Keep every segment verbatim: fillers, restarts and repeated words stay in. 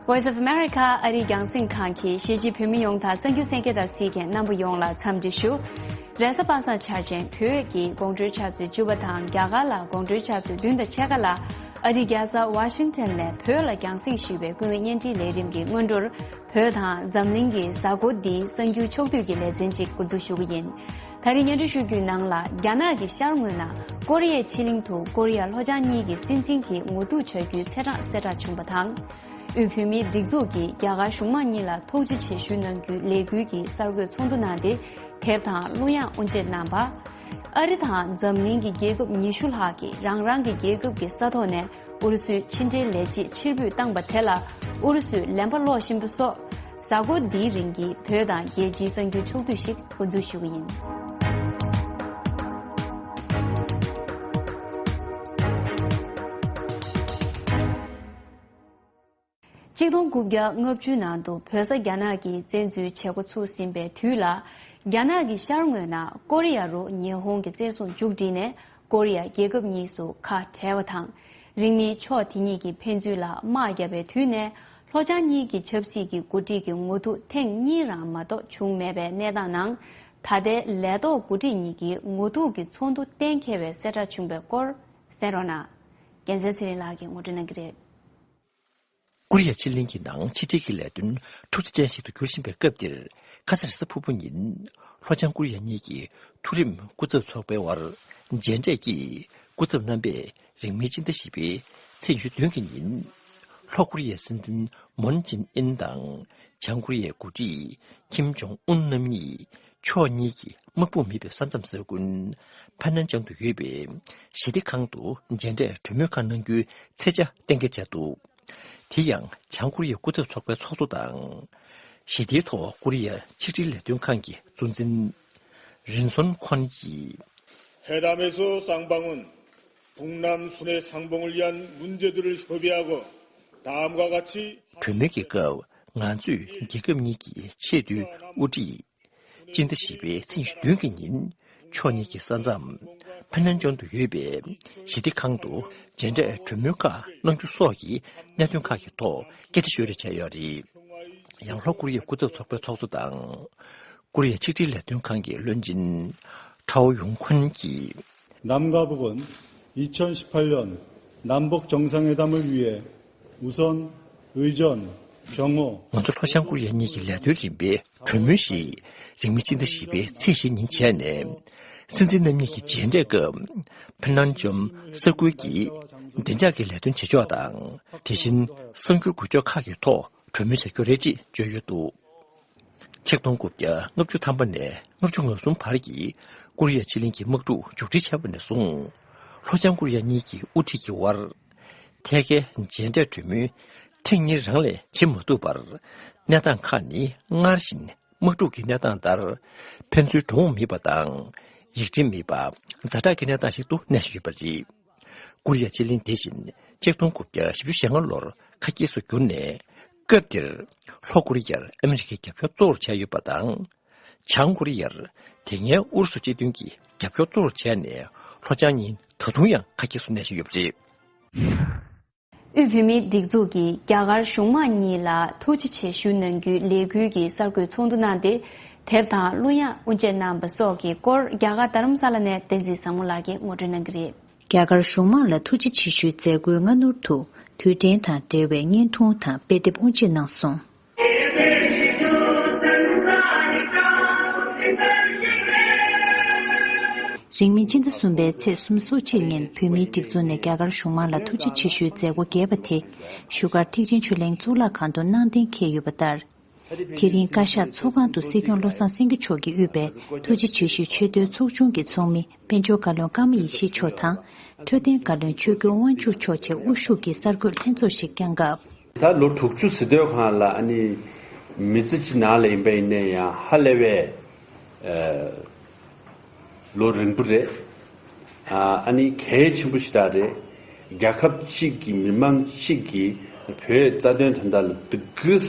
Voice of America ཨ་རིའི་རྒྱང་སྲིང་ཁང་གིས་གཞིས་བྱེས་བོད་མི་ཡོངས་དང་གསར་འགྱུར་གསན་མཁན་དང་གཟིགས་མཁན་རྣམ་པ་ཡོངས་ལ་འཚམས་འདྲི་ཞུ། རེས་གཟའ་པ་སངས་འཆར་ཅན་བོད་ཀྱི་དགོང་དྲོའི་ཆུ་ཚོད་བཅུ་པ་དང་རྒྱ་གར་ལ་དགོང་དྲོའི་ཆུ་ཚོད་བདུན་དང་ཕྱེད་ཀ་ལ་ཨ་རིའི་རྒྱལ་ས་ཝ་ཤིང་ཊོན་ནས་བོད་ལ་རྒྱང་སྲིང་ཞུས་པའི་ཀུན་གླེང་བརྙན་འཕྲིན་ལས་རིམ་གྱི་སྔོན་འགྲོར། བོད་དང་འཛམ་གླིང་གི་གཟའ་འཁོར་འདིའི་གསར་འགྱུར་ཕྱོགས་བསྡུས་ཀྱི་ལེ་ཚན་གཅིག་འགོ་འཛུགས་ཞུ་གི་ཡིན། ད་རིང་སྙན་སྒྲོན་ཞུ་རྒྱུའི་ནང་ལ། རྒྱ་ནག་གི་ཤར་ངོས་ན་ཀོ་རི་ཡའི་ཕྱེད་གླིང་དུ་ཀོ་རི་ཡ་ལྷོ་བྱང་གཉིས་ཀྱི་སྲིད་འཛིན་གྱི་ངོ་ཐུག་བྱ་རྒྱུའི་ཚེས་གྲངས་གསལ་བསྒྲགས་བྱུང་བ་དང་། དབུས་བོད་མིའི་སྒྲིག་འཛུགས་ཀྱིས་རྒྱ་གར་གཞུང་མང་གཉིས་ལ་ཐུགས་རྗེ་ཆེ་ཞུ་གནང་རྒྱུའི་ལས་འགུལ་གྱི་གསར་འགོད་ཚོགས་འདུ་གནང་སྟེ། དེབ་དང་གླུ་དབྱངས་དབུ་འབྱེད་གནང་བ། ཨ་རི་དང་འཛམ་གླིང་གི་རྒྱལ་ཁབ་ཉི་ཤུ་ལྷག་གིས་རང་རང་གི་རྒྱལ་ཁབ་ཀྱི་ས་ཐོག་ནས་ཨུ་རུ་སུའི་ཕྱི་འབྲེལ་ལས་བྱེད་ཕྱིར་འབུད་བཏང་པ་དེ་ལ་ཨུ་རུ་སུས་ལན་པ་སློག་བཞིན་པ་སོགས། གཟའ་འཁོར་འདིའི་རིང་གི་བོད་དང་རྒྱལ་སྤྱིའི་གསར་འགྱུར་ཕྱོགས་བསྡུས་ཤིག་འགོ་འཛུགས་ཞུ་གི་ཡིན། ཆིག་སྟོང་དགུ་བརྒྱ་ལྔ་བཅུའི་ནང་དུ་བོད་ས་རྒྱ་ནག་གིས་བཙན་འཛུལ་བྱེད་འགོ་ཚུགས་ཟིན་པའི་དུས་ལ། རྒྱ་ནག་གི་ཤར་ངོས་ན་ཀོ་རི་ཡ་རུ་ཉི་ཧོང་གི་བཙན་བཟུང་མཇུག་བསྒྲིལ་ནས་ཀོ་རི་ཡ་རྒྱལ་ཁབ་གཉིས་སུ་ཁ་བྲལ་བ་དང་། རིང་མིན་ཕྱོགས་དེ་གཉིས་ཀྱི་ཕན་ཚུན་ལ་དམག་བརྒྱབ་པའི་དུས་ནས་ལྷོ་བྱང་གཉིས་ཀྱི་ཆབ་སྲིད་ཀྱི་འགོ་ཁྲིད་ཀྱི་ངོ་ཐུག་ཐེངས་གཉིས་རང་མ་གཏོགས་བྱུང་མེད་པའི་གནས་སྟངས་ནང་། ད་ལྟའི་ལས་ཐོག་འགོ་ཁྲིད་གཉིས་ཀྱི་ངོ་ཐུག་གི་ཚོགས་འདུ་གཏན་འཁེལ་བའི་གསལ་བསྒྲགས་བྱུང་བའི་སྐོར་གསན་རོགས་གནང་། རྒྱལ་མཚན་ཚེ་རིང་ལགས་ཀྱིས་ངོ་སྤྲོད་གནང་གི་རེད། ཀོ་རི་ཡ་ཕྱེད་གླིང་གི་ནང་ཕྱི་འབྲེལ་གྱི་ལས་དོན་འཁྲུག་ཆ་ཅན་ཞིག་ཏུ་འགྱུར་བཞིན་པའི་སྐབས་འདིར། ཁ་སང་རེས་གཟའ་ཕུར་བུ་ཉིན་ལྷོ་བྱང་ཀོ་རི་ཡ་གཉིས་ཀྱི་མཐོ་རིམ་སྐུ་ཚབ་ཚོགས་པའི་དབར་མཇལ་འཕྲད་ཀྱིས་སྐུ་ཚབ་རྣམ་པས་རིང་མིན་སྤྱི་ཟླ་བཞི་པའི་ཚེས་ཉི་ཤུ་བདུན་གྱི་ཉིན་ལྷོ་ཀོ་རི་ཡའི་སྲིད་འཛིན་མོན་ཅིན་ཨིན་དང་བྱང་ཀོ་རི་ཡའི་འགོ་ཁྲིད་ཁིམ་ཇོང་ཨུན་རྣམ་གཉིས་ཕྱོགས་གཉིས་ཀྱི་དམག་དཔུང་མེད་པའི་ས་མཚམས་ས་ཁུལ་ཕ་ནན་ཅང་དུ་ཡོད་པའི་ཞི་བདེ་ཁང་དུ་མཇལ་འཕྲད་གྲོས་མོལ་ཁག་གནང་རྒྱུའི་ཚེས་ཆ་གཏན་འཁེལ་བྱས་འདུག་དེ་ཡང་བྱང་ཀོ་རི་ཡའི་སྐུ་ཚབ་ཚོགས་པའི་ཚོགས་གཙོ་དང་། ཞི་བདེའི་ཐོག་ཀོ་རི་ཡ་ཆིག་སྒྲིལ་ལས་དོན་ཁང་གི་གཙོ་འཛིན་རིན་སོན་ཁོན་གྱིས། 회담에서 쌍방은 북남 순회 상봉을 위한 문제들을 협의하고 다음과 같이 གྲོས་མོལ་གྱི་སྐབས་ང་ཚོས་རྒྱལ་ཁབ་གཉིས་ཀྱི་ཆེས་མཐོའི་དབུ་ཁྲིད། སྤྱི་ཟླ་བཞི་པའི་ཚེས་ཉི་ཤུ་བདུན་གྱི་ཉིན་ཕྱོགས་གཉིས་ཀྱི་ས་མཚམས་ཕ་ནན་ཅོན་དུ་ཡོད་པའི་ཞི་བདེ་ཁང་དུ་མཇལ་འཕྲད་གྲོས་མོལ་ཁག་གནང་རྒྱུ་སོགས་ཀྱི་གནད་དོན་ཁག་གི་ཐོག་སྐད་ཆ་ཤོད་རེས་བྱས་ཡོད་རེད། ཡང་ལྷོ་ཀོ་རི་ཡའི་སྐུ་ཚབ་ཚོགས་པའི་ཚོགས་གཙོ་དང་། ཀོ་རི་ཡ་ཆིག་སྒྲིལ་ལས་དོན་ཁང་གི་བློན་ཆེན་ཁྲའོ་ཡུང་ཁོན་གྱིས། 남과 북은 이천십팔 년 남북 정상회담을 위해 우선 의전, 경호, ང་ཚོ་ལྷོ་བྱང་ཀོ་རི་ཡ་གཉིས་ཀྱི་ལས་དོན་རིམ་པའི་གྲོས་མོལ་ཞིག་རིང་མིན་སྤྱི་ཟླ་བཞི་པའི་ཚེས་བཞི་ཉིན་བྱས་ནས། སྲིད་འཛིན་རྣམ་གཉིས་ཀྱི་མཇལ་འཕྲད་སྐབས་ཕི་ནན་ཅོམ་ས་ཁུལ་གྱི་བདེ་འཇགས་ཀྱི་ལས་དོན་བྱེད་ཕྱོགས་དང་། དེ་བཞིན་གསར་འགྱུར་འགུལ་སྐྱོད་ཁག་གི་ཐོག་གྲོས་མོལ་བྱ་རྒྱུ་རེད་ཅེས་བརྗོད་ཡོད་འདུག་ཆིག་སྟོང་དགུ་བརྒྱ་ལྔ་བཅུ་ཐམ་པ་ནས་ལྔ་བཅུ་ང་གསུམ་བར་གྱི་ཀོ་རི་ཡ་ཕྱེད་གླིང་གི་དམག་འཁྲུག་མཇུག་སྒྲིལ་བྱས་པ་ནས་བཟུང་། ལྷོ་བྱང་ཀོ་རི་ཡ་གཉིས་ཀྱི་དབུ་ཁྲིད་ཀྱི་དབར་ཐད་ཀའི་མཇལ་འཕྲད་གྲོས་མོལ་ཐེངས་གཉིས་རང་ལས་བྱེད་མ་ཐུབ་པར། གནས་སྟངས་ཁག་ནི་སྔར་བཞིན་དམག་འཁྲུག་གི་གནས་སྟངས་ལྟར་ཕན་ཚུན་འགྲོ་འོང་མེད་པ་དང་། ཡིག་ཕྲེང་མེད་པ། ཛ་དྲག་གི་གནས་སྟངས་ཤིག་ཏུ་གནས་བཞིན་ཡོད་པ་རེད། ཀོ་རི་ཡ་ཕྱེད་གླིང་དེ་བཞིན་ཆིག་སྟོང་དགུ་བརྒྱ་བཞི་བཅུ་ཞེ་ལྔ་ལོར་ཁ་གྱེས་སུ་གྱུར་ནས། སྐབས་དེར་ལྷོ་ཀོ་རི་ཡར་ཨ་མི་རི་ཀའི་རྒྱབ་སྐྱོར་གཙོ་བོར་བྱས་ཡོད་པ་དང་། བྱང་ཀོ་རི་ཡར་དེ་སྔའི་ཨུ་རུ་སུ་སྤྱི་མཐུན་གྱི་རྒྱབ་སྐྱོར་གཙོ་བོར་བྱས་ནས་ལྷོ་བྱང་གཉིས་ད་དུང་ཡང་ཁ་གྱེས་སུ་གནས་བཞིན་ཡོད་པ་རེད། དབུས་བོད་མིའི་སྒྲིག་འཛུགས་ཀྱིས་རྒྱ་གར་གཞུང་མང་གཉིས་ལ་ཐུགས་རྗེ་ཆེ་ཞུ་གནང་རྒྱུའི་ལས་འགུལ་གྱི་གསར་འགོད་ཚོགས་འདུ་གནང་སྟེ། དེབ་དང་གླུ་དབྱངས་དབུ་འབྱེད་གནང་བ་སོགས་ཀྱི་སྐོར་རྒྱ་གར་རྡ་རམ་ས་ལ་ནས་བསྟན་འཛིན་བཟང་མོ་ལགས་ཀྱིས་ངོ་སྤྲོད་གནང་གི་རེད། རྒྱ་གར་གཞུང་མང་ལ་ཐུགས་རྗེ་ཆེ་ཞུའི་མཛད་སྒོའི་སྔ་སྣུར་དུ་དུས་དྲན་དང་འབྲེལ་བའི་བརྙན་ཐུང་དང་དཔེ་དེབ་དབུ་འབྱེད་གནང་སོང་། རིང་མིན་སྤྱི་ཟླ་གསུམ་པའི་ཚེས་སོ་གཅིག་ཉིན་བོད་མིའི་སྒྲིག་འཛུགས་ནས་རྒྱ་གར་གཞུང་མང་ལ་ཐུགས་རྗེ་ཆེ་ཞུའི་མཛད་སྒོ་རྒྱས་པ་དེ་བཞུགས་སྒར་ཐེག་ཆེན་ཆོས་གླིང་གཙུག་ལག་ཁང་དུ་གནང་གཏན་འཁེལ་ཡོད་པ་ལྟར། དེ་རིང་བཀའ་ཤག་ཚོགས་ཁང་དུ་སྲིད་སྐྱོང་བློ་བཟང་སེང་གེ་མཆོག་གིས་དབུས་པའི་ཐུགས་རྗེ་ཆེ་ཞུའི་ཆེས་མཐོའི་ཚོགས་ཆུང་གི་ཚོགས་མི་དཔལ་འབྱོར་བཀའ་བློན་ཀརྨ་ཡེ་ཤེས་མཆོག་དང་། འཕྲོད་བསྟེན་བཀའ་བློན་ཆོས་སྐྱོང་དབང་ཕྱུག་མཆོག་བཅས་དབུ་བཞུགས་ཀྱིས་གསར་འགོད་ལྷན་ཚོགས་ཤིག་བསྐྱངས་སྐབས། ད་ལོ་དྲུག་ཅུ་ཟིན་དུས་སྒང་ལ་ཨ་ནི་མི་ཚེ་གཅིག་ནང་ལ་ཡིན་པ་ཡིན་ན་ཡང་ཧ་ལས་པའི་ཨ་ལོ་རིང་པོ་རེད། ཨ་ཨ་ནི་གལ་ཆེན་པོ་ཞིག་རེད། རྒྱལ་ཁབ་གཅིག་གི་མི་མང་གཅིག་གིས་བོད་རྩ་དོན་དོན་དག་ལ་འདི་གིས་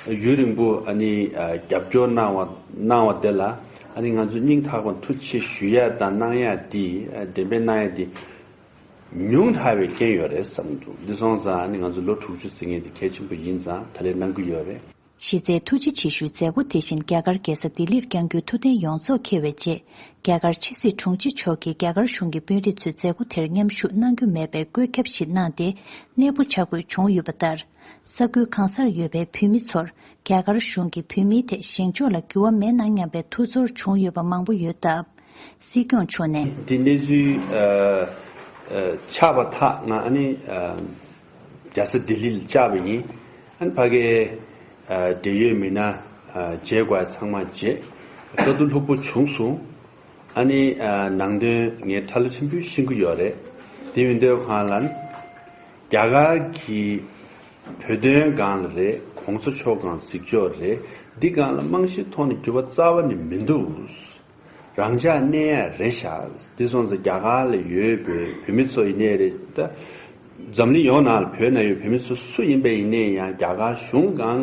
ཡུན་རིང་པོ་ཨ་ནི་ཨ་རྒྱབ་སྐྱོར་གནང་བ་གནང་བ་དེ་ལ་ཨ་ནི་ང་ཚོ་སྙིང་ཐག་པ་ཐུགས་རྗེ་ཆེ་ཞུ་ཡ་དང་གནང་ཡ་འདི་ཨ་བདེན་པའི་གནང་ཡ་འདི་ ཉུང་དྲགས་པའི་རྐྱེན་ཡོད་རེད་བསམ་འདུག་འདི་སོང་ཙང་ནི་ང་ཚོ་ལོ་དྲུག་ཅུ་ཟེར་མཁན་དེ་གལ་ཆེན་པོ་ཡིན་ཙང་ད་ལན་གནང་གི་ཡོད་རེད། གཞི་རྩའི་ཐུགས་རྗེ་ཆེ་ཞུའི་མཛད་སྒོ་དེ་བཞིན་རྒྱ་གར་རྒྱལ་ས་ལྡི་ལིར་བསྐྱང་རྒྱུའི་ཐུགས་གཏན་ཡོངས་རྫོགས་འཁེལ་བའི་རྗེས། རྒྱ་གར་ཕྱི་སྲིད་དྲུང་ཆེ་མཆོག་གིས་རྒྱ་གར་གཞུང་གི་དཔོན་རིགས་ཚོས་མཛད་སྒོ་དེར་མཉམ་ཞུགས་གནང་རྒྱུ་མེད་པའི་བཀོད་ཁྱབ་ཞིག་གནང་སྟེ། གནས་སྤོ་བྱ་དགོས་བྱུང་ཡོད་པ་ལྟར། ས་ཁུལ་གང་སར་ཡོད་པའི་བོད་མི་ཚོར། རྒྱ་གར་གཞུང་གིས་བོད་མིའི་ཐད་བཞེངས་ཕྱོགས་ལ་འགྱུར་བ་མེད་ན་སྙམ་པའི་ཐུགས་ཚོར་བྱུང་ཡོད་པ་མང་པོ་ཡོད་སྟབས། སྲིད་སྐྱོང་མཆོག་ནས། འདི་གནས་ཚུལ་ཨ་ཨ་ཆགས་པ་ཐག་ང་ཨ་ནི་ཨ་རྒྱལ་ས་ལྡི་ལི་ལ་བཅར་བ་ཡིན། ཨ་ནི་ཕ་གིའི་ཨ་འབྲེལ་ཡོད་མི་སྣ་ཨ་མཇལ་དགོས་ཚང་མ་མཇལ། བཀའ་བསྡུར་ལྷུག་པོ་བྱུང་སོང་། ཨ་ནི་ཨ་ནང་དོན་ངས་ཁྲ་ལོ་ཆེན་པོས་ཤེས་ཀྱི་ཡོད་རེད། དེ་མིན་དུས་གང་ལ་ནི་རྒྱ་གར་གྱི་བོད་དོན་སྒང་ལ་རེད། གོང་ས་མཆོག་སྒང་གཟིགས་ཕྱོགས་རེད། འདི་སྒང་ལ་རྨང་གཞིའི་ཐོག་ནས་འགྱུར་བ་རྩ་བ་ནས་མི་འདུག་རང་འཇགས་གནས་ཡ་རེད་ཤག་འདི་སོང་ཙང་རྒྱ་གར་ལ་ཡོད་པའི་བོད་མི་ཚོ་ཡིན་ནའི་རེད་ད། འཛམ་གླིང་ཡོངས་ནང་ལ་བོད་ནང་ཡོད་བོད་མི་ཚོ་སུ་ཡིན་པ་ཡིན་ནའི་ཡང་རྒྱ་གར་གཞུང་སྒང་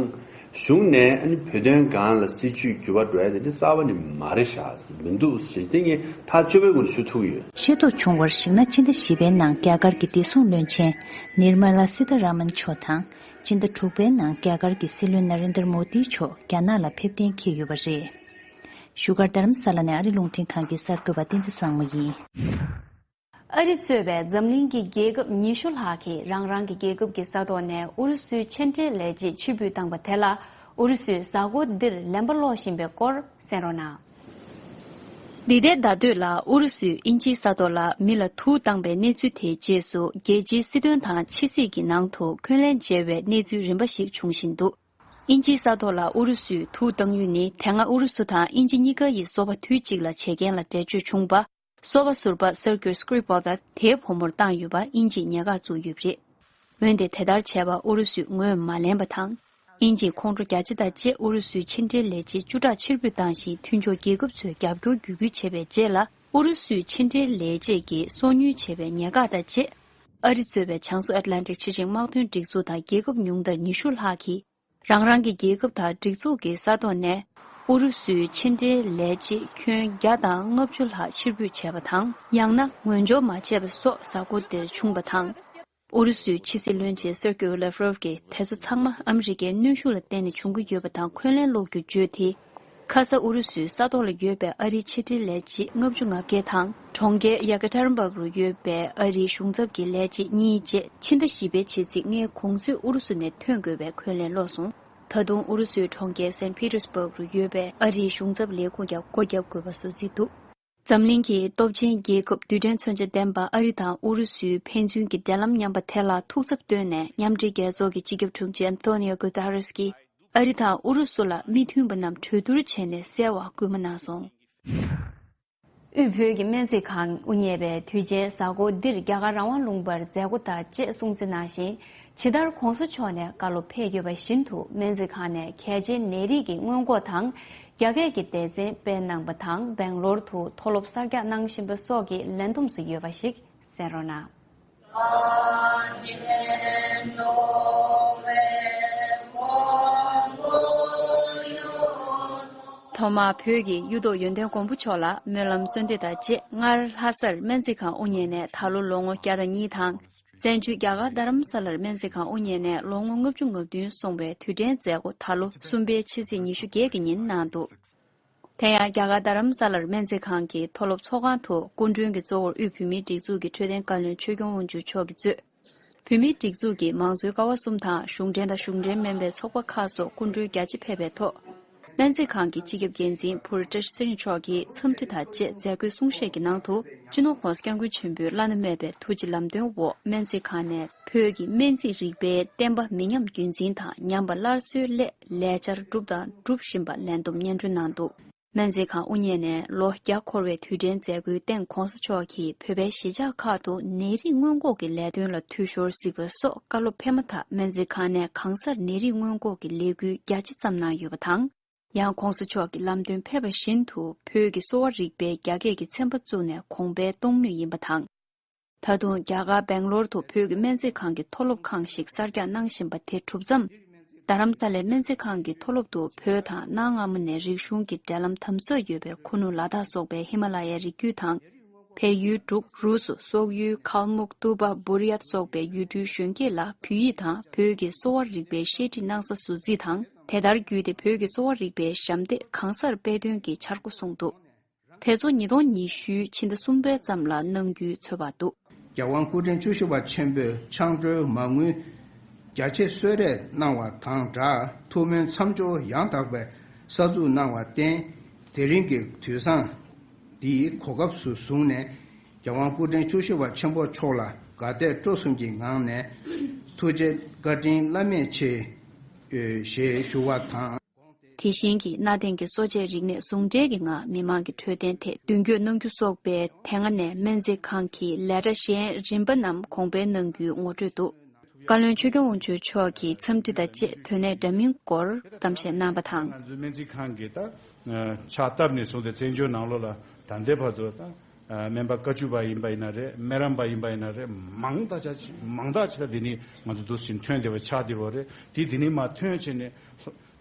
གཞུང་ནས་ཨ་ནི་བོད་དོན་སྒང་ལ་སྲིད་བྱུས་འགྱུར་བ་འགྲོ་ཡ་དེ་འདི་རྩ་བ་ནས་མ་རེད་ཤག་མི་འདུག་ཞེས་དེ་ངས་ཐག་ཆོད་པའི་ངོས་ནས་ཞུ་ཐུབ་ཀྱི་ཡོད། ཤེས་རྟོགས་བྱུང་བར་གཞིགས་ན། ཕྱི་ཟླ་བཞི་པའི་ནང་རྒྱ་གར་གྱི་བདེ་སྲུང་བློན་ཆེན་ནིར་མ་ལ་སི་ཐ་ར་མན་མཆོག་དང་། ཕྱི་ཟླ་དྲུག་པའི་ནང་རྒྱ་གར་གྱི་སྲིད་བློན་ན་རེན་དར་མོ་དི་མཆོག་རྒྱ་ནག་ལ་ཕེབས་གཏན་འཁེལ་ཡོད་པ་རེད། བཞུགས་སྒར་རྡ་རམ་ས་ལ་ནས་ཨ་རི་རླུང་འཕྲིན་ཁང་གི་གསར་འགོད་པ་བསྟན་འཛིན་བཟང་མོ་ཡིན། ཨ་རི་གཙོས་པའི་འཛམ་གླིང་གི་རྒྱལ་ཁབ་ཉི་ཤུ་ལྷག་གིས་རང་རང་གི་རྒྱལ་ཁབ་ཀྱི་ས་ཐོག་ནས་ཨུ་རུ་སུའི་ཕྱི་འབྲེལ་ལས་བྱེད་ཕྱིར་འབུད་བཏང་པ་དེ་ལ། ཨུ་རུ་སུས་གཟའ་འཁོར་འདིར་ལན་པ་སློག་བཞིན་པའི་སྐོར་གསན་རོགས་གནང་། འདི་ཟླའི་ཟླ་སྟོད་ལ་ཨུ་རུ་སུས་དབྱིན་ཇིའི་ས་ཐོག་ལ་མི་ལ་དུག་བཏང་པའི་གནས་ཚུལ་དེའི་རྗེས་སུ། རྒྱལ་སྤྱིའི་སྲིད་དོན་དང་ཕྱི་སྲིད་ཀྱི་ནང་དུ་འཁོན་ལན་འཇལ་བའི་གནས་ཚུལ་རིམ་པ་ཞིག་འབྱུང་བཞིན་འདུག་དབྱིན་ཇིའི་ས་ཐོག་ལ་ཨུ་རུ་སུས་དུག་བཏང་ཡུལ་ནི། དེ་སྔ་ཨུ་རུ་སུ་དང་དབྱིན་ཇི་གཉིས་ཀ་ཡི་སོ་པ་དུས་གཅིག་ལ་བྱེད་མཁན་ལ་འགྲེལ་བརྗོད་བྱུང་བ། སོ་པ་ཟུར་པ་སར་ཀིར་སྐི་རི་པོ་ལ་དང་དེའི་བུ་མོར་བཏང་ཡོད་པ་དབྱིན་ཇིས་ཉེན་ཁ་བཙུགས་ཡོད་པ་རེད། འོན་ཏེ་དེ་ལྟར་བྱས་པ་ཨུ་རུ་སུས་ངོས་མ་ལེན་པ་དང་། དབྱིན་ཇིས་ཁོང་ཁྲོ་རྒྱ་ཆེ་དང་བཅས་ཨུ་རུ་སུའི་ཕྱི་འབྲེལ་ལས་བྱེད་བཅུ་ཕྲག་ཕྱིར་འབུད་བཏང་ཞིང་། མཐུན་ཕྱོགས་རྒྱལ་ཁབ་ཚོས་རྒྱབ་སྐྱོར་བརྒྱུད་སྐུལ་བྱས་པའི་རྗེས་ལ། ཨུ་རུ་སུའི་ཕྱི་འབྲེལ་ལས་བྱེད་ཀྱིས་སོ་ཉུལ་བྱས་པའི་ཉེན་ཁ་དང་བཅས། ཨ་རི་གཙོས་པའི་བྱང་སོ་ཨེཊ་ལན་ཊིག་ཕྱི་བྱིངས་དམག་དོན་སྒྲིག་འཛུགས་དང་རྒྱལ་ཁབ་ཉུང་མཐར་ཉི་ཤུ་ལྷག་གིས། རང་རང་གི་རྒྱལ་ཁབ་དང་སྒྲིག་འཛུགས་ཀྱི་ས་ཐོག་ནས་ཨུ་རུ་སུའི་ཕྱི་འབྲེལ་ལས་བྱེད་ཁྱོན་བརྒྱ་དང་ལྔ་བཅུ་ལྷག་ཕྱིར་འབུད་བྱས་པ་དང་། ཡང་ན་ངོས་འབྱོར་མ་བྱས་པ་སོགས་གཟའ་འཁོར་འདིར་བྱུང་བ་དང་། ཨུ་རུ་སུའི་ཕྱི་སྲིད་བློན་ཆེན་སེར་ཀིའུ་ལེབ་རོབ་ཀྱིས་དེ་ཚོ་ཚང་མ་ཨ་མི་རི་ཀའི་གནོན་ཤུགས་ལ་བརྟེན་ནས་བྱུང་གི་ཡོད་པ་དང་། འཁོན་ལན་སློག་རྒྱུར་བརྗོད་དེ། ཁ་ས་ཨུ་རུ་སུའི་ས་ཐོག་ལ་ཡོད་པའི་ཨ་རིའི་ཕྱི་འབྲེལ་ལས་བྱེད་ལྔ་བཅུ་ང་བརྒྱད་དང་། གྲོང་ཁྱེར་ཡ་ཀེ་ཐེ་རིན་སྦུག་རུ་ཡོད་པའི་ཨ་རིའི་གཞུང་ཚབ་ཀྱི་ལས་བྱེད་གཉིས་བཅས་ཕྱི་ཟླ་བཞི་པའི་ཕྱི་ཚེས་ལྔའི་གོང་ཚོད་ཨུ་རུ་སུ་ནས་ཐོན་དགོས་པའི་འཁོན་ལན་སློག་སོང་། ད་དུང་ཨུ་རུ་སུའི་གྲོང་ཁྱེར་སན་ཕི་ཏེར་སྦུག་རུ་ཡོད་པའི་ཨ་རིའི་གཞུང་ཚབ་ལས་ཁུངས་ཀྱང་སྒོ་བརྒྱབ་དགོས་པ་སུད་སི་འདུག་འཛམ་གླིང་གི་སྟོབས་ཆེན་རྒྱལ་ཁབ་རྡུལ་ཕྲན་མཚོན་ཆ་ལྡན་པ་ཨ་རི་དང་ཨུ་རུ་སུའི་ཕན་ཚུན་གྱི་འབྲེལ་ལམ་ཉམས་པ་དེ་ལ་ཐུགས་འཚབ་བཏོན་ནས། མཉམ་འབྲེལ་རྒྱལ་ཚོགས་ཀྱི་སྤྱི་ཁྱབ་དྲུང་ཆེ་ཨན་ཐོ་ནིའོ་གུ་ཏ་རེས་ཀྱིས་ཨ་རི་དང་ཨུ་རུ་སུ་ལ་མི་མཐུན་པ་རྣམས་གྲོས་བསྡུར་བྱས་ནས་སེལ་བར་སྐུལ་མ་གནང་སོང་། དབུས་བོད་ཀྱི་སྨན་རྩིས་ཁང་དབུ་བརྙེས་པའི་དུས་ཆེན་གཟའ་འཁོར་འདིར་རྒྱ་གར་རང་དབང་ལུང་པར་མཛད་སྒོ་དང་བཅས་སྲུང་བརྩི་གནང་ཞིང་། ཇི་ལྟར་གོང་ས་མཆོག་ནས་བཀའ་སློབ་ཕེབས་ཡོད་པ་བཞིན་དུ། སྨན་རྩིས་ཁང་ནས་གལ་ཆེའི་ནད་རིགས་ཀྱི་སྔོན་འགོག་དང་། རྒྱ་སྐད་ཀྱི་སྡེ་ཚན་སྤེལ་གནང་པ་དང་། སྦེང་ལོར་དུ་མཐོ་སློབ་གསར་རྒྱག་གནང་བཞིན་པ་སོགས་ཀྱི་ལས་བསྡོམས་སུ་ཡོད་པ་ཞིག་གསན་རོགས་གནང་། ཐོག་མར་བོད་ཀྱི་གཡུ་ཐོག་ཡོན་ཏན་མགོན་པོ་མཆོག་ལ་སྨོན་ལམ་གསོལ་འདེབས་དང་བཅས། སྔར་ལྷ་སར་སྨན་རྩིས་ཁང་དབུ་བརྙེས་ནས་ད་ལོ་ལོ་ངོ་བརྒྱ་དང་གཉིས་དང་། བཙན་བྱོལ་རྒྱ་གར་རྡ་རམ་ས་ལར་སྨན་རྩིས་ཁང་དབུ་བརྙེས་ནས་ལོ་ངོ་ལྔ་བཅུ་ང་བདུན་སོང་བའི་དུས་དྲན་མཛད་སྒོ་ད་ལོ་གསུམ་པའི་ཕྱི་ཚེས་ཉི་ཤུ་བརྒྱད་ཀྱི་ཉིན་གནང་འདུག་དེ་ཡང་རྒྱ་གར་རྡ་རམ་ས་ལར་སྨན་རྩིས་ཁང་གི་མཐོ་སློབ་ཚོགས་ཁང་དུ་སྐུ་མགྲོན་གྱི་གཙོ་བོར་དབུས་བོད་མིའི་སྒྲིག་འཛུགས་ཀྱི་འཕྲོད་བསྟེན་བཀའ་བློན་ཆོས་སྐྱོང་དབང་ཕྱུག་མཆོག་གིས་གཙོས། བོད་མིའི་སྒྲིག་འཛུགས་ཀྱི་མང་གཙོའི་ཀ་བ་གསུམ་དང་གཞུང་འབྲེལ་དང་གཞུང་འབྲེལ་མིན་པའི་ཚོགས་པ་ཁག་སོགས་སྐུ་མགྲོན་རྒྱ་ཆེ་ཕེབས་པའི་ཐོག་སྨན་རྩིས་ཁང་གི་སྤྱི་ཁྱབ་འགན་འཛིན་བུ་རི་བཀྲ་ཤིས་ཚེ་རིང་མཆོག་གིས་འཚམས་འདྲི་དང་བཅས་མཛད་སྒོའི་གསུང་བཤད་ཀྱི་ནང་དུ། སྤྱི་ནོར་༸གོང་ས་༸སྐྱབས་མགོན་ཆེན་པོའི་བླ་ན་མེད་པའི་ཐུགས་རྗེ་ལམ་སྟོན་འོག་སྨན་རྩིས་ཁང་ནས་བོད་ཀྱི་སྨན་རྩིས་རིག་པའི་བསྟན་པ་མི་ཉམས་རྒྱུན་འཛིན་དང་ཉམས་པ་སླར་གསོའི་སླད་ལས་འཆར་བསྒྲུབས་དང་སྒྲུབ་བཞིན་པ་ལན་འདེབས་སྙན་སྒྲོན་གནང་འདུག་སྨན་རྩིས་ཁང་དབུ་བརྙེས་ནས་ལོ་བརྒྱ་འཁོར་བའི་དུས་དྲན་མཛད་སྒོའི་སྟེང་༸གོང་ས་མཆོག་གིས་བོད་པའི་གཞིས་ཆགས་ཁག་ཏུ་ནད་རིགས་སྔོན་འགོག་གི་ལས་དོན་ལ་འཐུས་ཤོར་གཟིགས་པ་སོགས་བཀའ་སློབ་ཕེབས་མ་ཐག་སྨན་རྩིས་ཁང་ནས་གང་སར་ནད་རིགས་སྔོན་འགོག་གི་ལས་འགུལ་རྒྱ་ཆེ་བརྩམས་གནང་ཡོད་པ་དང་། ཡང་༸གོང་ས་མཆོག་གི་ལམ་སྟོན་ཕེབས་པ་བཞིན་དུ་བོད་ཀྱི་གསོ་བ་རིག་པའི་རྒྱ་སྐད་ཀྱི་ཚན་པ་བཙུགས་ནས་གོང་འཕེལ་གཏོང་མུས་ཡིན་པ་དང་། ད་དུང་རྒྱ་གར་སྦེང་ལོར་དུ་བོད་ཀྱི་སྨན་རྩིས་ཁང་གི་མཐོ་སློབ་ཁང་ཞིག་གསར་རྒྱག་གནང་བཞིན་པ་དེ་གྲུབ་མཚམས། རྡ་རམ་ས་ལའི་སྨན་རྩིས་ཁང་གི་མཐོ་སློབ་ཏུ་བོད་དང་གནའ་སྔ་མོ་ནས་རིག་གཞུང་གི་འབྲེལ་ལམ་དམ་ཟབ་ཡོད་པའི་ཁུ་ནུ་ལ་དྭགས་སོགས་པའི་ཧི་མ་ལ་ཡའི་རི་རྒྱུད་དང་། བལ་ཡུལ་འབྲུག་རུ་སུ་སོག་ཡུལ་ཁལ་མུག་ཏུ་པ་བུར་ཡ་སོགས་པའི་ཡུལ་གྲུའི་གཞོན་སྐྱེས་ལ་བོད་ཡིག་དང་བོད་ཀྱི་གསོ་བ་རིག་པའི་བཤད་ཁྲིད་གནང་ས་ཟུར་རྩིས་དང་དེ་ལྟར་བརྒྱུད་དེ་བོད་ཀྱི་གསོ་བ་རིག་པའི་ཞབས་འདེགས་གང་སར་སྤེལ་དོན་གྱི་འཆར་སྒོ་བཟུང་འདུག་དེ་ཚོ་ཉིས་སྟོང་ཉི་ཤུའི་ཕྱི་ཟླ་གསུམ་པའི་མཚམས་ལ་གནང་རྒྱུའི་ཚོད་དཔག་འདུག་རྒྱལ་དབང་སྐུ་ཕྲེང་བཅུ་བཞི་པ་ཆེན་པོས་ཆང་གྲོན་མ་དངུལ་རྒྱ་ཆེ་གསོལ་རས་གནང་བ་དང་སྦྲགས་ཐུགས་སྨོན་མཚམས་སྦྱོར་ཡང་དག་པའི་གསར་འཛུགས་གནང་བར་བརྟེན། དེ་རིང་གི་དུས་བཟང་འདིའི་གོ་སྐབས་སུ་བཟུང་ནས་རྒྱལ་དབང་སྐུ་ཕྲེང་བཅུ་བཞི་པ་ཆེན་པོ་མཆོག་ལ་དགའ་དད་སྤྲོ་གསུམ་གྱི་ངང་ནས་ཐུགས་རྗེ་བཀའ་དྲིན་བླ་མེད་ཆེ་ཞེས་ཞུ་བ་དང་། དེ་བཞིན་གྱི་གནའ་དེང་གི་གསོ་དཔྱད་རིག་གནས་ཟུང་འབྲེལ་གྱི་ངང་མི་མང་གི་འཕྲོད་བསྟེན་ཐད་མདུན་སྐྱོད་གནང་རྒྱུ་སོགས་པའི་དེ་སྔ་ནས་སྨན་རྩིས་ཁང་གི་ལས་གྲྭ་གཞན་རིམ་པ་རྣམས་གོང་འཕེལ་གནང་རྒྱུའི་ངོ་སྤྲོད་འདུག་བཀའ་བློན་ཆོས་སྐྱོང་དབང་ཕྱུག་མཆོག་གིས་འཚམས་འདྲི་དང་བཅས་དོན་གནད་འདྲ་མིན་སྐོར་གཏམ་བཤད་གནང་བ་དང་། ང་ཚོའི་སྨན་རྩིས་ཁང་གིས་ད་ཕྱག་བཏབ་ནས་བཟུང་སྟེ་བཙན་བྱོལ་ནང་ལོགས་ལ་ད་ལྟའི་བར་དུ་ད་སྨན་པ་བཀའ་བཅུ་པ་ཡིན་པ་ཡིན་ན་རེད། སྨན་རམས་པ་ཡིན་པ་ཡིན་ན་རེད། མང་དག་ཆ་མང་དག་ཆ་འདི་ནས་ང་ཚོ་འདུག་སེ་ཐོན་བསྡད་པ་ཆགས་བསྡད་པ་རེད། དེ་འདི་ནས་མར་ཐོན་བྱས་ནས།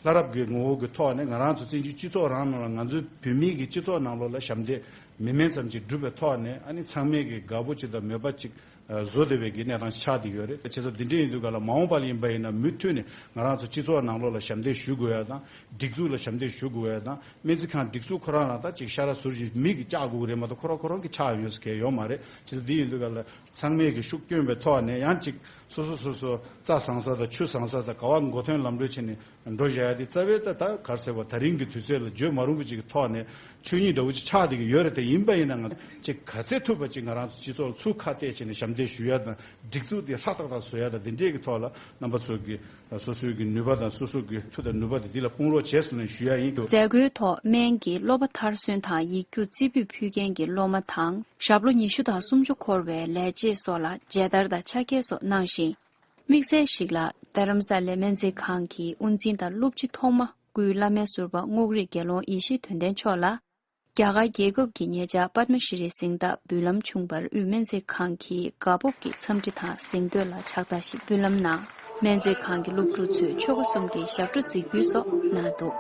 ལྷ་རབ་ཀྱི་ངོ་བོ་གི་ཐོག་ནས་ང་རང་ཚོ་བཙན་བྱོལ་སྤྱི་ཚོགས་རང་ནང་ལ་ང་ཚོའི་བོད་མིའི་གི་སྤྱི་ཚོགས་ནང་ལོགས་ལ་ཞབས་འདེགས་མི་དམན་ཙམ་ཅིག་བསྒྲུབས་པའི་ཐོག་ནས་ཨ་ནི་ཚང་མས་གི་དགའ་པོ་ཅིག་དང་མོས་པ་ཅིག་བཟོ་བདེ་བའི་གི་གནས་སྟངས་ཆགས་བསྡད་ཡོད་རེད། བྱས་ཙང་འདི་འདྲ་ཡིན་དུས་ག་ལ་མ་འོངས་པ་ལ་ཡིན་པ་ཡིན་ན་མུ་མཐུད་ནས་ང་རང་ཚོ་སྤྱི་ཚོགས་ནང་ལོགས་ལ་ཞབས་འདེགས་ཞུ་དགོས་ཡ་དང་། སྒྲིག་འཛུགས་ལ་ཞབས་འདེགས་ཞུ་དགོས་ཡ་དང་། སྨན་རྩིས་ཁང་སྒྲིག་འཛུགས་ཁོ་རང་རང་ད་ཅིག་ཤ་ར་ཟུར་ཞིག་མི་གི་བཅག་དགོས་རེད་མ་གཏོགས་ཁོ་རང་ཁོ་རང་གི་ཆགས་ཡོང་ས་གལ་ཡོད་མ་རེད། བྱས་ཙང་འདི་ཡིན་དུས་ག་ལ། ཚང་མས་ཀྱི་ཤུགས་བསྐྱོན་པའི་ཐོག་ནས་ཡང་ཅིག་སོ་སོ་སོ་སོ་རྩྭ་བཟང་ས་དང་ཆུ་བཟང་ས་དང་ག་བ་མགོ་ཐོན་ལམ་འགྲོ་བྱས་ནས་འགྲོ་བཞག་ཡ་དེ་རྩ་བའི་ད་ད་ག་རེ་ཟེར་བ་ད་རིང་གི་དུས་ཚོད་ལ་བརྗོད་མ་རུང་བ་ཅིག་གི་ཐོག་ནས་ཆོས་ཉིད་འདྲ་བོ་ཅིག་ཆགས་བསྡད་ཀྱི་ཡོད་རེད། དེ་ཡིན་པ་ཡིན་ན་ང་ཅིག་ག་ཚད་ཐུབ་པ་ཅིག་ང་རང་ཚོ་སྤྱི་ཚོགས་ལ་ཚུར་ཁ་གཏད་བྱས་ནས་ཞབས་འདེགས་ཞུ་ཡ་དང་སྒྲིག་འཛུགས་དེ་ཧྲག་ཏག་ཏག་བཟོ་ཡ་དང་དེ་འདྲས་ཀྱི་ཐོག་ལ་རྣམ་པ་ཚོ་གི་སོ་སོའི་གི་ནུས་པ་དང་སོ་སོ་གི་མཐུ་དང་ནུས་པ་དེ་འདི་ལ་སྤུངས་རོགས་བྱས་ཟེར་ནས་ཞུ་ཡ་ཡིན། མཛད་སྒོའི་ཐོག་སྨན་གྱི་སློབ་པ་མཐར་སོན་དང་ཡིག་རྒྱུགས་རྩེ་ཕུད་ཕུལ་མཁན་གྱི་སློབ་མ་དང་ཞབས་ལོ་ཉི་ཤུ་དང་སུམ་ཅུ་འཁོར་བའི་ལས་བྱེད་སོགས་ལ་མཇལ་དར་དང་ཕྱག་འཁྱེར་སོགས་གནང་ཞིང་། དམིགས་བསལ་ཞིག་ལ་རྡ་རམ་ས་ལའི་སྨན་རྩིས་ཁང་གི་དབུ་འཛིན་དང་སློབ་སྤྱི་ཐོག་མ་སྐུའི་བླ་མའི་ཟུར་པ་རྔོག་རིག་དགེ་སློང་ཡེ་ཤེས་དོན་ལྡན་མཆོག་ལ། རྒྱ་གར་རྒྱལ་ཁབ་ཀྱི་ཉེ་ཆར་པདྨ་ཤྲི་རི་གཟེངས་རྟགས་འབུལ་ལམ་བྱུང་བར་དབུས་སྨན་རྩིས་ཁང་གིས་དགའ་སྤོབས་ཀྱི་འཚམས་འདྲི་དང་གཟེངས་བསྟོད་ལ་ཕྱག་རྟགས་ཤིག་འབུལ་ལམ་གནང་། སྨན་རྩིས་ཁང་གི་སློབ་ཕྲུག་ཚོས་ཆོ་ག་གསུམ་གྱི་ཞབས་བྲོ་གཟིགས་འབུལ་སོགས་གནང་འདུག་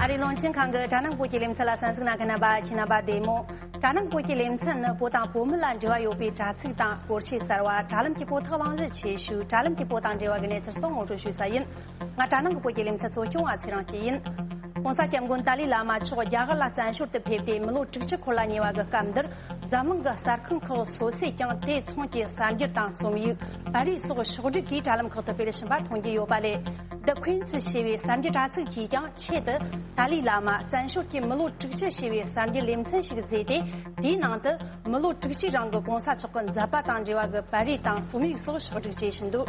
ཨ་རིའི་རླུང་འཕྲིན་ཁང་གི་དྲ་ནང་བོད་ཀྱི་ལེ་ཚན་ལ་གསན་གཟིགས་གནང་མཁན་རྣམ་པ་ཁྱེད་རྣམ་པ་བདེ་མོ། དྲ་ནང་བོད་ཀྱི་ལེ་ཚན་ནི་བོད་དང་བོད་མི་ལ་འབྲེལ་བ་ཡོད་པའི་དྲ་ཚིགས་དང་སྐོར་ཞིབ་གསར་བ། དྲ་ལམ་གྱི་བོད་ཐོག་གླེང་གཞི་ཆེ་ཤོས། དྲ་ལམ་གྱི་བོད་དང་འབྲེལ་བ་གི་གནས་ཚུལ་སོགས་ངོ་སྤྲོད་ཞུ་ས་ཡིན། ང་དྲ་ནང་གི་བོད་ཀྱི་ལེ་ཚན་གཙོ་སྐྱོང་བ་ཚེ་རིང་སྐྱིད་ཡིན། ༸གོང་ས་༸སྐྱབས་མགོན་ཏཱ་ལའི་བླ་མ་མཆོག་རྒྱ་གར་ལ་བཙན་བྱོལ་དུ་ཕེབས་ཏེ་མི་ལོ་དྲུག་ཅུ་འཁོར་ལ་ཉེ་བ་གི་སྐབས་འདིར། འཛམ་གླིང་གི་གསར་ཁང་ཁག་སོ་སོས་ཀྱང་དེ་མཚུངས་ཀྱི་གསར་འགྱུར་དང་རྩོམ་ཡིག་པར་རིས་སོགས་ཕྱོགས་བསྒྲིགས་ཀྱིས་དྲ་ལམ་ཁག་ཏུ་སྤེལ་བཞིན་པ་མཐོང་རྒྱུ་ཡོད་པ་ལས། The Queen's ཞེས་པའི་གསར་འགྱུར་དྲ་ཚིགས་ཀྱིས་ཀྱང་ཆེད་དུ་ཏཱ་ལའི་བླ་མ་བཙན་བྱོལ་གྱི་མི་ལོ་དྲུག་ཅུ་ཞེས་པའི་གསར་འགྱུར་ལེ་ཚན་ཞིག་བཟོས་ཏེ། དེའི་ནང་དུ་མི་ལོ་དྲུག་ཅུའི་རིང་གི་གོང་ས་མཆོག་གི་མཛད་པ་དང་འབྲེལ་བ་གི་པར་རིས་དང་རྩོམ་ཡིག་སོགས་ཕྱོགས་བསྒྲིགས་བྱེད་བཞིན་འདུག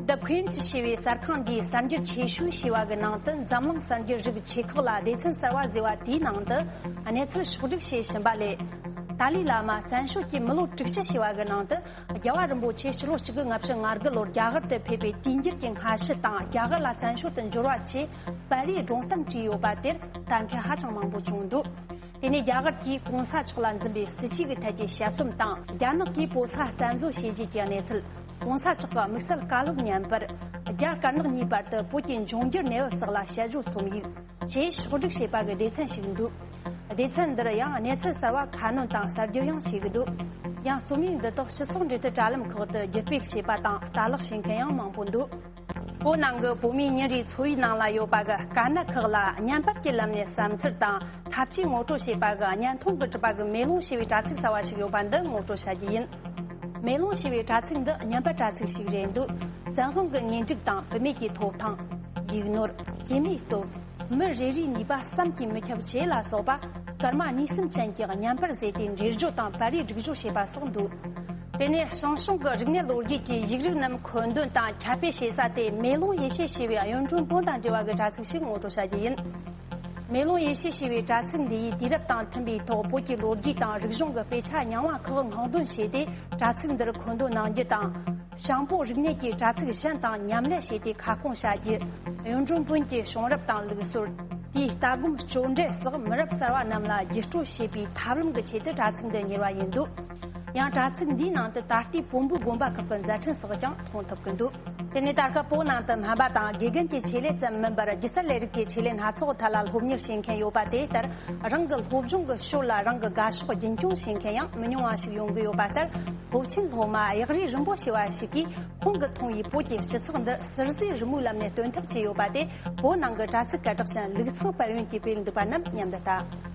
The Queen's ཞེས་པའི་གསར་ཁང་འདིའི་གསར་འགྱུར་ཆེ་ཤོས་ཞེས་པ་གི་ནང་དུ་འཛམ་གླིང་གསར་འགྱུར་རིགས་ཆེ་ཁག་ལ་སྡེ་ཚན་གསར་བ་བཟོས་པ་དེའི་ནང་དུ་གནས་ཚུལ་ཕྱོགས་བསྒྲིགས་བྱེད་བཞིན་པ་ལས། ཏཱ་ལའི་བླ་མ་བཙན་བྱོལ་གྱི་མི་ལོ་དྲུག་ཅུ་ཞེས་པ་གི་ནང་དུ་རྒྱལ་བ་རིན་པོ་ཆེ་སྤྱི་ལོ་གཅིག་དགུ་ལྔ་བཅུ་ང་དགུ་ལོར་རྒྱ་གར་དུ་ཕེབས་པའི་དུས་འགྱུར་གྱི་སྔ་ཕྱི་དང་རྒྱ་གར་ལ་བཙན་བྱོལ་དུ་འབྱོར་བ་བཅས་པར་རིས་སྒྲུང་གཏམ་བྲིས་ཡོད་པ་དེར་ལྟ་མཁན་ཧ་ཅང་མང་པོ་བྱུང་འདུག་དེ་ནས་རྒྱ་གར་གྱིས་གོང་ས་མཆོག་ལ་འཛིན་པའི་སྲིད་ཇུས་ཀྱི་ཐད་ཀྱི་དཔྱད་རྩོམ་དང་། རྒྱ་ནག་གིས་བོད་ས་བཙན་བཟོ་བྱས་རྗེས་ཀྱི་གནས་ཚུལ། གོང་ས་མཆོག་གི་དམིགས་བསལ་བཀའ་སློབ་བརྙན་པར། རྒྱ་དཀར་ནག་གཉིས་བར་དུ་བོད་ཀྱི་འབྱུང་འགྱུར་གནས་བབ་སོགས་ལ་དཔྱད་བརྗོད་རྩོམ་ཡིག་ཅེས་ཕྱོགས་བསྒྲིགས་བྱས་པ་གི་སྡེ་ཚན་ཞིག་འདུག་སྡེ་ཚན་འདིར་ཡང་གནས་ཚུལ་གསར་བ་ཁ་སྣོན་དང་གསར་བསྒྱུར་ཡང་བྱེད་ཀྱི་འདུག་ཡང་རྩོམ་ཡིག་འདི་དག་སྤྱི་ཚོགས་འབྲེལ་མཐུད་དྲ་ལམ་ཁག་ཏུ་བརྒྱུད་སྤེལ་བྱས་པ་དང་ལྟ་ལེགས་བྱེད་མཁན་ཡང་མང་པོ་འདུག་བོད་ནང་གི་བོད་མིའི་ཉིན་རེའི་འཚོ་བའི་ནང་ལ་ཡོད་པ་གི་དཀའ་གནད་ཁག་ལ་བརྙན་པར་གྱི་ལམ་ནས་བསམ་ཚུལ་དང་ཐབས་ཇུས་ངོ་སྤྲོད་བྱས་པ་གི་བརྙན་ཐུང་གི་གྲུབ་པ་གི་མེ་ལོང་ཞེས་པའི་དྲ་ཚིགས་གསར་བ་ཞིག་ཡོད་པ་འདི་ངོ་སྤྲོད་བྱ་རྒྱུ་ཡིན། མེ་ལོང་ཞེས་པའི་དྲ་ཚིགས་འདི་བརྙན་པར་དྲ་ཚིགས་ཤིག་རེད་འདུག་བཙན་དབང་གི་དངོས་སྒྲིག་དང་བུད་མེད་ཀྱི་ཐོབ་ཐང་། ཡིག་ནོར། སྐྱེས་མའི་སྟོབས། མི་རེ་རེའི་ནུས་པ་བསམ་གྱིས་མི་ཁྱབ་བཅས་ལ་སོགས་པ་སྐར་མ་གཉིས་གསུམ་ཅན་གྱི་བརྙན་པར་བཟོས་ཏེ་འགྲེལ་བརྗོད་དང་པར་རིས་སྒྲིག་སྦྱོར་བྱས་པ་སོགས་འདུག་དེ་ནས་ཞང་ཞུང་གི་རིག་གནས་ལོ་རྒྱུས་ཀྱི་ཡིག་རིགས་རྣམས་མཁོ་འདོན་དང་ཁྱབ་སྤེལ་བྱེད་ས་དེ་མེ་ལོང་ཡེ་ཤེས་ཞེས་པའི་གཡུང་དྲུང་བོན་དང་འབྲེལ་བ་གི་དྲ་ཚིགས་ཤིག་ངོ་སྤྲོད་བྱ་རྒྱུ་ཡིན། མེ་ལོང་ཡེ་ཤེས་ཞེས་པའི་དྲ་ཚིགས་འདི་ཡིས་དུས་རབས་དང་མཐུན་པའི་ཐོག་བོད་ཀྱི་ལོ་རྒྱུས་དང་རིག་གཞུང་གི་དཔེ་ཆ་རྙིང་བ་ཁག་སྔོག་འདོན་བྱས་ཏེ་དྲ་ཚིགས་འདིར་མཁོ་འདོན་གནང་རྒྱུ་དང་། ཞང་པོ་རིག་གནས་ཀྱི་དྲ་ཚིགས་གཞན་དང་མཉམ་ལས་བྱས་ཏེ་ཁ་སྐོང་བྱ་རྒྱུ། གཡུང་དྲུང་བོན་གྱི་བྱུང་རབས་དང་ལུགས་སྲོལ། དེའི་ལྟ་སྒོམ་སྤྱོད་འབྲས་སོགས་མི་རབས་གསར་བ་རྣམས་ལ་བརྒྱུད་སྤྲོད་བྱེད་པའི་ཐབས་ལམ་གྱི་ཆེད་དུ་དྲ་ཚིགས་འདི་གཉེར་བ་ཡིན་འདུག། ཡང་དྲ་ཚིགས་འདིའི་ནང་དུ་ད་ལྟའི་བོན་པོའི་དགོན་པ་ཁག་གི་མཛད་འཕྲིན་སོགས་ཀྱང་མཐོང་ཐུབ་ཀྱི་འདུག། དེ་ནས་ད་སྐབས་བོད་ནང་དུ་སྨན་པ་དང་དགེ་རྒན་གྱི་ཆེད་ལས་ཙམ་མིན་པར་སྒྱུ་རྩལ་ལས་རིགས་ཀྱི་ཆེད་ལས་སྣ་ཚོགས་ཐད་ལ་སློབ་གཉེར་བྱེད་མཁན་ཡོད་པ་དེ་ལྟར། རང་གི་སློབ་སྦྱོང་གི་ཞོར་ལ་རང་གི་དགའ་ཕྱོགས་རྒྱུན་འཁྱོངས་བྱེད་མཁན་ཡང་མི་ཉུང་བ་ཞིག་ཡོང་གི་ཡོད་པ་ལྟར། སློབ་ཆེན་སློབ་མ་གཡག་རིགས་རིན་པོ་ཆེ་བ་ཞིག་གིས་ཁོང་གིས་མཐོང་བའི་བོད་ཀྱི་སྤྱི་ཚོགས་འདི་ཟུར་བཟོས་རི་མོའི་ལམ་ནས་སྟོན་ཐབས་བྱས་ཡོད་པ་དེ། བོད་ནང་གི་དྲ་ཚིགས་སྐད་གྲགས་ཅན་ལུགས་ཚང་དཔལ་ཡོན་གྱིས་སྤེལ་འདུག་པ་རྣམས་མཉམ་དུ་ལྟ།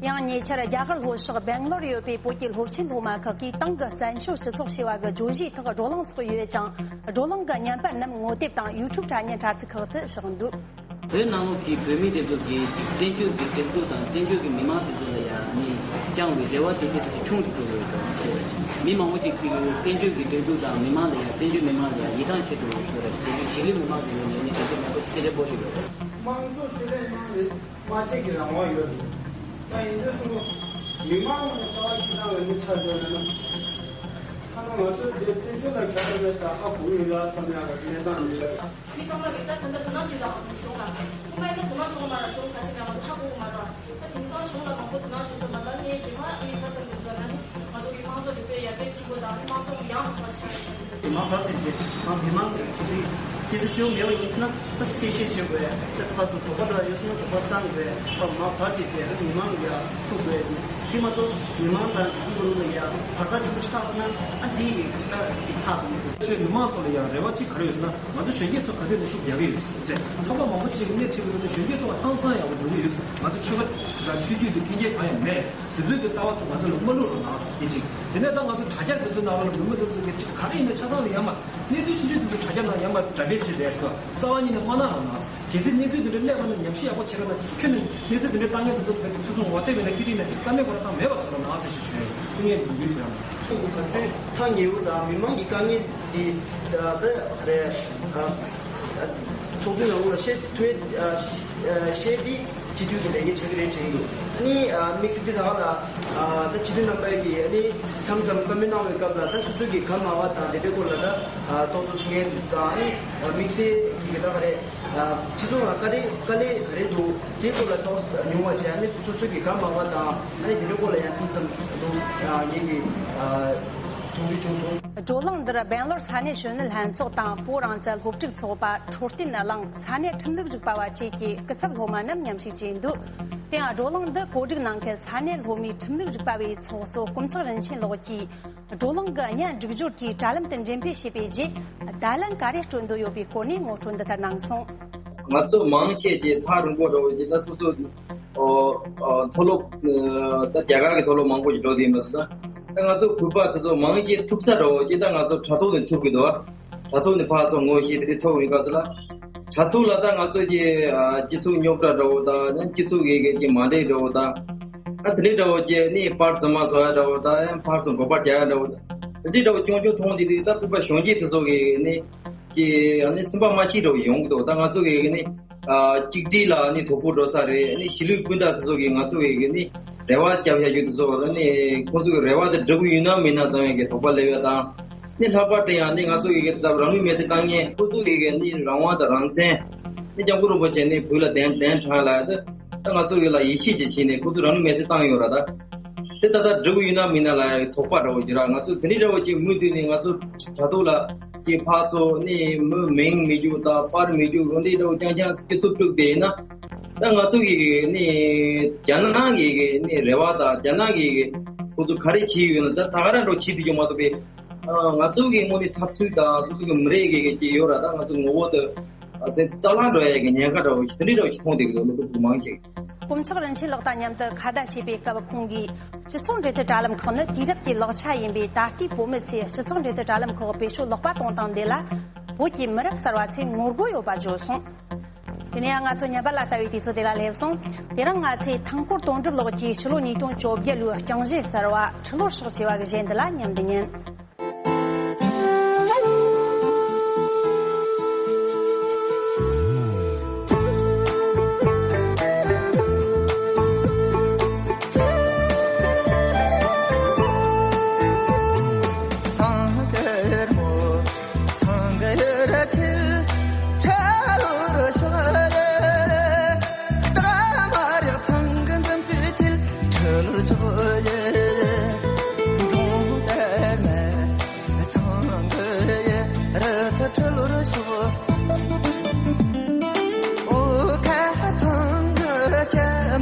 ཡང་ཉེ་ཆར་རྒྱ་གར་ལྷོ་ཕྱོགས་སྦེང་ལོར་ཡོད་པའི་བོད་ཀྱི་སློབ་ཆེན་སློབ་མ་ཁག་གིས་ཏང་གི་བཙན་བྱོལ་སྤྱི་ཚོགས་ཞེས་པ་གི་བརྗོད་གཞིའི་ཐོག་བགྲོ་གླེང་ཚོགས་ཡོད་ཅིང་། བགྲོ་གླེང་གི་བརྙན་པར་རྣམས་ངོ་དེབ་དང་ཡུ་ཊུབ་དྲ་བརྙན་དྲ་ཚིགས་ཁག་ཏུ་བཞག་འདུག། བོད་ནང་ལོགས་ཀྱི་བོད་མི་དེ་ཚོ་གིས་བཙན་བྱོལ་གྱི་སྒྲིག་འཛུགས་དང་བཙན་བྱོལ་གྱི་མི་མང་དེ་ཚོ་ལ་ཡང་ནི་བཅངས་པའི་རེ་བ་དེ་དེ་ཚོ་ཆུང་དུ་འགྲོ་གི་ཡོད་ཀྱང་། མི་མང་པོ་ཞིག་གིས་བཙན་བྱོལ་གྱི་སྒྲིག་འཛུགས་དང་མི་མང་ལ་ཡང་བཙན་བྱོལ་མི་མང་ལ་ཡང་ཡིད་ཐང་ཆད་འགྲོ་གི་ཡོད་རེད། བཙན་བྱོལ་གཞིས་ལུས་མི་མང་དེ་ཚོ་ནས་ནི་དེ་ཚོ་མང་པོ་ཞིག་སྐད་ཆ་སྤོ་ཞིག་ཡོད་རེད། དམངས་གཙོ་ཞི་བདེ་གནང་ནས། སྨྲ་བརྗོད་ཀྱི་རང་དབང་ཡོད་རེད། ད་ཡིན་དུས་སུ་མི་མང་ལ་ལྟ་བ་ཞིག་བཏང་བའི་མི་ཆགས་ཡོད་ན། ཐ་ན་ང་ཚོའི་འདིར་བཙན་བྱོལ་ལ་ག་རེ་མེད་ས་ཧ་གོ་ཡོད་ལ་བསམ་ཡག་གི་གནས་སྟངས་འདི་རེད། མི་ཚང་མ་གིས་ད་ད་ལྟ་དོ་སྣང་བྱེད་དང་གཞུང་ལ། ཁོ་མ་ཡིན་ན་དོ་སྣང་བྱུང་མ་ར་གཞུང་ག་ཅི་ཡང་ང་ཚོ་ཧ་གོ་གི་མ་རེད། ད་དེང་སང་གཞུང་ལ་མང་པོ་དོ་སྣང་བྱེད་ཆོག་པ་ལ་ངས་རྗེས་མ་ཨེ་ཁ་སང་གི་འདྲ་ན་ནི་ང་ཚོ་གི་དམངས་གཙོ་དེ་དཔེ་ཡར་རྒྱས་ཕྱིན་པོ་དང་དམངས་གཙོ་ཡང་དག་པ་ཞིག་ཡིན། མ་བབས་ཅིག་བྱས། ང་མི་མང་གི་ཁྱི་སི་ཁྱི་སི་ཤོག་མེད་པ་ཡིན་ཟེར་ན་ད་སེ་ཤེས་བྱེད་དགོས། ད་ཕར་ཚུར་དོགས་པ་འདྲ་ཡོད་ཟེར་ན་དོགས་པ་སངས་དགོས། ད་མ་བབས་ཅིག་བྱས་ད་མི་མང་གི་ཡ་ཐུག་དགོས། དེ་མ་གཏོགས་མི་མང་དང་དེ་ཚོ་ནང་ལ་ཡ་བར་ཐག་ཆེན་པོ་ཞིག་ཐག་ཟེར་ན་ཨ་འདི་ཡི་ད་ཅིག་ཐག་དང་། ཆོས་མི་མང་ཚོ་ལ་ཡང་རེ་བ་གཅིག་ག་རེ་ཡོད་ཟེར་ན། ང་ཚོ་གཞོན་སྐྱེས་ཚོ་ག་དུས་ནས་ཤུགས་རྒྱག་གི་ཡོད་ཟེར་ཚེ། ཚོགས་པ་མང་པོ་ཅིག་གི་སྣེ་ཁྲིད་ཀྱི་འདུག་ནས་གཞོན་སྐྱེས་ཚོ་ཧང་སང་ཡག་པོ་འགྲོ་གི་ཡོད་ཟེར། ང་ཚོ་ཆོས་པ་དང་ཆོས་བརྒྱུད་དེ་འཐེན་འཁྱེར་གང་ཡང་མེད་ཟེར། དེ་ཚོའི་གི་ལྟ་བ་ཚོ་ང་ཚོ་ལ་མ་བླུག་རོགས་གནང་ཟེར་དེ་གཅིག། དེ་ནས་ད་ང་ཚོ་དྲ་རྒྱ་དེ་ཚོའི་ནང་ལ་འགྲོ་མི་དེ་ཚོ་གི་གཅིག་ག་རེ་ཡིན་ན་ཆ་ཚང་ལ་ཡང་མ་གནས་ཚུལ་ཆུང་ཆུང་དེ་ཚོ་དྲ་རྒྱ་ནང་ཡང་མ་དྲ་སྦས་བྱེད་རེད་ཟེར། རྩ་བ་ཉིད་ནས་མ་གནང་རོགས་གནང་ཟེར། གལ་སྲིད་གནས་ཚུལ་དེ་འདྲ་སླེབས་པ་ན་ཉམས་ཞིབ་ཡག་པོ་བྱེད་རོགས་གནང་། ཁྱོན་ནས་གནས་ཚུལ་དེ་འདྲ་བཏང་མཁན་དེ་ཚོ་ག་དུས་ཚོད་སོང་ངོ་བལྟས་པས་ན་ཀི་རི་ནས་རྩ་མེད་པར་བཏང་མེད་པ་བཟོ་རོགས་གནང་ཟེར་ཞུ་ཞུ་ཡིན། ཐུགས་ངེས་འདུན་འདུན་བྱེད་རོགས་གནང་། ཁྱོད་ཀྱི་ག་ཚོད་ཐག་ཉེ་བོ་དང་མི་མང་གི་དཀའ་ངལ་འདི་ད་ད་རེད། ཚོགས་འདུའི་ནང་ལ་བཤད་ཐུབ་ཨ་བཤད་དེ་སྤྱི་འཐུས་ཀྱི་ལས་འགན་ཆགས་ཀྱི་རེད་དྲན་གྱི་འདུག། ཨ་ནི་དམིགས་བསལ་འདི་དག་ལ་ད་སྤྱི་འཐུས་རྣམ་པ་གིས་ཨ་ནི་མཚམས་མཚམས་བཀའ་མོལ་གནང་བའི་སྐབས་ལ་ད་སོ་སོ་གིས་ག་མ་བ་དང་དེ་འདྲའི་སྐོར་ལ་ད་ཏོག་ཏོག་ཚིག་ངན་དང་ཨ་ནི་དམིགས་བསལ་གྱི་ད་ག་རེད། སྤྱི་ཚོགས་ལ་དཀའ་ལས་དཀའ་ལས་ག་རེ་འདུག་དེའི་སྐོར་ལ་ཏོག་ཙམ་ཉུང་བ་བྱས། ཨ་ནི་སོ་སོ་གིས་ག་མ་བ་དང་ཨ་ནི་དེ་འདྲའི་སྐོར་ལ་ཡང་མཚམས་མཚམས་ཏོག་ཙམ་ངེད་ཀྱིས་མཐོང་རྒྱུ་བྱུང་སོང་། བགྲོ་གླེང་འདིར་སྦེང་ལོར་ས་གནས་གཞོན་ནུ་ལྷན་ཚོགས་དང་བོད་རང་བཙན་སློབ་ཕྲུག་ཚོགས་པ། འཕྲོད་བསྟེན་གླིང་། ས་གནས་ཁྲིམས་ལུགས་རིག་པ་བ་བཅས་ཀྱི་སྐུ་ཚབ་སློབ་མ་རྣམས་མཉམ་ཞུགས་བྱས་འདུག། དེ་ཡང་བགྲོ་གླེང་འདི་གོ་སྒྲིག་གནང་མཁན་ས་གནས་སློབ་མའི་ཁྲིམས་ལུགས་རིག་པ་བའི་ཚོགས་གཙོ་དཀོན་མཆོག་རིན་ཆེན་ལགས་ཀྱིས། བགྲོ་གླེང་གི་བརྙན་སྒྲིག་སྦྱོར་གྱི་དྲ་ལམ་དུ་འགྲེམས་སྤེལ་བྱས་པའི་རྗེས། བརྡ་ལན་ག་རེ་སྤྲོད་འདོད་ཡོད་པའི་སྐོར་ནས་ངོ་སྤྲོད་འདི་ལྟར་གནང་སོང་། ང་ཚོ་མང་ཆེ་གྱིས་ཐག་རིང་པོ་འདྲ་བོ་ཅིག་ད་སོ་སོ་ཨོ་ཨོ་མཐོ་སློབ་ཨ་ད་རྒྱ་གར་གྱི་མཐོ་སློབ་མང་པོ་ཞིག་འགྲོ་བསྡད་ཡིན་པ་སོང་ན། ད་ང་ཚོ་བོད་པ་དེ་ཚོ་མང་ཆེ་ཐུག་ས་འདྲ་བོ་ཅིག་ད་ང་ཚོ་དྲ་ཐོག་ནས་ཐུག་གི་འདུག། དྲ་ཐོག་ནས་ཕར་ཚུར་ངོ་ཤེས་དེ་འདྲ་ཐུག་ཡོད་པ་སོང་ན། དྲ་ཐོག་ལ་ད་ང་ཚོ་གི་ཨ་སྤྱི་ཚོགས་རྙོག་དྲ་འདྲ་བོ་དང་ཡང་སྤྱི་ཚོགས་ཀྱི་གི་ཅིག་མ་འགྲིག་འདྲ་བོ་དང་། ཨ་དེ་འདྲའི་འདྲ་བོ་ཅིག་ནི་པར་རྫུན་མ་བཟོ་ཡ་འདྲ་བོ་དང་ཡང་ཕར་ཚུར་མགོ་པར་རྒྱག་ཡ་འདྲ་བོ་དང་། དེ་འདྲའི་འདྲ་བོ་ཅུང་ཅུང་མཐོང་བསྡད་དུས་ད་བོད་པ་གཞོན་སྐྱེས་དེ་ཚོ་གི་ནི་ཅིག་ཨ་ནི་སེམས་པ་མ་སྐྱིད་འདྲ་བོ་ཡོང་གི་འདུག། ད་ང་ཚོ་གི་ནི་ཨ་གཅིག་སྒྲིལ་ལ་ནི་དོ་ཕོག་འགྲོ་ས་རེད། ནི་གཞིས་ལུས་སྤུན་ཟླ་དེ་ཚོ་གི་ང་ཚོ་གི་གི་ནི་རེ་བ་བརྒྱབ་བཞག་རྒྱུ་དེ་ཚོ་ནི་ཁོང་ཚོ་གི་རེ་བ་དེ་འགྲུབ་ཡོད་ན་མིན་ན་བསམ་ཡ་གི་དོགས་པ་སླེབས་ཡ་དང་། ནི་ལྷག་པར་དུ་ཡང་ནི་ང་ཚོ་གི་གི་ད་རང་ལུས་མེར་སྲེག་བཏང་མཁན་ཁོང་ཚོ་གི་གི་ནི་རང་དབང་དང་རང་བཙན་ནི་སྐྱབས་མགོན་རིན་པོ་ཆེ་ནི་བོད་ལ་གདན་གདན་དྲངས་ལ་ད་ད་ང་ཚོ་གི་ལ་ཡིད་ཆེས་ཀྱི་བྱས་ནས་ཁོང་ཚོ་རང་ལུས་མེར་སྲེག་བཏང་ཡོད་ར། ད་དེ་ད་ལྟ་འགྲུབ་ཡོད་ན་མིན་ན་ལ་དོགས་པ་འདྲ་བོ་ཡོད་ར། ང་ཚོ་དེ་འདྲའི་འདྲ་བོ་ཅིག་མུ་མཐུད་ནས་ང་ཚོ་དྲ་ཐོག་ལ་ཅིག་ཕར་ཚུར་ནི་མི་མིང་མི་རྒྱུག་དང་པར་མི་རྒྱུག་འོ་འདྲའི་འདྲ་བོ་རྐྱང་རྐྱང་སྐྱེ་ཚུལ་དཀྲུགས་བསྡད་ཡིན་ན། ད་ང་ཚོ་གི་ནི་རྒྱ་ནག་གི་ནི་རེ་བ་དང་རྒྱ་ནག་གི་ཁོ་ཚོ་ག་རེ་བྱེད་ཡོད་ན་ད་ད་ག་རང་འདྲ་བོ་བྱེད་དུ་ཡོད་མ་གཏོགས་པའི། ང་ཚོ་གི་དངོས་གནས་འཐབ་རྩོད་དང་སོ་སོ་གི་མི་རིགས་ཀྱི་ཅིག་ཡོད་ར། ད་ང་ཚོ་ངོ་བོ་དེ་དེ་རྩ་བརླག་འགྲོ་ཡ་གི་ཉེན་ཁ་འདྲ་བོ་ཞིག་དེ་འདྲའི་འདྲ་བོ་ཞིག་མཐོང་བསྡད་ཀྱི་འདུག། སློབ་ཕྲུག་མང་ཆེ་གིས། དཀོན་མཆོག་རིན་ཆེན་ལགས་དང་མཉམ་དུ་ཁ་བརྡ་བྱས་པའི་སྐབས་ཁོང་གིས། སྤྱི་ཚོགས་འབྲེལ་མཐུད་དྲ་ལམ་ཁག་ནི་དུས་རབས་ཀྱི་ལེགས་ཆ་ཡིན་པས། ད་ལྟའི་བོད་མི་ཚོས་སྤྱི་ཚོགས་འབྲེལ་མཐུད་དྲ་ལམ་ཁག་བེད་སྤྱོད་ལོག་པ་གཏོང་སྟངས་འདི་ལ། བོད་ཀྱི་མི་རབས་གསར་བ་ཚོས་ངོ་རྒོལ་ཡོད་པ་བརྗོད་སོང་། དེ་ནས་ཡང་ང་ཚོ་ཉམས་པ་ལ་ལྟ་བའི་དུས་ཚོད་དེ་ལ་སླེབས་སོང་། དེ་རིང་ང་ཚོས་ཐང་སྐོར་དོན་གྲུབ་ལགས་ཀྱིས་ཕྱི་ལོ་ཉིས་སྟོང་བཅོ་བརྒྱད་ལོའི་རྐྱང་གཞས་གསར་བ་ཁྲི་ལོར་ཕྱོགས་ཅེས་པ་གི་གཞས་འདི་ལ་ཉམས་འདི་ཉན།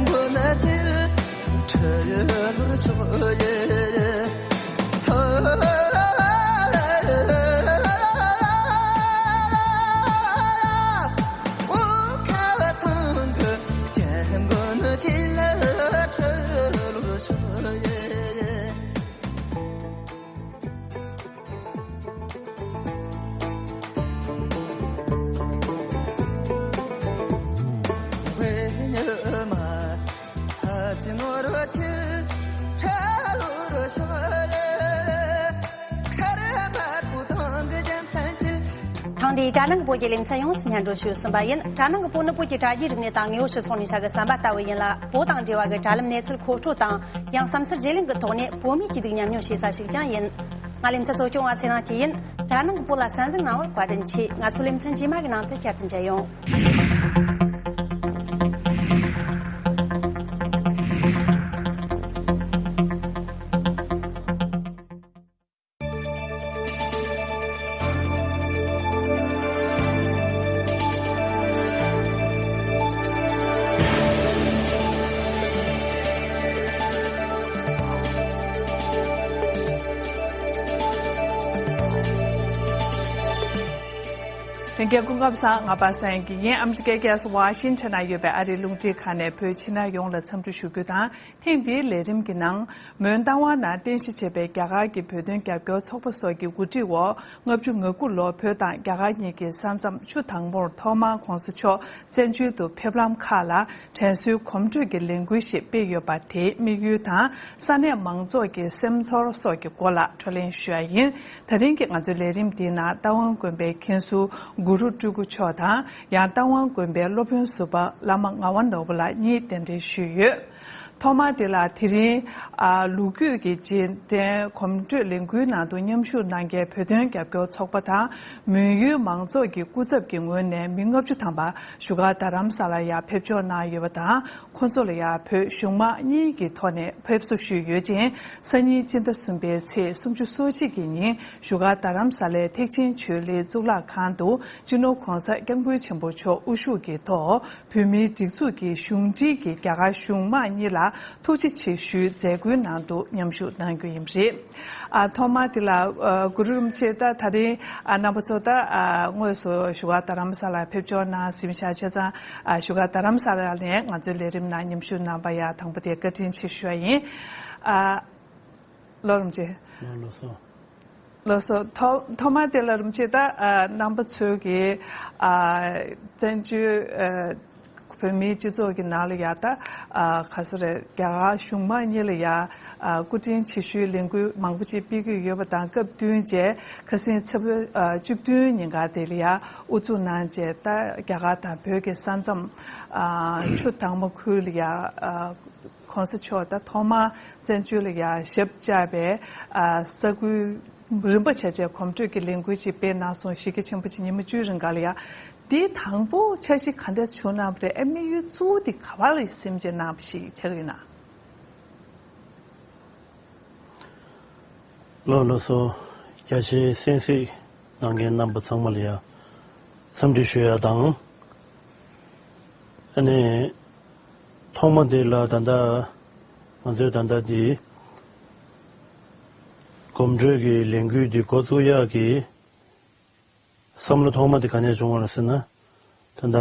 འདིའི་དྲ་ནང་གི་བོད་ཀྱི་ལེ་ཚན་ཡོངས་སུ་སྙན་སྒྲོན་ཞུས་ཟིན་པ་ཡིན། དྲ་ནང་གི་བོད་ནི་བོད་ཀྱི་དྲ་རྒྱའི་རིག་གནས་དང་དངོས་ཡོད་སྤྱི་ཚོགས་ནས་བྱ་དགའ་ཟམ་པ་ལྟ་བུ་ཡིན་ལ། བོད་དང་འབྲེལ་བ་གི་དྲ་ལམ་གནས་ཚུལ་མཁོ་སྤྲོད་དང་། ཡང་བསམ་ཚུལ་བརྗེ་ལེན་གྱི་ཐོག་ནས་བོད་མིའི་སྐྱིད་སྡུག་མཉམ་མྱོང་བྱེད་ས་ཞིག་ཀྱང་ཡིན། ང་ལེ་ཚན་གཙོ་སྐྱོང་བ་ཚེ་རིང་སྐྱིད་ཡིན། དྲ་ནང་གི་བོད་ལ་གསན་གཟིགས་གནང་བར་བཀའ་དྲིན་ཆེ། ང་ཚོའི་ལེ་ཚན་རྗེས་མ་གི་ནང་དུ་བསྐྱར་དུ་མཇལ་ཡོང་། ལྷན་རྒྱས་སྐུ་ཁམས་བཟང་། ང་པ་སངས་སྐྱིད་ཡིན། ཨ་མི་རི་ཀའི་རྒྱལ་ས་ཝ་ཤིང་ཊོན་ན་ཡོད་པའི་ཨ་རིའི་རླུང་འཕྲིན་ཁང་ནས་བོད་ཕྱི་ནང་ཡོངས་ལ་འཚམས་འདྲི་ཞུ་རྒྱུ་དང་། ཐེངས་འདིའི་ལས་རིམ་གྱི་ནང་། མོན་རྟ་དབང་ནང་རྟེན་གཞི་བྱས་པའི་རྒྱ་གར་གྱི་བོད་དོན་རྒྱབ་སྐྱོར་ཚོགས་པ་སོགས་ཀྱི་འགོ་ཁྲིད་འོག་ལྔ་བཅུ་ང་དགུ་ལོར་བོད་དང་རྒྱ་གར་གཉིས་ཀྱི་ས་མཚམས་ཆུ་དྭངས་མོར་ཐོག་མར་༧གོང་ས་མཆོག་བཙན་བྱོལ་དུ་ཕེབས་ལམ་ཁག་ལ་དྲན་གསོའི་གོམ་བགྲོད་ཀྱི་ལས་འགུལ་ཞིག་སྤེལ་ཡོད་པ་དེའི་དམིགས་ཡུལ་དང་། ས་གནས་མང་ཚོགས་ཀྱི་སེམས་ཚོར་སོགས་ཀྱི་སྐོར་ལ་བགྲོ་གླེང་ཞུ་ཡ་ཡིན། ད་རིང་གི་ང་ཚོའི་ལས་རིམ་འདིའི་ནང་རྟ་དབང་དགོན་པའི་མཁན་ཟུར་གུ་རུ་སྤྲུལ་སྐུ་མཆོག་དང་། ཡང་རྟ་དབང་དགོན་པའི་སློབ་དཔོན་ཟུར་པ་བླ་མ་ངག་དབང་ནོར་བུ་ལགས་གཉིས་གདན་འདྲེན་ཞུས་ཡོད། ཐོག་མ་དེ་ལ་དེ་རིང་ཨ་ལོ་རྒྱུས་ཀྱི་རྗེས་དྲན་གོམ་བགྲོད་ལས་འགུལ་ནང་དུ་མཉམ་ཞུགས་གནང་མཁན་བོད་དོན་རྒྱབ་སྐྱོར་ཚོགས་པ་དང་། མོན་ཡུལ་མང་ཚོགས་ཀྱི་སྐུ་ཚབ་ཀྱི་ངོས་ནས་མི་ལྔ་བཅུ་ཐམ་པ་བཞུགས་སྒར་རྡ་རམ་ས་ལར་ཡར་ཕེབས་འབྱོར་གནང་ཡོད་པ་དང་། ཁོང་ཚོ་ལ་ཡང་བོད་གཞུང་མང་གཉིས་ཀྱི་ཐོག་ནས་ཕེབས་བསུ་ཞུས་ཡོད་ཅིང་། སང་ཉིན་སྤྱི་ཟླ་གསུམ་པའི་ཚེས་སུམ་ཅུ་སོ་གཅིག་གི་ཉིན་བཞུགས་སྒར་རྡ་རམ་ས་ལའི་ཐེག་ཆེན་ཆོས་གླིང་གཙུག་ལག་ཁང་དུ་སྤྱི་ནོར་༧གོང་ས་༧སྐྱབས་མགོན་ཆེན་པོ་མཆོག་དབུ་བཞུགས་ཀྱི་ཐོག་བོད་མིའི་སྒྲིག་འཛུགས་ཀྱི་གཞུང་འབྲེལ་གྱི་རྒྱ་གར་གཞུང་མང་གཉིས་ལ་ཐུགས་རྗེ་ཆེ་ཞུའི་མཛད་སྒོའི་ནང་དུ་མཉམ་ཞུགས་གནང་རྒྱུ་ཡིན་པ་རེད། ཨ་ཐོག་མ་དེ་ལ་ཨ་གུ་རུ་རིན་པོ་ཆེ། ད་ད་རིང་ཨ་རྣམ་པ་ཚོ་ད་ཨ་དངོས་སུ་བཞུགས་སྒར་རྡ་རམ་ས་ལར་ཕེབས་འབྱོར་གནང་ཟིན་ཤག་བྱས་ཙང་། ཨ་བཞུགས་སྒར་རྡ་རམ་ས་ལ་ནས་ང་ཚོའི་ལས་རིམ་ནང་མཉམ་ཞུགས་གནང་པར་ཡང་དང་པོ་དེ་བཀའ་དྲིན་ཆེ་ཞུ་བ་ཡིན། ཨ་ལོ་རིན་པོ་ཆེ། ལོ་ལོ་སོ། ལགས་སོ། ཐོག་ཐོག་མར་དེ་ལ་རིན་པོ་ཆེ། ད་ཨ་རྣམ་པ་ཚོས་ཀྱིས་ཨ་བཙན་བྱོལ་ཨ་བོད་མིའི་སྤྱི་ཚོགས་ཀྱི་ནང་ལ་ཡ་ད་ཨ་ག་སོ་རེད། རྒྱ་གར་གཞུང་མང་གཉིས་ལ་ཡ་ཨ་སྐུ་དྲིན་ཆེ་ཞུའི་ལས་འགུལ་མང་པོ་ཅིག་སྤེལ་གྱི་ཡོད་པ་དང་། སྐབས་བསྟུན་བྱས་ཁ་སང་ཚེས་པ་ཨ་བཅུ་བདུན་ཉིན་ཀ་དེ་ལ་ཡ་དབུ་འཛུགས་གནང་བྱས། ད་རྒྱ་གར་དང་བོད་ཀྱི་ས་མཚམས་ཨ་ཆུ་དྭངས་མོ་ཁུལ་ལ་ཡ་ཨ་༧གོང་ས་མཆོག་ད་ཐོག་མར་བཙན་བྱོལ་ལ་ཡ་ཞབས་བཅགས་པའི་ཨ་ས་ཁུལ་རིམ་པ་བྱས་བྱས་གོམ་བགྲོད་ཀྱི་ལས་འགུལ་ཅིག་སྤེལ་གནང་སོང་། གཞིས་ཀ་ཆེན་པོ་ཅིག་ཉི་མ་བཅུའི་རིང་ག་ལ་ཡ། འདི་དང་པོ་འཆར་གཞི་ག་འདྲ་བྱུང་གནང་བ་རེད། ཨེ་དམིགས་ཡུལ་གཙོ་བོ་འདི་ག་བ་ལ་སེམས་ཅན་གནང་བ་ཞིག་ཆགས་ཡོད་ན། ལགས་ལགས་སོ། རྒྱ་ཆེའི་གསན་གཟིགས་གནང་མཁན་རྣམ་པ་ཚང་མ་ལ་ཡ་འཚམས་འདྲི་ཞུ་ཡ་དང་། ཨ་ནི་ཐོག་མ་དེ་ལ་ད་ལྟ་ང་ཚོས་ད་ལྟ་འདི་གོམ་བགྲོད་ཀྱི་ལས་འགུལ་འདི་འགོ་བཙུགས་ཡག་གི་བསམ་བློ་ཐོག་མ་དེ་ག་ནས་བྱུང་བ་རེད་ཟེར་ན། ད་ལྟ་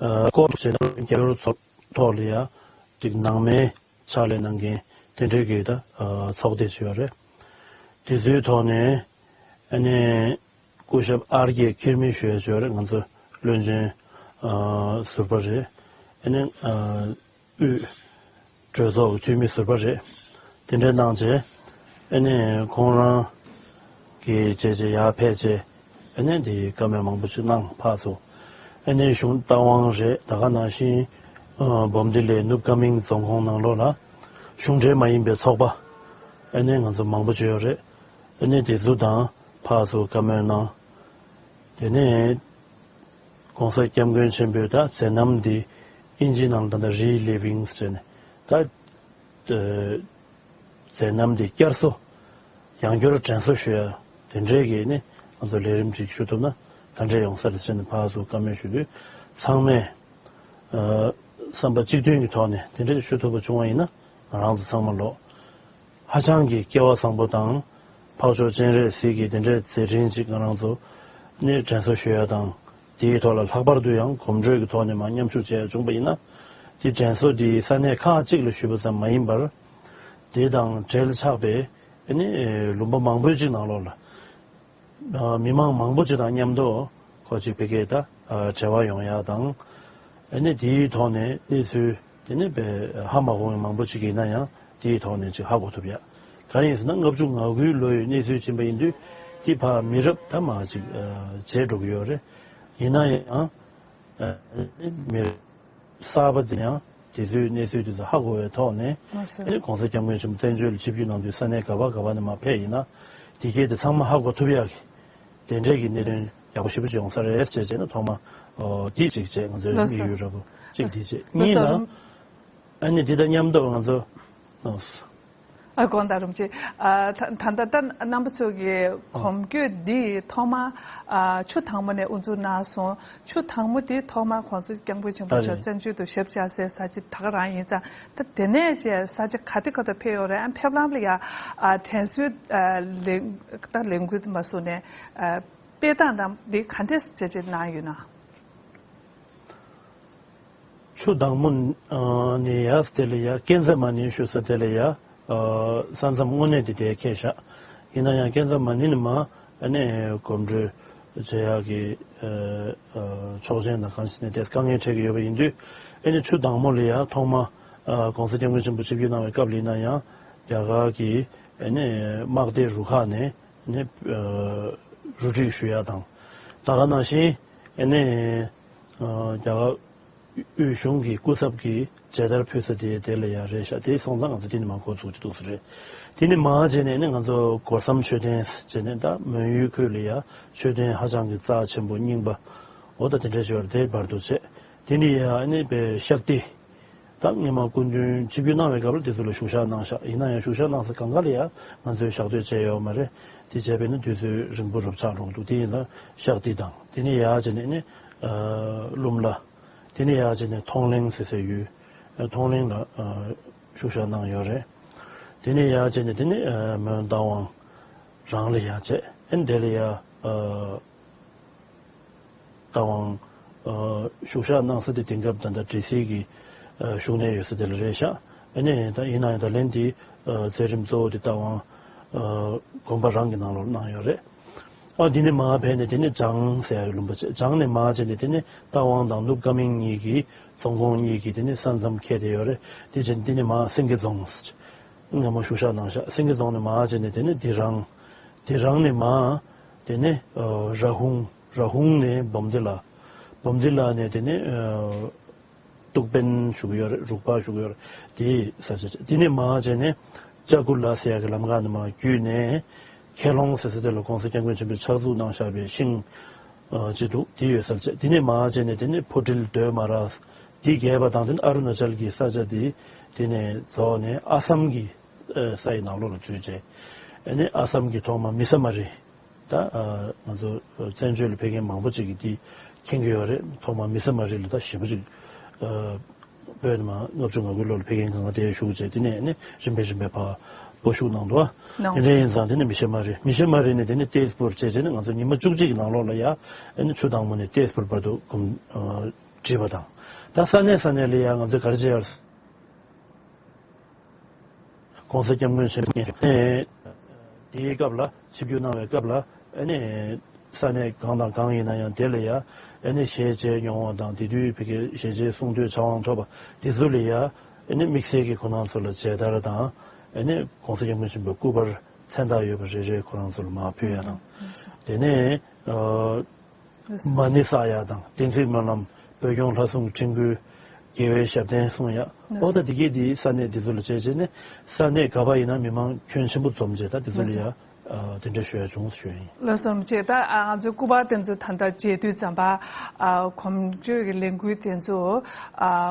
ཨ་སྐོར་བྱས་ན་རྒྱ་གར་ཚོགས་ཐོག་ལ་ཡ་ཅིག་ནང་མའི་ཕྱག་ལས་གནང་མཁན་དེ་འདྲའི་གི་ད་ཨ་ཚོགས་སྡེ་ཅིག་ཡོད་རེད། དེ་ཚོའི་ཐོག་ནས་ཨ་ནི་སྐུ་ཞབས་ཨར་ཀེ་ཁེར་མི་ཞུ་ཡ་ཅིག་ཡོད་རེད། ང་ཚོ་བློན་ཆེན་ཨ་ཟུར་པ་རེད། ཨ་ནི་ཨ་དབུས་གྲོས་ཚོགས་ཀྱི་འཐུས་མི་ཟུར་པ་རེད། དེ་འདྲ་གནང་རྗེས་ཨ་ནི་ཁོང་རང་གི་བྱས་རྗེས་ཡར་ཕེབས་རྗེས་ཨ་ནི་འདི་བཀའ་མོལ་མང་པོ་ཅིག་གནང་ཕར་ཚུར། ཨ་ནི་གཞུང་རྟ་དབང་རེད། ད་ག་ནང་བཞིན་ཨ་འབུམ་སྡེ་ལའི་ནུབ་ཀ་མིང་རྫོང་ཁོངས་ནང་ལོགས་ལ་གཞུང་འབྲེལ་མ་ཡིན་པའི་ཚོགས་པ་ཨ་ནི་ང་ཚོ་མང་པོ་ཅིག་ཡོད་རེད། ཨ་ནི་དེ་ཚོ་དང་ཕར་ཚུར་བཀའ་མོལ་གནང་། དེ་ནས་༧གོང་ས་༧སྐྱབས་མགོན་ཆེན་པོས་ད་མཛད་རྣམ་འདི་ཨིན་ཇིའི་ནང་ལ་ད་ལྟ་རི་ལི་ཝིང་ཟེར་ནས་ད་ཨ་མཛད་རྣམ་འདི་བསྐྱར་གསོ་ཡང་བསྐྱར་དྲན་གསོ་ཞུ་ཡ་དེ་འདྲའི་གི་ནི་ང་ཚོ་ལས་རིམ་ཅིག་ཞུ་ཐུབ་ན་ག་འདྲས་ཡོང་ས་རེད་ཟེར་ནས་ཕར་ཚུར་བཀའ་མོལ་ཞུ་དུས་ཚང་མས་ཨ་བསམ་པ་གཅིག་མཐུན་གྱི་ཐོག་ནས་དེ་འདྲས་ཞུ་ཐུབ་པ་བྱུང་བ་ཡིན་ན་ང་རང་ཚོ་ཚང་མ་ལོ། ཧ་ཅང་གི་སྐལ་བ་བཟང་པོ་དང་འཕགས་མཆོག་སྤྱན་རས་གཟིགས་ཀྱི་དེ་འདྲའི་མཛད་འཕྲིན་ཅིག་ང་རང་ཚོ་ནི་དྲན་གསོ་ཞུ་ཡ་དང་། དེའི་ཐོག་ལ་ལྷག་པར་དུ་ཡང་གོམ་བགྲོད་ཀྱི་ཐོག་ནས་མར་མཉམ་ཞུགས་བྱས་བྱུང་པ་ཡིན་ན། དེ་དྲན་གསོ་དེ་ས་གནས་ཁག་ཅིག་ལ་ཞུས་པ་ཙམ་མ་ཡིན་པར། དེ་དང་འབྲེལ་ཆགས་པའི་ཨ་ནི་ལུང་པ་མང་པོའི་ཅིག་ནང་ལོགས་ལ། མི་མང་མང་པོ་ཅིག་དང་མཉམ་དུ་ཁོ་ཅིག་བི་ཀེ་ད་འབྲེལ་བ་ཡོང་ཡ་དང་། ཨ་ནི་དེའི་ཐོག་ནས་གནས་ཚུལ་དེ་ནི་དཔེ་ཧ་མ་གོ་བའི་མང་པོ་ཅིག་ཡིན་ན་ཡང་དེའི་ཐོག་ནས་ཅིག་ཧ་གོ་ཐུབ་ཡ། ག་རེ་ཡིན་ཟེར་ན་ལྔ་བཅུ་ང་དགུའི་ལོ་ཡི་གནས་ཚུལ་ཕྱིན་པ་ཡིན་དུས་དེ་ཕར་མི་རབས་ད་མར་ཅིག་བརྗེད་འགྲོ་གི་ཡོད་རེད། ཡིན་ན་ཡང་མི་རབས་གསར་པ་དེ་ཡང་དེ་ཚོའི་གནས་ཚུལ་དེ་ཚོ་ཧ་གོ་བའི་ཐོག་ནས་ལགས་སོ། ཨ་ནི་གོང་ས་སྐྱབས་མགོན་ཆེན་པོ་བཙན་བྱོལ་ལ་ཆིབས་བསྒྱུར་གནང་དུས་ས་གནས་ག་པ་ག་པ་ནས་མར་ཕེབས་ཡིན་ན་དེ་གས་དེ་ཚང་མ་ཧ་གོ་ཐུབ་ཡག་གི་དེ་འདྲས་ཀྱི་གནད་དོན་ཡག་པོ་ཞེ་པོ་ཅིག་ཡོང་ས་རེད་ཅེས་བྱས་ན་ཐོག་མ་འདི་གཅིག་བྱས་ང་ཚོའི་ལགས་སོ། དམིགས་ཡུལ་ར་བོ་གཅིག་འདི་བྱས། ལགས་གཉིས་སོ། ལ་རིན་ཨ་ནི་འདི་དང་མཉམ་དུ་ང་ཚོ་ཨ་དགོངས་དག་རིན་པོ་ཆེ། ཨ་ད་ད་ལྟ་རྣམ་པ་ཚོ་གི་གོམ་བགྲོད་འདི་ཐོག་མ་ཨ་ཆུ་དྭངས་མོ་ནས་དབུ་འཛུགས་གནང་སོང་། ཆུ་དྭངས་མོ་དེ་ཐོག་མ་གོང་ས་སྐྱབས་མགོན་ཆེན་པོ་ཨ་མཆོག་རེད། བཙན་བྱོལ་དུ་ཞབས་བཅགས་སའི་ས་ཆ་ད་ག་རང་ཡིན་ཙང་། ད་དེ་ནས་བཅས་ས་ཆ་ག་དེ་ག་དུ་ཕེབས་ཡོད་རེད། ཨ་ཕེབས་ལམ་ལ་ཡ་ཨ་དྲན་གསོའི་ཨ་ལས་ད་ལས་འགུལ་མ་སོང་ནས་ཨ་དཔེ་སྟངས་རམ་འདི་ག་འདྲས་བྱས་བྱས་གནང་ཡོད་ན། ཆུ་དྭངས་མོ་ནས་ཡར་དེ་ལ་ཡ་ཀན་ཛ་མ་ནི་ཞུ་ས་དེ་ལ་ཡ་ས་མཚམས་དངོས་གནས་དེ་དེ་ཁེལ་ཤག་ཡིན་ན་ཡང་ཀན་ཛ་མ་ནི་ནས་མར་ཨ་ནི་གོམ་བགྲོད་བྱེད་ཡག་གི་ཆོག་མཆན་དང་གང་ཞིག་ནས་དེ་དཀའ་ངལ་འཕྲད་ཀྱི་ཡོད་པ་ཡིན་དུས། ཨ་ནི་ཆུ་དྭངས་མོ་ལ་ཡ་ཐོག་མ་གོང་ས་སྐྱབས་མགོན་ཆེན་པོ་ཆིབས་བསྒྱུར་གནང་བའི་སྐབས་ལ་ཡིན་ན་ཡང་རྒྱ་གར་གྱི་ཨ་ནི་དམག་སྡེ་རུ་ཁག་ནས། ནས་རུ་སྒྲིག་ཞུ་ཡ་དང་། ད་ག་ནང་བཞིན་ཨ་ནི་རྒྱ་གར་དབུས་གཞུང་གི་སྐུ་ཚབ་ཀྱིས་མཇལ་དར་ཕུལ་ས་དེ་དེ་ལ་ཡ་རེད་ཤག་དེ་སོང་ཙང་ང་ཚོ་དེ་ནས་མར་འགོ་ཚུགས་ཀྱི་འདུག་ས་རེད། དེ་ནས་མར་བྱས་ནས་ནི་ང་ཚོ་སྒོ་སམ་མཆོད་རྟེན་བྱས་ནས་ད་མོན་ཡུལ་ཁུལ་ལ་ཡ་མཆོད་རྟེན་ཧ་ཅང་གི་རྩ་ཆེན་པོ་རྙིང་པ་འོ་ད་དེ་འདྲ་ཞིག་ཡོད་རེད། དེ་བར་དུ་བྱས། དེ་ནས་ཡ་ཨ་ནི་པའི་ཤག་ཏི། ད་སྔོན་མ་སྐུ་མདུན་ཆིབས་བསྒྱུར་གནང་བའི་སྐབས་ལ་དེ་ཚོ་ལ་བཞུགས་ཞག་གནང་ཤག་ཡིན་ན་ཡང་བཞུགས་ཞག་གནང་ས་གང་ག་ལ་ཡང་ང་ཚོས་ཞག་སྡོད་བྱས་ཡོད་མ་རེད། དེ་བྱས་པས་ན་དུས་ཚོད་རིང་པོ་རུ་ཆགས་འགྲོ་གི་འདུག་དེ་ཡིན་ཙང་ཤག་ཏི་དང་དེ་ནས་ཡར་བྱས་ནས་ནི་ཀླུ་མ་ལ། དེ་ནས་ཡར་བྱས་ནས་མཐོང་གླིང་ཟེར་སའི་ཡུལ། མཐོང་གླིང་ལ་བཞུགས་ཞག་གནང་ཡོད་རེད། དེ་ནས་ཡར་བྱས་ནས་དེ་ནས་མོན་རྟ་དབང་རང་ལ་ཡར་བྱས། ཨ་ནི་དེ་ལ་ཡར། རྟ་དབང་བཞུགས་ཞག་གནང་ས་དེ་དེང་སྐབས་ད་ལྟ་འབྲི་སིལ་གྱི་བཞུགས་གནས་ཡོད་ས་དེ་ལ་རེད་ཤག་ཨ་ནི་ད་ཡིན་ན་ཡང་ད་ལན་དེ་མཛད་རིམ་གཙོ་བོ་དེ་རྟ་དབང་དགོན་པ་རང་གི་ནང་ལོགས་གནང་ཡོད་རེད། ཨ་དེ་ནས་མར་ཕེབས་ནས་དེ་ནས་བྱང་ཟེར་ཡག་ལུང་པ་བྱས། བྱང་ནས་མར་བྱས་ནས་དེ་ནས་རྟ་དབང་དང་ནུབ་ཀ་མིང་གཉིས་ཀྱི་རྫོང་ཁོངས་གཉིས་ཀྱི་དེ་ནས་ས་མཚམས་ཁེལ་བསྡད་ཡོད་རེད། དེ་བྱས་ནས་དེ་ནས་མར་སེང་གེ་རྫོང་ཟེར། སྔ་མོ་བཞུགས་ཞག་གནང་ཤག་སེང་གེ་རྫོང་ནས་མར་བྱས་ནས་དེ་ནས་དི་རང་། དི་རང་ནས་མར། དེ་ནས་ར་ཧུང་། ར་ཧུང་ནས་འབུམ་སྡེ་ལ། འབུམ་སྡེ་ལ་ནས་དེ་ནས་གཏུག་དཔོན་བཞུགས་ཡོད་རེད། རུག་པ་བཞུགས་ཡོད་རེད། དེའི་ས་ཆ་བྱས། དེ་ནས་མར་བྱས་ནས་ལྕགས་ཀུ་ལ་ཟེར་ཡག་གི་ལམ་ཁ་ནས་མར་བརྒྱུད་ནས་ཁེ་ལོང་ཟེར་ས་དེ་ལ་གོང་ས་སྐྱབས་མགོན་ཆེན་པོས་ཕྱག་འཛུགས་གནང་བཞག་པའི་ཤིང་ཅིག་འདུག་དེ་ཡོད་ས་བྱས། དེ་ནས་མར་བྱས་ནས་དེ་ནས་ཕོ་ཊིལ་སྡོད་མ་ར། དེ་བརྒལ་བ་དང་དེ་ནས་ཨ་རུ་ན་ཅལ་གྱི་ས་ཆ་དེ་དེ་ནས་རྫོགས་ནས་ཨ་སམ་གྱི་ས་ཡི་ནང་ལོགས་ལ་འཛུལ་བྱས། ཨ་ནི་ཨ་སམ་གྱི་ཐོག་མ་མི་ས་མ་རི། ད་ང་ཚོ་བཙན་བྱོལ་ལ་ཕེབས་མཁན་མང་པོ་ཅིག་གིས་འདི་མཁྱེན་གྱི་ཡོད་རེད། ཐོག་མ་མི་ས་མ་རི་ལ་ད་ཞེ་པོ་ཅིག་བོད་ནས་མར་ལྔ་བཅུ་ང་དགུའི་ལོ་ལ་ཕེབས་མཁན་གང་ག་དེ་བཞུགས་བྱས། དེ་ནས་ནི་རིམ་པས་རིམ་པས་ཕར་སྤོ་བཞུགས་གནང་འདུག་ཨ། གནང་། དེ་འདྲ་ཡིན་ཙང་དེ་ནས་མི་ཤ་མ་རི། མི་ཤ་མ་རི་ནས་དེ་ནས་ཏེས་པུར་བྱས་བྱས་ནས་ང་ཚོ་ཉི་མ་བཅུ་གཅིག་གི་ནང་ལོགས་ལ་ཡ་ཨ་ནི་ཆུ་དྭངས་མོ་ནས་ཏེས་པུར་བར་དུ་གོམ་ཁྲིད་པ་དང་། ད་ས་གནས་ས་གནས་ལ་ཡ་ང་ཚོས་ག་རེ་བྱས་ཡོད། གོང་ས་སྐྱབས་མགོན་ཆེན་པོ་མཉམ་དེའི་སྐབས་ལ་ཆིབས་བསྒྱུར་གནང་བའི་སྐབས་ལ་ཨ་ནི་ས་གནས་གང་དང་གང་ཡིན་ན་ཡང་དེ་ལ་ཡ་ཨ་ནི་ཞལ་མཇལ་མྱོང་བ་དང་དེ་དུས་ཕ་གིའི་ཞལ་མཇལ་གསུང་ཐོས་བྱ་བའང་ཐོབ་པ་དེ་ཚོ་ལ་ཡ་ཨ་ནི་དམིགས་བསལ་གྱི་ཁོ་རང་ཚོ་ལ་མཇལ་དར་དང་ཨ་ནི་གོང་ས་སྐྱབས་མགོན་ཆེན་པོའི་སྐུ་པར་མཚན་རྟགས་ཡོད་པ་རེ་རེ་ཁོ་རང་ཚོ་ལ་མར་ཕུལ་ཡ་དང་། དེ་ནས་ཨ། མ་ཎི་བསགས་ཡག་དང་བདེན་ཚིག་སྨོན་ལམ། བོད་སྐྱོང་ལྷ་སྲུང་ཁྲིམས་བཀོད། རྒྱལ་བའི་ཞབས་བརྟན་གསུང་ཡག་འོ་ད་འདི་གས་འདི་ས་གནས་འདི་ཚོ་ལ་བྱས་བྱས་ནས་ས་གནས་ག་པར་ཡིན་ན་མི་མང་ཁྱོན་ཆེན་པོ་འཛོམས་བྱས་ད་འདི་ཚོ་ལ་ཡ་དེ་འདྲ་ཞུ་ཡ་བྱུང་ཞུ་ཡ་ཡིན། ལགས་སོ་རིན་པོ་ཆེ། ད་ང་ཚོའི་སྐུ་པར་དེ་ཚོ་ད་ལྟ་མཇལ་དུས་ཙམ་པ་གོམ་བགྲོད་ཀྱི་ལས་འགུལ་དེ་ཚོ་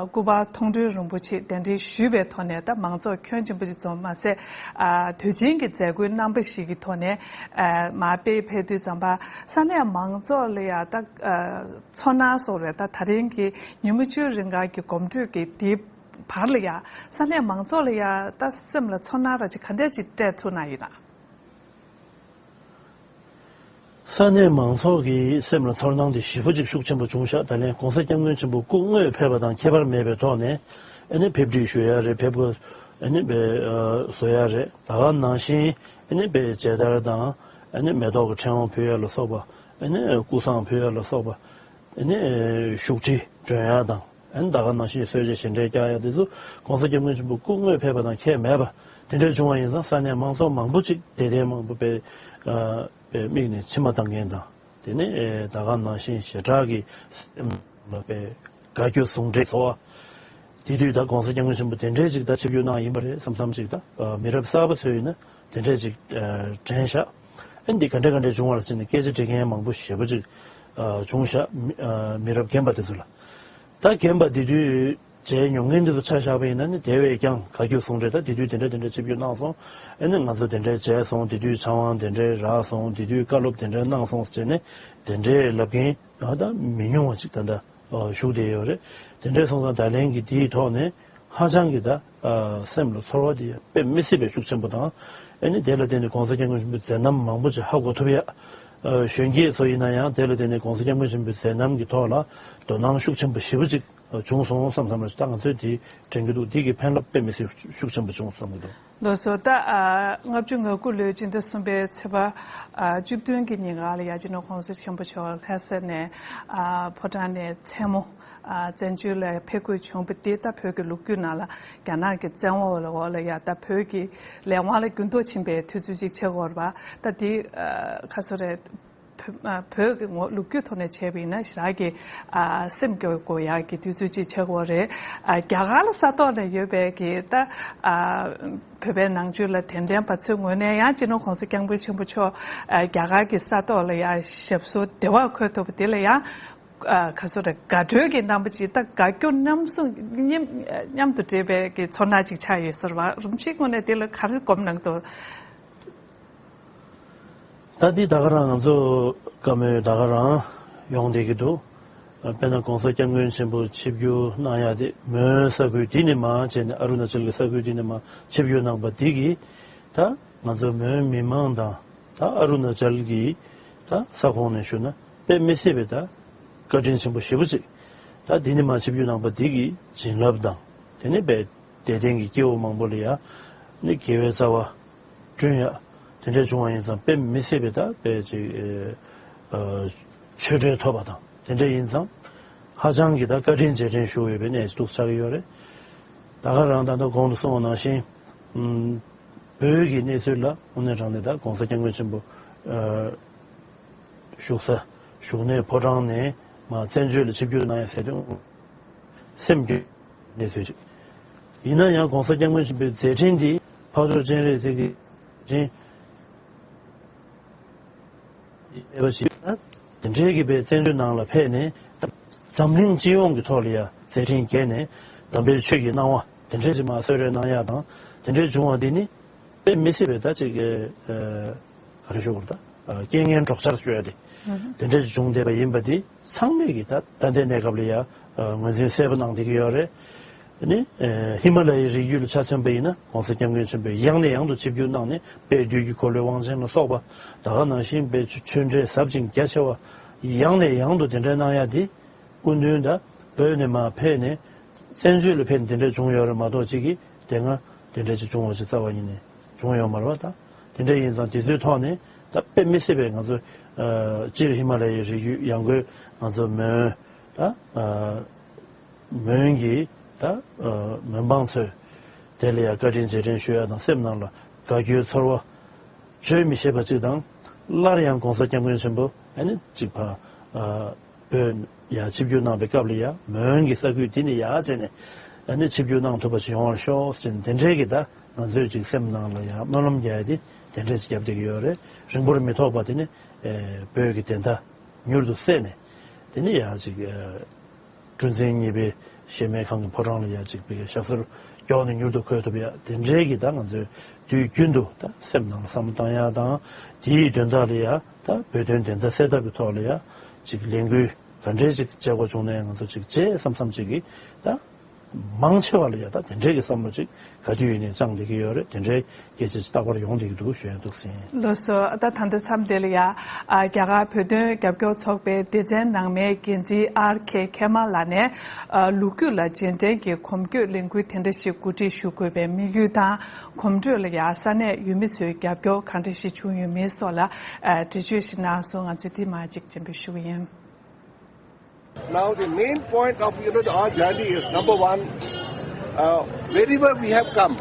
སྐུ་པར་མཐོང་གྲོལ་རིན་པོ་ཆེ་གདན་འདྲེན་ཞུས་པའི་ཐོག་ནས་ད་མང་ཚོགས་ཁྱོན་ཆེན་པོ་ཞིག་འཛོམས་མ་ཟད་དུས་ཆེན་གྱི་མཛད་སྒོའི་རྣམ་པ་ཞིག་གི་ཐོག་ནས་མར་སྤེལ་ཕེབས་དུས་ཙམ་པ། ས་གནས་མང་ཚོགས་ལ་ཡ་ད་ཚོར་སྣང་སོགས་རེད། ད་ད་རིང་གི་ཉིན་མོ་བཅུའི་རིང་ག་གི་གོམ་བགྲོད་ཀྱི་དེའི་བར་ལ་ཡ་ས་གནས་མང་ཚོགས་ལ་ཡ་ད་སེམས་ལ་ཚོར་སྣང་ར་ཅིག་ག་འདྲས་ཅིག་སྤྲད་ཐུབ་ན་ཡིན་ན། ས་གནས་མང་ཚོགས་ཀྱི་སེམས་ལ་ཚོར་སྣང་དེ་ཞེ་པོ་ཅིག་ཤུགས་ཆེན་པོ་བྱུང་ཤག་ད་ལན་གོང་ས་སྐྱབས་མགོན་ཆེན་པོ་སྐུ་དངོས་ཕེབས་པ་དང་ཁྱད་པར་མེད་པའི་ཐོག་ནས་ཨ་ནི་ཕེབས་སྒྲིག་ཞུ་ཡ་རེད། ཕེབས་སྒོ་ཨ་ནི་བཟོ་ཡ་རེད། ད་ག་ནང་བཞིན་ཨ་ནི་མཇལ་དར་དང་ཨ་ནི་མེ་ཏོག་གི་ཕྲེང་བ་ཕུལ་ཡ་ལ་སོགས་པ། ཨ་ནི་སྐུ་བསང་ཕུལ་ཡ་ལ་སོགས་པ། ཨ་ནི་བཞུགས་ཁྲི་སྒྲོན་ཡ་དང་ ཨ་ནི་ད་ག་ནང་བཞིན་གསོལ་ཇ་བཞེས་འདྲའི་བསྐྱངས་ཡ་དེ་ཚོ་༸གོང་ས་༸སྐྱབས་མགོན་ཆེན་པོ་སྐུ་དངོས་ཕེབས་པ་དང་ཁྱད་མེད་པ་དེ་འདྲའི་བྱུང་བ་ཡིན་ཙང་། ས་གནས་མང་ཚོགས་མང་པོ་ཅིག་དད་ལྡན་མང་པོ་དཔེ་ཨ་དཔེ་མིག་ནས་མཆི་མ་བཏང་མཁན་དང་། དེ་ནས་ཨེ་ད་ག་ནང་བཞིན་ཞེ་དྲག་གི་སེམས་ལ་དཔེ་དགའ་སྐྱོ་ཟུང་འབྲེལ་ཚོར་བ། དེ་དུས་ད་༸གོང་ས་༸སྐྱབས་མགོན་ཆེན་པོ་དེ་འདྲའི་ཅིག་ད་ཆིབས་བསྒྱུར་གནང་ཡིན་པ་རེད་བསམ་བསམ་ཅིག་ད་ཨ་མི་རབས་གསར་པ་ཚོས་ཡིན་ན་དེ་འདྲའི་ཅིག་ཨ་དྲན་ཤག་ཨ་འདི་ག་འདྲ་ག་འདྲ་བྱུང་བ་ལ་བརྟེན་ནས་སྐད་ཆ་འདྲི་མཁན་མང་པོ་ཞེ་པོ་ཅིག་ཨ་བྱུང་ཤག་མི་ཨ་མི་རབས་རྒན་པ་དེ་ཚོ་ལ། ད་རྒན་པ་དེ་དུས་མཇལ་མྱོང་མཁན་དེ་ཚོ་ཆ་བཞག་པ་ཡིན་ན་ནི་དེ་བས་ཀྱང་དགའ་སྐྱོ་ཟུང་འབྲེལ། ད་དེ་དུས་དེ་འདྲ་དེ་འདྲ་ཆིབས་བསྒྱུར་གནང་སོང་། ཨ་ནི་ང་ཚོ་དེ་འདྲ་མཇལ་སོང་། དེ་དུས་ཚེ་དབང་དེ་འདྲ་རག་སོང་། དེ་དུས་བཀའ་སློབ་དེ་འདྲ་གནང་སོང་ཟེར་ནས་དེ་འདྲའི་ལབ་མཁན་ཨ་ད་མི་ཉུང་བ་ཅིག་ད་ལྟ་ཨ་བཞུགས་བསྡད་ཡོད་རེད། དེ་འདྲ་སོང་ཙང་ད་ལན་གྱི་དེའི་ཐོག་ནས་ཧ་ཅང་གི་ད་ཨ་སེམས་ལ་ཚོར་བ་དེ་དཔེ་མི་སྲིད་པའི་ཤུགས་ཆེན་པོ་དང་། ཨ་ནི་དེ་ལ་བརྟེན་ནས་༸གོང་ས་༸སྐྱབས་མགོན་ཆེན་པོའི་མཛད་རྣམ་མང་པོ་ཅིག་ཧ་གོ་ཐུབ་ཡ། ཨ་གཞོན་སྐྱེས་ཚོ་ཡིན་ན་ཡང་དེ་ལ་བརྟེན་ནས་༸གོང་ས་༸སྐྱབས་མགོན་ཆེན་པོའི་མཛད་རྣམ་གྱི་ཐོག་ལ་དོ་སྣང་ཤུགས་ཆེན་པོ་ཞེ་པོ་ཅིག་བྱུང་སོང་བསམ་བསམ་རེད། ད་ང་ཚོས་དེ་དྲན་གྱི་འདུག་དེ་གི་ཕན་རླབས་དཔེ་མི་སྲིད་ཤུགས་ཆེན་པོ་བྱུང་བསམ་གྱི་འདུག་ལགས་སོ། ད་ཨ་ལྔ་བཅུ་ང་དགུ་ལོའི་སྤྱི་ཟླ་གསུམ་པའི་ཚེས་པ་ཨ་བཅུ་བདུན་གྱི་ཉིན་ག་ལ་ཡ་སྤྱི་ནོར་༸གོང་ས་ཆེན་པོ་མཆོག་ལྷ་ས་ནས་ཨ་ཕོ་བྲང་ནས་མཚན་མོ་ཨ་བཙན་བྱོལ་ལ་ཕེབས་དགོས་བྱུང་བ་དེ། ད་བོད་ཀྱི་ལོ་རྒྱུས་ནང་ལ་རྒྱ་ནག་གི་བཙན་འོག་ལ་འོག་ལ་ཡ་ད་བོད་ཀྱི་ལས་དབང་ལ་འགྱུར་ལྡོག་ཕྱིན་པའི་དུས་ཚོད་ཅིག་ཆགས་ཀྱི་ཡོད་རེད་པ། ད་དེ་ཨ་ག་ཚོད་རེད། བོད་ཨ་བོད་ཀྱི་ངོ་ལོ་རྒྱུས་ཐོག་ནས་བྱས་པ་ཡིན་ན་ཞེ་དྲག་གི་ཨ་སེམས་སྐྱོ་དགོས་ཡག་གི་དུས་ཚོད་ཅིག་ཆགས་ཀྱི་ཡོད་རེད། ཨ་རྒྱ་གར་ལ་ས་ཐོག་ནས་ཡོད་པའི་གི་ད་ཨ་བོད་པའི་ནང་ཆོས་ལ་དད་ལྡན་པ་ཚོའི་ངོས་ནས་ཡང་སྤྱི་ནོར་༸གོང་ས་༸སྐྱབས་མགོན་ཆེན་པོ་མཆོག་ཨ་རྒྱ་གར་གྱི་ས་ཐོག་ལ་ཡང་ཞབས་སོར་བདེ་བར་འཁོད་ཐུབ་པ་དེ་ལ་ཡང་ཨ་ག་ཚོད་རེད། དགའ་སྤྲོའི་གི་རྣམ་པ་ཅིག་ད་དགའ་སྐྱོ་མཉམ་གསུམ་མཉམ་མཉམ་དུ་འདྲེས་པའི་གི་ཚོར་སྣང་ཅིག་ཆགས་ཡོད་ཟེར་བ། རིན་པོ་ཆེའི་ངོས་ནས་དེ་ལ་ག་རེ་སྒོམ་གནང་འདུག་ད་འདི་ད་ག་རང་ང་ཚོ་བཀའ་མོལ་ད་ག་རང་ཡོང་བསྡད་ཀྱི་འདུག་དཔེར་ན་༸གོང་ས་༸སྐྱབས་མགོན་ཆེན་པོ་ཆིབས་བསྒྱུར་གནང་ཡ་དེ་མོན་ས་ཁུལ་འདི་ནས་མར་བྱས་ནས་ཨ་རུ་ན་ཅལ་གྱི་ས་ཁུལ་འདི་ནས་མར་ཆིབས་བསྒྱུར་གནང་པ་འདི་གིས་ད་ང་ཚོ་མོན་མི་མང་དང་ད་ཨ་རུ་ན་ཅལ་གྱི་ད་ས་ཁོངས་ནས་ཞུ་ན་དཔེ་མི་སྲིད་པའི་ད་བཀའ་དྲིན་ཆེན་པོ་ཞེ་པོ་ཅིག་ད་འདི་ནས་མར་ཆིབས་བསྒྱུར་གནང་པ་འདི་གི་བྱིན་རླབས་དང་། དེ་ནས་དཔེ་དད་ལྡན་གྱི་སྐྱེ་བོ་མང་པོ་ལ་ཡ་ནི་དགེ་བའི་རྩ་བ་བསྐྲུན་ཡ་དེ་འདྲ་བྱུང་བ་ཡིན་ཙང་། དཔེ་མི་སྲིད་པའི་ད་དཔེ་ཅིག་ཨ་ཆོས་འབྲེལ་ཐོབ་པ་དང་དེ་འདྲ་ཡིན་ཙང་། ཧ་ཅང་གི་ད་བཀའ་དྲིན་རྗེས་དྲན་ཞུ་འོས་པའི་གནས་ཤིག་ཏུ་ཆགས་ཀྱི་ཡོད་རེད། ད་ག་རང་ད་ལྟ་གོང་དུ་གསུངས་པ་ནང་བཞིན་ཨམ་བོད་ཀྱི་གནས་ཚུལ་ལ་དངོས་གནས་དྲང་གནས་ད་༸གོང་ས་༸སྐྱབས་མགོན་ཆེན་པོ་ཨ་བཞུགས་ས་བཞུགས་གནས་ཕོ་བྲང་ནས་མར་བཙན་བྱོལ་ལ་ཆིབས་བསྒྱུར་གནང་ཡ་ཟེར་དུས་སེམས་སྐྱོ་གནས་ཚུལ་ཅིག་ཡིན་ན་ཡང་༸གོང་ས་༸སྐྱབས་མགོན་ཆེན་པོའི་མཛད་འཕྲིན་འདི་འཕགས་མཆོག་སྤྱན་རས་གཟིགས་ཀྱི་ཆེན་ཨེ་བ་ཞིག་ན་དེ་འདྲའི་གི་པའི་བཙན་བྱོལ་ནང་ལ་ཕེབས་ནས་འཛམ་གླིང་སྤྱི་ཡོངས་ཀྱི་ཐོག་ལ་ཡ་མཛད་འཕྲིན་རྒྱས་ནས་དམ་པའི་ཆོས་ཀྱི་སྣང་བ་དེ་འདྲའི་ཅིག་མར་གསོལ་རས་གནང་ཡ་དང་དེ་འདྲའི་བྱུང་བ་འདི་ནི་དཔེ་མི་སྲིད་པའི་ད་ཅིག་ཨ་ག་རེ་ཞུ་དགོས་རེད། ད་རྐྱེན་ངན་གྲོགས་ཆར་ཞུ་ཡ་དེ་དེ་འདྲ་ཅིག་བྱུང་བསྡད་པ་ཡིན་པ་འདི་ཚང་མས་ཀྱི་ད་ད་ལྟའི་གནས་སྐབས་ལ་ཡ་ངོས་འཛིན་གསལ་པོ་གནང་བསྡད་ཀྱི་ཡོད་རེད། ནི་ཧི་མ་ལ་ཡའི་རི་རྒྱུད་ལ་ཆ་མཚོན་པ་ཡིན་ན་༸གོང་ས་༸སྐྱབས་མགོན་ཆེན་པོས་ཡང་ནས་ཡང་དུ་ཆིབས་བསྒྱུར་གནང་ནས་དཔལ་དུས་ཀྱི་འཁོར་ལོའི་དབང་ཆེན་ལ་སོགས་པ་ད་ག་ནང་བཞིན་པའི་ཆོས་འབྲེལ་ཟབ་ཅིང་རྒྱ་ཆེ་བ་ཡང་ནས་ཡང་དུ་དེ་འདྲ་གནང་ཡ་དེ་སྐུ་མདུན་ད་བོད་ནས་མར་ཕེབས་ནས་བཙན་བྱོལ་ལ་ཕེབས་ནས་དེ་འདྲ་བྱུང་ཡོད་རེད་མ་གཏོགས་ཅིག་གིས་དེ་སྔ་དེ་འདྲ་ཅིག་བྱུང་བ་ཞིག་རྩ་བ་ཉིད་ནས་བྱུང་ཡོད་མ་རེད་པ། ད་དེ་འདྲ་ཡིན་ཙང་དེ་ཚོའི་ཐོག་ནས་ད་དཔེ་མི་སྲིད་པའི་ང་ཚོ་སྤྱིར་ཧི་མ་ལ་ཡའི་རི་རྒྱུད་ཡང་སྒོས་ང་ཚོ་མོན་ད། མོན་གྱི་ད་མོན་འབངས་ཚོས་དེ་ལ་ཡང་བཀའ་དྲིན་རྗེས་དྲན་ཞུ་ཡ་དང་སེམས་ནང་ལ་དགའ་སྐྱོའི་ཚོར་བ་བརྗོད་མི་ཤེས་པ་ཅིག་དང་། སླར་ཡང་༸གོང་ས་༸སྐྱབས་མགོན་ཆེན་པོ་ཨ་ནི་ཅིག་ཕ་བོད་ཡ་ཆིབས་བསྒྱུར་གནང་པའི་སྐབས་ལ་ཡ་མོན་གྱི་ས་ཁུལ་དེ་ནས་ཡར་བྱས་ནས་ཨ་ནི་ཆིབས་བསྒྱུར་གནང་ཐུབ་པ་ཞིག་ཡོང་བར་ཤོག་ཟེར་ནས་དེ་འདྲའི་གི་ད་ང་ཚོས་ཅིག་སེམས་ནང་ལ་ཡ་སྨོན་ལམ་རྒྱག་ཡ་དེ་དེ་འདྲས་ཅིག་བརྒྱབ་བསྡད་ཀྱི་ཡོད་རེད། རིང་པོར་མི་ཐོགས་པ་དེ་ནི་བོད་ཀྱི་བདེན་མཐའ་མྱུར་དུ་གསལ་ནས་དེ་ནི་ཡ་ཅིག་ཀྲུང་ཆིང་གཉིས་པའི་གཞལ་མེད་ཁང་གི་ཕོ་བྲང་ལ་ཡ་གཅིག་པའི་ཞབས་སོར་མགྱོགས་ནས་མྱུར་དུ་འཁོད་ཐུབ་ཡ་དེ་འདྲའི་གི་ད་ང་ཚོས་དུས་རྒྱུན་དུ་ད་སེམས་ནང་ལ་བསམ་བློ་བཏང་ཡ་དང་། དེའི་དོན་དག་ལ་ཡ་ད་བོད་དོན་བདེན་མཐའ་གསལ་ཐབས་ཀྱི་ཐོག་ལ་ཡ་གཅིག་ལས་འགུལ་ག་འདྲའི་ཅིག་བྱེད་དགོས་བྱུང་ན་ཡང་ང་ཚོ་གཅིག་བྱེད་བསམ་བསམ་ཅིག་གི་ད་མང་ཆེ་བ་ལ་ཡ་ད་དེ་འདྲའི་གི་བསམ་བློ་ཅིག་ག་དུས་ཡིན་ནའི་བཅངས་བསྡད་ཀྱི་ཡོད་རེད། དེ་འདྲའི་སྐད་ཆ་ཅིག་རྟག་པར་ཡོང་བསྡད་ཀྱི་འདུག་ཞུ་ཡ་འདུག་ཟིན། ལགས་སོ། ད་ད་ལྟ་མཚམས་འདི་ལ་ཡ་ཨ་རྒྱ་གར་བོད་དོན་རྒྱབ་སྐྱོར་ཚོགས་པའི་སྡེ་ཚན་ནང་མའི་འགན་འཛིན་ཨར་ཁེ་ཁེ་མ་ལགས་ནས་ཨ་ལོ་རྒྱུས་ལ་རྗེས་དྲན་གྱི་གོམ་བགྲོད་ལས་འགུལ་དེ་འདྲ་ཞིག་གོ་སྒྲིག་ཞུ་དགོས་པའི་དམིགས་ཡུལ་དང་། གོམ་བགྲོད་ལ་ཡ་ས་གནས་ཡུལ་མི་ཚོའི་རྒྱབ་སྐྱོར་གང་འདྲ་ཞིག་བྱུང་ཡོད་མེད་སོགས་ལ་ཨ་འགྲེལ་བརྗོད་ཞིག་གནང་སོང་། ང་ཚོས་འདི་མར་ཅིག་སྤྱན་འབུལ་ཞུ་གི་ཡིན། Now the main point of, you know, our journey is, number one, uh, wherever we have come,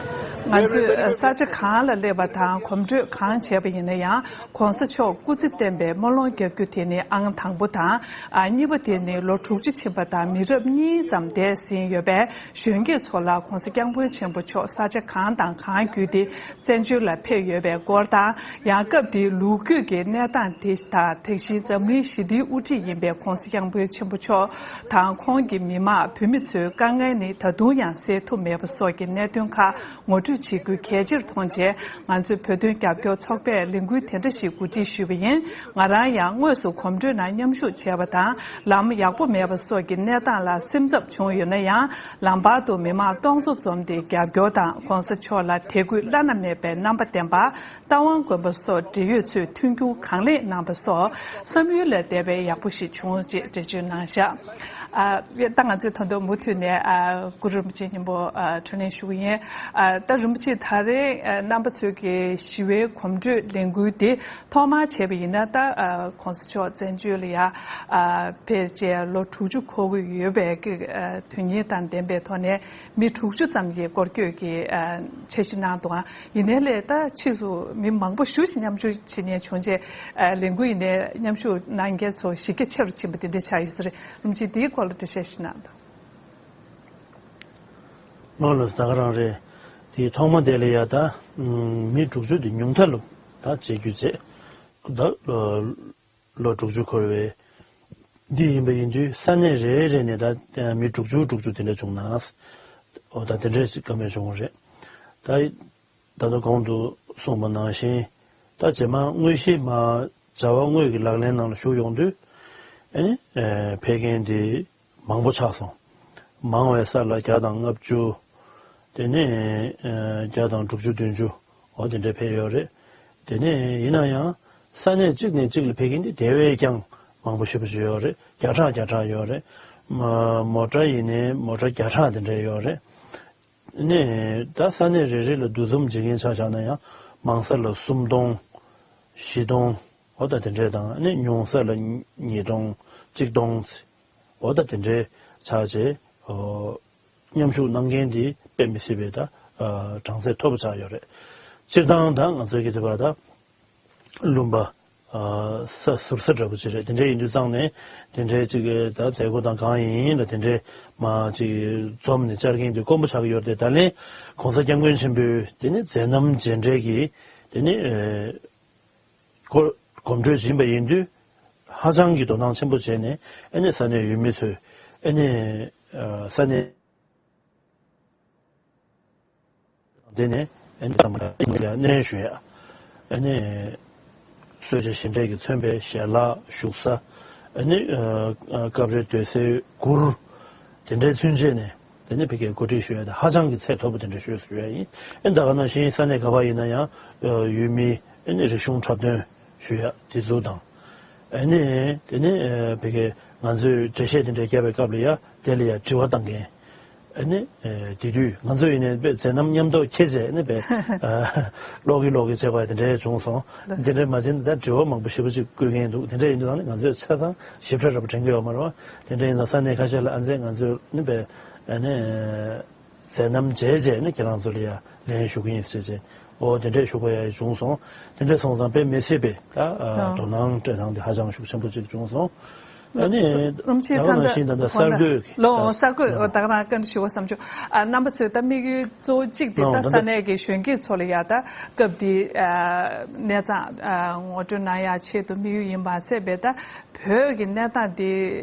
ང་ཚོས་ས་ཆ་གང་ལ་སླེབས་པ་དང་གོམ་བགྲོད་གང་བྱས་པ་ཡིན་ན་ཡང་གོང་ས་མཆོག་སྐུ་ཚེ་བརྟན་པའི་སྨོན་ལམ་རྒྱག་རྒྱུ་དེ་ནི་ཨང་དང་པོ་དང་། ཨ་གཉིས་པ་དེ་ནི་ལོ་དྲུག་ཅུ་ཕྱིན་པ་དང་མི་རབས་གཉིས་ཙམ་འདས་ཟིན་ཡོད་པའི་གཞོན་སྐྱེས་ཚོ་ལ་གོང་ས་སྐྱབས་མགོན་ཆེན་པོ་མཆོག་ས་ཆ་གང་དང་གང་བརྒྱུད་དེ་བཙན་བྱོལ་ལ་ཕེབས་ཡོད་པའི་སྐོར་དང་། ཡང་སྐབས་དེའི་ལོ་རྒྱུས་ཀྱི་གནས་སྟངས་དེ་དང་། དེ་བཞིན་འཛམ་གླིང་ཞི་བདེའི་དབུ་ཁྲིད་ཡིན་པའི་གོང་ས་སྐྱབས་མགོན་ཆེན་པོ་མཆོག་དང་ཁོང་གི་མི་མང་བོད་མི་ཚོའི་དཀའ་ངལ་ནི་ད་དུང་ཡང་སེལ་ཐུབ་མེད་པ་སོགས་ཀྱི་གནད་དོན་ཁག་ངོ་སྤྲོད་བྱེད་རྒྱུ་གལ་ཆེར་མཐོང་རྗེས། ང་ཚོའི་བོད་དོན་རྒྱབ་སྐྱོར་ཚོགས་པས་ལས་འགུལ་དེ་འདྲ་ཞིག་གོ་སྒྲིག་ཞུས་པ་ཡིན། ང་རང་ཡང་དངོས་སུ་གོམ་བགྲོད་ནང་མཉམ་ཞུགས་བྱས་པ་དང་། ལམ་ཡག་པོ་མེད་པ་སོགས་ཀྱི་གནས་སྟངས་ལ་སེམས་འཚབ་བྱུང་ཡོད་ན་ཡང་། ལམ་བར་དུ་མི་མང་སྟོང་ཚོ་འཛོམས་ཏེ་རྒྱབ་སྐྱོར་དང་། གོང་ས་མཆོག་ལ་དད་གུས་བླ་ན་མེད་པའི་རྣམ་པ་ལྡན་པ། རྟ་དབང་དགོན་པ་སོགས་འབྲེལ་ཡོད་ཚོས་མཐུན་འགྱུར་གང་ལེགས་གནང་པ་སོགས་བསམ་ཡུལ་ལས་འདས་པའི་ཡག་པོ་ཞིག་བྱུང་ཞེས་འགྲེལ་བརྗོད་གནང་བཞག་ཨ་ད་ང་ཚོས་ད་དུང་མུ་མཐུད་ནས་ཨ་གུ་རུ་རིན་པོ་ཆེ་མཉམ་པོ་ཨ་འཕྲིན་ལན་ཞུ་གི་ཡིན། ཨ་ད་རིན་པོ་ཆེ་ད་རེས་ཨ་རྣམ་པ་ཚོའི་གི་ཞི་བའི་གོམ་བགྲོད་ལས་འགུལ་དེ་ཐོག་མར་བྱས་པ་ཡིན་ན། ད་ཨ་གོང་ས་མཆོག་བཙན་བྱོལ་ལ་ཡ་ཨ་ཕེབས་རྗེས་ལོ་དྲུག་ཅུ་འཁོར་གྱི་ཡོད་པའི་གི་ཨ་དོན་སྙིང་དང་ལྡན་པའི་ཐོག་ནས། མི་དྲུག་ཅུ་ཙམ་གྱིས་སྐོར་སྐྱོད་ཀྱི་ཨ་འཆར་གཞི་གནང་འདུག་ཨ་ཡིན་ནའི་ལས་ད་ཕྱིས་སུ་མི་མང་པོ་ཞེ་ཅིག་མཉམ་ཞུགས་བྱེད་མཁན་བྱུང་རྗེས། ཨ་ལས་འགུལ་ཡིན་ནའི་མཉམ་ཞུགས་གནང་མཁན་ཚོ་གཞི་རྒྱ་ཆེ་རུ་ཕྱིན་པ་དེ་འདྲ་ཆགས་ཡོད་ས་རེད། རིན་པོ་ཆེ་དེའི་སྐོར་ལ་འགྲེལ་བཤད་ཞིག་གནང་དང་། ལགས་ལགས། ད་ག་རང་རེད། དེ་ཐོག་མ་དེ་ལ་ཡ་ད་མི་དྲུག་ཅུ་དེ་ཉུང་མཐའ་ལ་ད་བྱེད་རྒྱུ་བྱས། ད་ལོ་དྲུག་ཅུ་འཁོར་བའི་འདི་ཡིན་པ་ཡིན་དུས། ས་གནས་རེ་རེ་ནས་ད་མི་དྲུག་ཅུ་དྲུག་ཅུ་དེ་འདྲ་བྱུང་ན། འོ་ད་དེ་འདྲའི་བཀའ་མོལ་བྱུང་བ་རེད། ད་ད་ལྟ་གོང་དུ་གསུངས་པ་ནང་བཞིན། ད་རྗེས་མ་དངོས་གཞི་མ་བྱ་བ་དངོས་ཀྱི་ལག་ལེན་ནང་ལ་ཞུགས་ཡོང་དུས། ཨ་ནི་ཨ་ཕེབས་མཁན་དེ་མང་པོ་ཆགས་སོང་། མང་བའི་ས་ལ་བརྒྱ་དང་ལྔ་བཅུ། དེ་ནས་ཨ་བརྒྱ་དང་དྲུག་ཅུ་བདུན་ཅུ། འོ་དེ་འདྲ་ཕེབས་ཡོད་རེད། དེ་ནས་ཡིན་ན་ཡང་ས་གནས་གཅིག་ནས་གཅིག་ལ་ཕེབས་མཁན་དེ་དེ་བས་ཀྱང་མང་པོ་ཞེ་པོ་ཅིག་ཡོད་རེད། བརྒྱ་ཕྲག་བརྒྱ་ཕྲག་ཡོད་རེད། མ་མོ་ཊ་ཡིན་ནའི་མོ་ཊ་བརྒྱ་ཕྲག་དེ་འདྲ་ཡོད་རེད། ནས་ད་ས་གནས་རེ་རེ་ལ་འདུ་འཛོམས་བྱེད་མཁན་ཆ་བཞག་ན་ཡང་། མང་ས་ལ་སུམ་སྟོང་། བཞི་སྟོང་། འོ་ད་དེ་འདྲས་དང་། ནས་ཉུང་ས་ལ་ཉིས་སྟོང་། གཅིག་སྟོང་། འོ་ད་དེ་འདྲས་ཆགས་རྗེས། ཨོ་མཉམ་ཞུགས་གནང་མཁན་དེ་དཔེ་མི་སྲིད་པའི་ད་ཨ་གྲངས་ཚད་མཐོ་པོ་ཆགས་ཡོད་རེད། སྤྱིར་བཏང་ད་ང་ཚོའི་གི་དེ་བར་ད་ལུང་པ་ཨ་ས་ཟུར་ས་འདྲ་པོ་ཅིག་རེད། དེ་འདྲས་ཡིན་དུས་ཙང་ནས་དེ་འདྲས་ཅིག་གི་ད་མཛད་སྒོ་དང་གང་ཡིན་ལ་དེ་འདྲས་མ་ཅིག་འཛོམས་ནས་བཅར་མཁན་དེ་དཀོན་པོ་ཆགས་ཀྱི་ཡོད་རེད་དེ། ད་ལན་གོང་ས་སྐྱབས་མགོན་ཆེན་པོས་དེ་ནི་མཛད་རྣམ་མཇལ་འཕྲད་ཀྱི་དེ་ནི་ཨེ་སྐོར་གོམ་བགྲོད་ཡིན་པ་ཡིན་དུས། ཧ་ཅང་གི་དོ་སྣང་ཆེན་པོ་བྱས་ནས། ཨ་ནི་ས་གནས་ཡུལ་མི་ཚོས་ཨ་ནི་ཨ་ས་གནས་དེ་ནས་ཨ་ནི་ཚང་མ་ལ་སྣེ་ཞུ་ཡ། ཨ་ནི་གསོལ་ཇ་བཞེས་འབྲས་ཀྱིས་མཚོན་པའི་ཞལ་ལག་བཞུགས་ས། ཨ་ནི་ཨ་སྐབས་རེ་སྡོད་སའི་གུར། དེ་འདྲའི་ཚུན་ཆད་ནས་དེ་ནི་ཕ་གིར་གོ་སྒྲིག་ཞུ་ཡ་དེ་ཧ་ཅང་གི་ཚད་མཐོ་པོ་དེ་འདྲ་ཞུ་ཞུ་ཡ་ཡིན། ཨ་ནི་ད་ག་ནང་བཞིན་ས་གནས་ག་པར་ཡིན་ན་ཡང་ཡུལ་མི་ཨ་ནི་རིག་གཞུང་འཁྲབ་སྟོན་ཞུ་ཡ་དེ་ཚོ་དང་། ཨ་ནི་དེ་ནི་ཨ་ཕ་གིར་ང་ཚོས་འགྲེལ་བཤད་དེ་འདྲ་བརྒྱབ་པའི་སྐབས་ལ་ཡ་དེ་ལ་ཡ་དྲི་བ་བཏང་མཁན། ཨ་ནི་ཨ་དེ་དུས་ང་ཚོ་ཡིན་ནའི་དཔེ་མཛད་རྣམ་མཉམ་དུ་འཁྱེར་བྱས་ཨ་ནི་དཔེ་ཨ་ཀློག་གི་ཀློག་གི་བྱེད་དགོས་ཡ་དེ་འདྲ་བྱུང་སོང་། དེ་འདྲ་མ་བྱས་ན་ད་དྲི་བ་མང་པོ་ཞེ་པོ་ཅིག་བསྐུལ་མཁན་འདུག་དེ་འདྲ་ཡིན་དུས་ཙང་ནི་ང་ཚོས་ཆ་ཚང་ཞིབ་ཕྲ་འདྲ་པོ་དྲན་གྱི་ཡོད་མ་རེད་བ། དེ་འདྲ་ཡིན་ཙང་ས་གནས་ཁ་ཤས་ལ་ཨ་མཛད་ང་ཚོས་ནི་དཔེ་ཨ་ནི་མཛད་རྣམ་མཇལ་བྱས་ནི་ཁྱེད་རང་ཚོ་ལ་ཡ་ལན་ཞུ་གི་ཡིན་ཟེར་བྱས། འོ་དེ་འདྲས་ཞུ་དགོས་ཡ་བྱུང་སོང་། དེ་འདྲས་སོང་ཙང་དཔེ་མི་སྲིད་པའི་ད་ཨ་དོ་སྣང་སྤྲད་སྟངས་དེ་ཧ་ཅང་ཤུགས་ཆེན་པོ་ཅིག་བྱུང་སོང་། ཨ་ནི་རླུང་ཆེན་ད་ག་ད་ནང་ལྟ་བཞིན་ད་ལྟ་གསར་འགོད་ཀྱི་ལོ་ད་གསར་འགོད་ད་ག་རང་བཀའ་འདྲི་ཞུ་བ་བསམ་བྱུང་། ཨ་རྣམ་པ་ཚོས་ད་དམིགས་ཡུལ་གཙོ་བོ་གཅིག་དེ་ད་ལོ་ད་ས་ལྟ་གནས་ཀྱི་གཞོན་སྐྱེས་ཚོ་ལ་ཡ་ད་སྐབས་འདི་ཨ་གནས་སྟངས་ཨ་ངོ་སྤྲོད་གནང་ཡ་ཆེད་དུ་དམིགས་ཡུལ་ཡིན་མ་ཚད་པའི་ད་བོད་ཀྱི་གནས་སྟངས་དེ་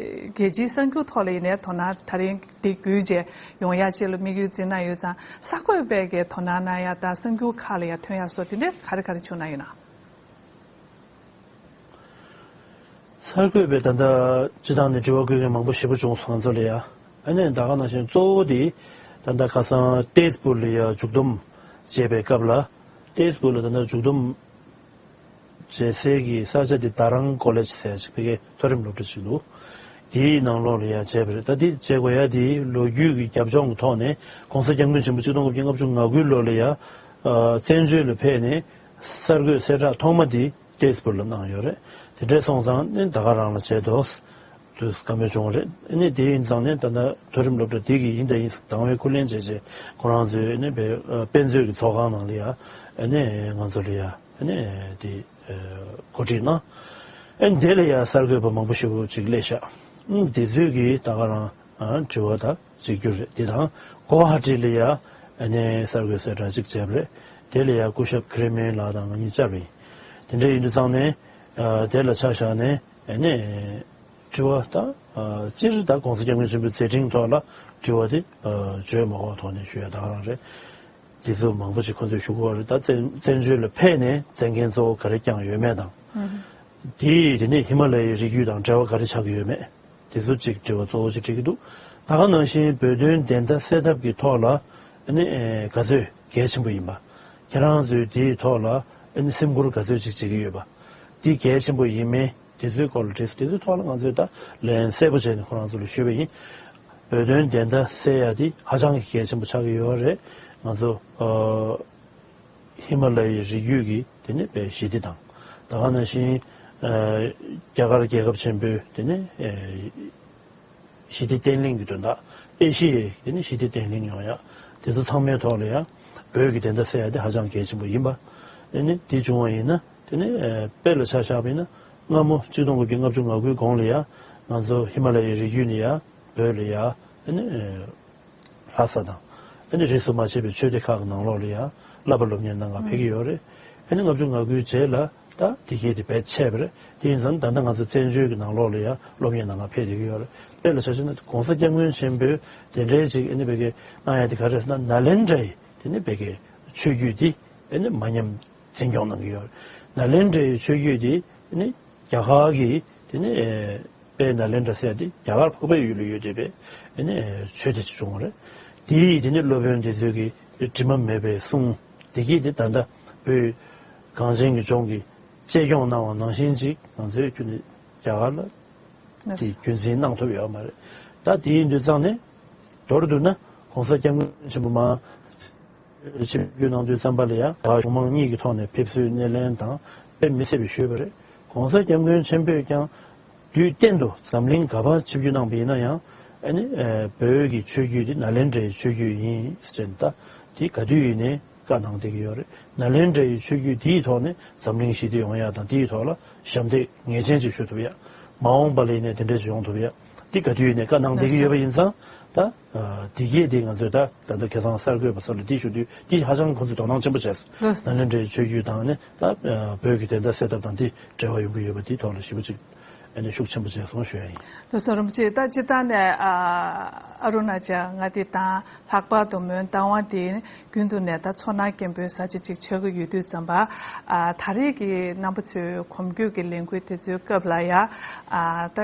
རྒྱལ་སྤྱིའི་གསར་འགྱུར་ཐོག་ལ་ཡིན་ནའི་དོ་སྣང་ད་རིང་དེ་བརྒྱུད་རྗེས་ཡོང་ཡ་ཆེད་ལ་དམིགས་ཡུལ་འཛིན་གནང་ཡོད་ཙང་། གསར་འགོད་པས་ཀྱི་དོ་སྣང་གནང་ཡ་དང་གསར་འགྱུར་ཁག་ལ་ཡ་ཐོན་ཡ་སོགས་དེ་འདྲ་ག་རེ་ག་རེ་བྱུང་གནང་ཡོད་ན། གསར་འགོད་པས་ད་ལྟ་སྤྱི་བཏང་ནས་དྲི་བ་བཀོད་མཁན་མང་པོ་ཞེ་པོ་བྱུང་སོང་ང་ཚོ་ལ་ཡ། ཨ་ནི་ད་ག་ནང་བཞིན་གཙོ་བོ་དེ་ད་ལྟ་ཁ་སང་ཏེས་པུར་ལ་ཡ་མཇུག་བསྡོམས་བྱས་པའི་སྐབས་ལ། ཏེས་པུར་ལ་ད་ལྟ་མཇུག་བསྡོམས་བྱེད་སའི་གི་ས་ཆ་དེ་དཱ་རང་ཀོ་ལེཇ་ཟེར་ཅིག་ཕ་གིའི་མཐོ་རིམ་སློབ་གྲྭ་ཅིག་འདུག་དེའི་ནང་ལོགས་ལ་ཡ་བྱས་པ་རེད། ད་དེ་བྱེད་དགོས་ཡ་དེ་ལོ་རྒྱུས་ཀྱི་རྒྱབ་ལྗོངས་ཀྱི་ཐོག་ནས་གོང་ས་སྐྱབས་མགོན་ཆེན་པོ་ཆིག་སྟོང་དགུ་བརྒྱ་ལྔ་བཅུ་ང་དགུ་ལོ་ལ་ཡ་ཨ་བཙན་བྱོལ་ལ་ཕེབས་ནས་གསར་འགོད་གསལ་བསྒྲགས་ཐོག་མ་དེ་ཏེས་པུར་ལ་གནང་ཡོད་རེད། དེ་འདྲས་སོང་ཙང་ནི་ད་ག་རང་ལ་བྱས་འདུག་དུས་བཀའ་མོལ་བྱུང་བ་རེད། ཨ་ནི་དེ་ཡིན་ཙང་ནས་ད་ལྟ་མཐོ་རིམ་སློབ་གྲྭ་དེ་གི་ཡིན་དང་ཡིན་དང་བའི་སྐུ་ལས་བྱས་རྗེས་ཁོ་རང་ཚོས་ཨ་ནི་དཔེ་དཔེ་མཛོད་ཀྱི་ཚོགས་ཁང་ནང་ལ་ཡ་ཨ་ནི་ང་ཚོ་ལ་ཡ་ཨ་ནི་དེ་གོ་སྒྲིག་གནང་། ཨ་ནི་དེ་ལ་ཡ་གསར་འགོད་པ་མང་པོ་ཞིག་ཅིག་སླེབས་ཤག་ཨ་ནི་དེ་ཚོས་ཀྱིས་ད་ག་རང་ཨ་དྲི་བ་དང་གཟིགས་རྒྱུ་རེད། དེ་དང་གོ་ཧ་ཊི་ལ་ཡ་ཨ་ནི་གསར་འགོད་གསལ་བསྒྲགས་ཅིག་བྱས་པ་རེད། དེ་ལ་ཡ་སྐུ་ཞབས་ཁི་རེ་མེན་ལགས་དང་ང་གཉིས་བཅར་བ་ཡིན། དེ་འདྲ་ཡིན་དུས་ཙང་ནས་ཨ་དེ་ལ་ཆ་བཞག་ནས་ཨ་ནི། དྲི་བ་དང་། ཨ་སྤྱིར་ད་༸གོང་ས་༸སྐྱབས་མགོན་ཆེན་པོའི་མཛད་འཕྲིན་ཐོག་ལ་དྲི་བ་དེ་ཨ་བརྗོད་མ་དགོས་ཐོག་ནས་ཞུ་ཡ་ད་ག་རང་རེད། དེ་ཚོ་མང་པོ་ཞིག་ཁོ་ཚོས་ཞུ་གི་ཡོད་རེད། ད་བཙན་བཙན་བྱོལ་ལ་ཕེབས་ནས་མཛད་འགན་གཙོ་བོ་ག་རེ་བསྐྱངས་ཡོད་མེད་དང་། ཨ་དེ་དེ་ནས་ཧི་མ་ལ་ཡའི་རི་རྒྱུད་དང་འབྲེལ་བ་ག་རེ་ཆགས་ཀྱི་ཡོད་མེད། དེ་ཚོ་གཅིག་དྲི་བ་གཙོ་བོ་ཞིག་དྲི་གི་འདུག་ད་ག་ནང་བཞིན་བོད་དོན་བདེན་མཐའ་གསལ་ཐབས་ཀྱི་ཐོག་ལ་ཨ་ནི་ཨེ་ག་ཚོད་གལ་ཆེན་པོ་ཡིན་པ། ཁྱེད་རང་ཚོས་དེའི་ཐོག་ལ་ཨ་ནི་སེམས་ཁུར་ག་ཚོད་ཅིག་བྱེད་ཀྱི་ཡོད་པ། དེ་གལ་ཆེན་པོ་ཡིན་མིན་དེ་ཚོའི་སྐོར་ལ་དྲིས་སོང་། དེ་ཚོའི་ཐོག་ལ་ང་ཚོས་ད་ལན་གསལ་པོ་བྱས་ནས་ཁོ་རང་ཚོ་ལ་ཞུས་པ་ཡིན། བོད་དོན་བདེན་མཐའ་གསལ་ཡ་དེ་ཧ་ཅང་གི་གལ་ཆེན་པོ་ཆགས་ཀྱི་ཡོད་རེད། ང་ཚོ་ཨ་ཧི་མ་ལ་ཡའི་རི་རྒྱུད་ཀྱི་དེ་ནས་པའི་ཞི་བདེ་དང་། ད་ག་ནང་བཞིན་ཨ་རྒྱ་གར་རྒྱལ་ཁབ་ཆེན་པོའི་དེ་ནས་ཨེ་ཞི་བདེ་བརྟན་ལྷིང་གི་དོན་དག་ཨེ་ཤི་ཡའི་དེ་ནས་ཞི་བདེ་བརྟན་ལྷིང་ཡོང་ཡ་དེ་ཚོ་ཚང་མའི་ཐོག་ལ་ཡ་བོད་ཀྱི་བདེན་མཐའ་གསལ་ཡ་དེ་ཧ་ཅང་གལ་ཆེན་པོ་ཡིན་པ། དེ་ནས་དེ་བྱུང་བ་ཡིན་ན་དེ་ནས་ཨེ་དཔེ་ལ་ཆ་བཞག་པ་ཡིན་ན་སྔ་མོ་གཅིག་སྟོང་དགུ་བརྒྱ་ལྔ་བཅུ་ང་དགུའི་གོང་ལ་ཡ་ང་ཚོ་ཧི་མ་ལ་ཡའི་རི་རྒྱུད་ནས་ཡ་བོད་ལ་ཡ་དེ་ནས་ཨེ་ལྷ་ས་དང་། ཨ་ནི་རིས་སུ་མ་ཆད་པའི་ཆོས་སྡེ་ཁག་གི་ནང་ལོགས་ལ་ཡང་བསླབ་པ་སློབ་གཉེར་གནང་ག་ཕེབས་ཀྱི་ཡོད་རེད། ཨ་ནི་ལྔ་བཅུ་ང་དགུའི་རྗེས་ལ་ད་དེ་གས་དེ་བེད་ཆད་པ་རེད། དེ་ཡིན་ཙང་ད་ལྟ་ང་ཚོ་བཙན་བྱོལ་གྱི་ནང་ལོགས་ལ་ཡང་སློབ་གཉེར་གནང་ག་ཕེབས་བསྡད་ཀྱི་ཡོད་རེད། དཔེ་ལ་ཆ་བཞག་ན་༸གོང་ས་༸སྐྱབས་མགོན་ཆེན་པོས་དེ་འདྲའི་ཅིག་ཨ་ནི་བེད་ཀྱི་གནང་ཡ་དེ་ག་རེ་རེད་ཟེར་ན་ནཱ་ལེནྡྲའི་དེ་ནི་བེད་ཀྱི་ཆོས་བརྒྱུད་དེ་ཨ་ནི་མ་ཉམས་འཛིན་སྐྱོང་གནང་གི་ཡོད་རེད། ནཱ་ལེནྡྲའི་ཆོས་བརྒྱུད་དེ་ཨ་ནི་རྒྱ་གར་གྱི་དེ་ནི་ཨེ་དཔལ་ནཱ་ལེནྡྲ་ཟེར་ཡ་དེ་རྒྱ་གར་འཕགས་པའི་ཡུལ་ལ་ཡོད་བསྡད་པའི་ཨེ་ནི་ཆོས་སྡེ་ཅིག་བྱུང་བ་རེད། དེ་ཡི་དེ་ནི་སློབ་དཔོན་དེ་ཚོས་ཀྱི་དྲི་མ་མེད་པའི་གསུང་དེ་གིས་དེ་ད་ལྟ་བོད་གངས་ཅན་གྱི་ལྗོངས་ཀྱི་གཅེས་སྐྱོང་གནང་བ་ནང་བཞིན་ཅིག་ང་ཚོའི་ཁྱོན་ནས་རྒྱ་གར་ལ་དེ་རྒྱུན་འཛིན་གནང་ཐུབ་ཡོད་མ་རེད། ད་དེ་ཡིན་དུས་ཙང་ནས་མདོར་བསྡུ་ན་༸གོང་ས་༸སྐྱབས་མགོན་ཆེན་པོ་མ་ཆིབས་བསྒྱུར་གནང་དུས་ཙམ་པ་ལ་ཡང་གཞུང་མང་གཉིས་ཀྱི་ཐོག་ནས་ཕེབས་བསུའི་སྣེ་ལེན་དང་དཔེ་མི་སྲིད་པའི་ཞུས་པ་རེད། ༸གོང་ས་༸སྐྱབས་མགོན་ཆེན་པོས་ཀྱང་དུས་གཏན་དུ་འཛམ་གླིང་ག་པར་ཆིབས་བསྒྱུར་གནང་པ་ཡིན་ན་ཡང་ཨ་ནི་བོད་ཀྱི་ཆོས་བརྒྱུད་འདི་ནཱ་ལེནྡྲའི་ཆོས་བརྒྱུད་ཡིན་ཟེར་ནས་ད་དེ་ག་དུས་ཡིན་ནའི་བཀའ་གནང་བསྡད་ཀྱི་ཡོད་རེད། ནཱ་ལེནྡྲའི་ཆོས་བརྒྱུད་དེའི་ཐོག་ནས་འཛམ་གླིང་ཞི་བདེ་ཡོང་ཡ་དང་དེའི་ཐོག་ལ་ཞབས་འདེགས་ངེས་ཅན་ཅིག་ཞུ་ཐུབ་ཡ། མ་འོངས་པ་ལ་ཡིན་ནའི་དེ་འདྲ་ཞིག་ཡོང་ཐུབ་ཡ། འདི་ག་དུས་ཡིན་ནའི་བཀའ་གནང་བསྡད་ཀྱི་ཡོད་པ་ཡིན་ཙང་ད་ཨ་དེ་གས་དེ་ང་ཚོས་ད་ད་ལྟ་ཁ་སང་གསར་འགོད་པ་ཚོ་ལ་འདི་ཞུ་དུས་འདི་ཧ་ཅང་ཁོང་ཚོས་དོ་སྣང་ཆེན་པོ་བྱས་སོང་། ལགས་སོ། ནཱ་ལེནྡྲའི་ཆོས་བརྒྱུད་དང་ནི་ད་ཨ་བོད་ཀྱི་བདེན་མཐའ་གསལ་ཐབས་དང་འདི་འབྲེལ་བ་ཡོང་གི་ཡོད་པ་འདིའི་ཐོག་ལ་ཞེ་པོ་ཅིག་ཨ་ནི་ཤུགས་ཆེན་པོ་བྱས་སོང་ཞུ་ཡ་ཡིན། ལགས་སོ། རིན་པོ་ཆེ། ད་སྤྱིར་བཏང་ནས་ཨ་ཨ་རུ་ན་ཅལ་མངའ་སྡེ་དང་ལྷག་པར་དུ་མོན་རྟ་དབང་དེ་རྒྱུན་དུ་ནས་ད་མཚོ་སྣ་སྐྱེན་པོའི་ས་ཆ་ཅིག་ཆགས་ཀྱི་ཡོད་དུས་ཙམ་པ། ཨ་ད་རེས་ཀྱི་རྣམ་པ་ཚོའི་གོམ་བགྲོད་ཀྱི་ལས་འགུལ་དེ་ཚོའི་སྐབས་ལ་ཡ་ཨ་ད་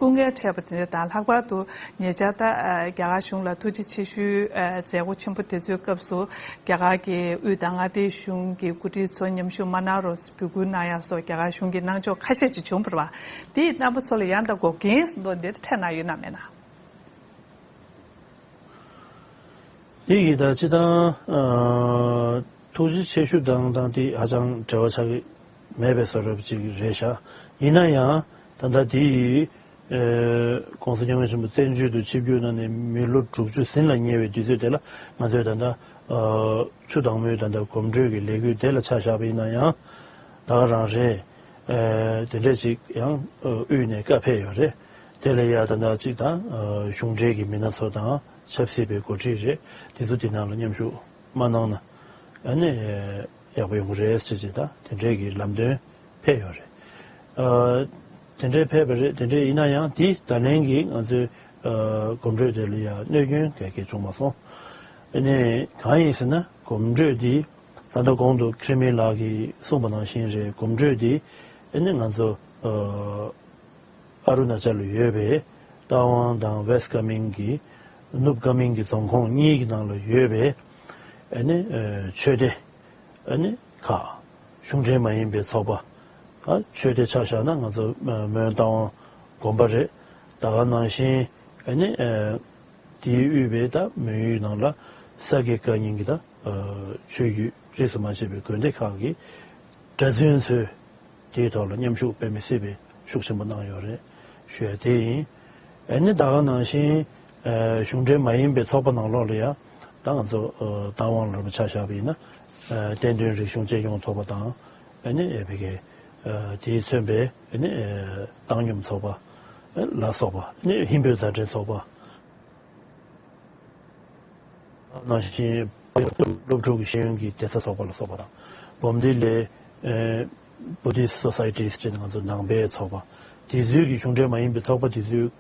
སྐུ་ངལ་འཕྲད་པ་དེ་འདྲ་དང་། ལྷག་པར་དུ་ཉེ་ཆར་ད་ཨ་རྒྱ་གར་གཞུང་ལ་ཐུགས་རྗེ་ཆེ་ཞུའི་ཨ་མཛད་སྒོ་ཆེན་པོ་དེ་ཚོའི་སྐབས་སུ་རྒྱ་གར་གྱི་དབུས་དང་མངའ་སྡེའི་གཞུང་གི་འགོ་ཁྲིད་ཚོ་མཉམ་ཞུགས་མ་གནང་རོགས་འབོད་སྐུལ་གནང་ཡག་སོགས་རྒྱ་གར་གཞུང་གིས་གནང་ཕྱོགས་ཁ་ཤས་ཅིག་བྱུང་བ་རེད་པ། དེས་རྣམ་པ་ཚོ་ལ་ཡང་ད་འགོག་རྐྱེན་ཟེར་མདོག་འདི་འཕྲད་གནང་ཡོད་ན་མེད་ན། དེ་ཡིས་ད་སྤྱིར་བཏང་ཨ་ཐུགས་རྗེ་ཆེ་ཞུ་དང་དང་དེ་ཧ་ཅང་འབྲེལ་བ་ཆགས་ཀྱི་མེད་པའི་བཟོ་འདྲ་ཅིག་རེད་ཤག་ཡིན་ན་ཡང་ད་ལྟ་དེ་ཡིས་ཨ་༸གོང་ས་༸སྐྱབས་མགོན་ཆེན་པོ་བཙན་བྱོལ་དུ་ཆིབས་བསྒྱུར་གནང་ནས་མི་ལོ་དྲུག་ཅུ་ཟིན་ལ་ཉེ་བའི་དུས་ཚོད་དེ་ལ་ང་ཚོས་ད་ལྟ་ཨ་ཆུ་དྭངས་མོའི་ད་ལྟ་གོམ་བགྲོད་ཀྱི་ལས་འགུལ་དེ་ལ་ཆ་བཞག་པ་ཡིན་ན་ཡང་ད་ག་རང་རེད། ཨ་དེ་འདྲས་ཅིག་ཡང་ཨ་དབུས་ནས་བཀའ་ཕེབས་ཡོད་རེད། དེ་ལ་ཡ་ད་ལྟ་ཅིག་དང་ཨ་གཞུང་འབྲེལ་གྱི་མི་སྣ་ཚོ་དང་ཆབ་སྲིད་པའི་འགོ་ཁྲིད་རེད། དེ་ཚོ་དེ་ནང་ལ་མཉམ་ཞུགས་མ་གནང་ན་ཨ་ནི་ཡག་པོ་ཡོང་གི་རེད་ཟེར་ཅིག་དང་དེ་འདྲས་ཀྱི་ལམ་སྟོན་ཕེབས་ཡོད་རེད། ཨ་དེ་འདྲས་ཕེབས་པ་རེད། དེ་འདྲས་ཡིན་ན་ཡང་དེ་ད་ལན་གྱི་ང་ཚོའི་ཨ་གོམ་བགྲོད་དེ་ལ་ཡ་གནོད་སྐྱོན་ག་གེ་བྱུང་མ་སོང་། ཨ་ནི་གང་ཡིན་ཟེར་ན་གོམ་བགྲོད་དེ་ད་ལྟ་གོང་དུ་ཁི་རི་མི་ལགས་ཀྱིས་གསུངས་པ་ནང་བཞིན་རེད། གོམ་བགྲོད་དེ་ཨ་ནི་ང་ཚོ་ཨ་ཨ་རུ་ན་ཅལ་ལ་ཡོད་པའི་རྟ་དབང་དང་ཝེ་སི་ཀ་མིང་གི་ནུབ་ཀ་མིང་གི་རྫོང་ཁོངས་གཉིས་ཀྱི་ནང་ལ་ཡོད་པའི་ཨ་ནི་ཨ་ཆོས་སྡེ་ཨ་ནི་ཁག་གཞུང་འབྲེལ་མ་ཡིན་པའི་ཚོགས་པ། ཨ་ཆོས་སྡེ་ཆ་བཞག་ན་ང་ཚོ་ཨ་མོན་རྟ་དབང་དགོན་པ་རེད། ད་ག་ནང་བཞིན་ཨ་ནི་ཨ་དེའི་དབུས་པའི་ད་མོན་ཡུལ་ནང་ལ་ས་དགེ་བཀའ་རྙིང་གི་ད་ཨ་ཆོས་བརྒྱུད་རིས་སུ་མ་ཆད་པའི་དགོན་སྡེ་ཁག་གི་གྲྭ་བཙུན་ཚོས་དེའི་ཐོག་ལ་མཉམ་ཞུགས་དཔེ་མི་སྲིད་པའི་ཤུགས་ཆེན་པོ་གནང་ཡོད་རེད། ཞུ་ཡ་དེ་ཡིན། ཨ་ནི་ད་ག་ནང་བཞིན་ཨ་གཞུང་འབྲེལ་མ་ཡིན་པའི་ཚོགས་པ་ནང་ལོགས་ལ་ཡང་ད་ང་ཚོ་ཨ་བདག་དབང་ལ་རོལ་པ་ཆ་བཞག་པ་ཡིན་ན། ཨ་བསྟན་དོན་རིག་གཞུང་གཅེས་སྐྱོང་ཚོགས་པ་དང་། ཨ་ནི་ཨ་ཕ་གི་ཨ་དེས་མཚོན་པའི་ཨ་ནི་ཨ་བཏང་སྙོམས་ཚོགས་པ་ཨ་ལ་སོགས་པ། ཨ་ནི་ཧིན་བོད་མཛའ་འབྲེལ་ཚོགས་པ། ནང་བཞིན་སློབ་ཕྲུག་གི་ཤེས་ཡོན་གྱི་བདེ་རྩ་ཚོགས་པ་ལ་སོགས་པ་དང་། སྦོམ་ལྡིང་ལའི་ཨེ་Buddhist Societies ཅེས་ང་ཚོ་ནང་པའི་ཚོགས་པ། དེ་ཚོའི་གི་གཞུང་འབྲེལ་མ་ཡིན་པའི་ཚོགས་པ་དེ་ཚོའི་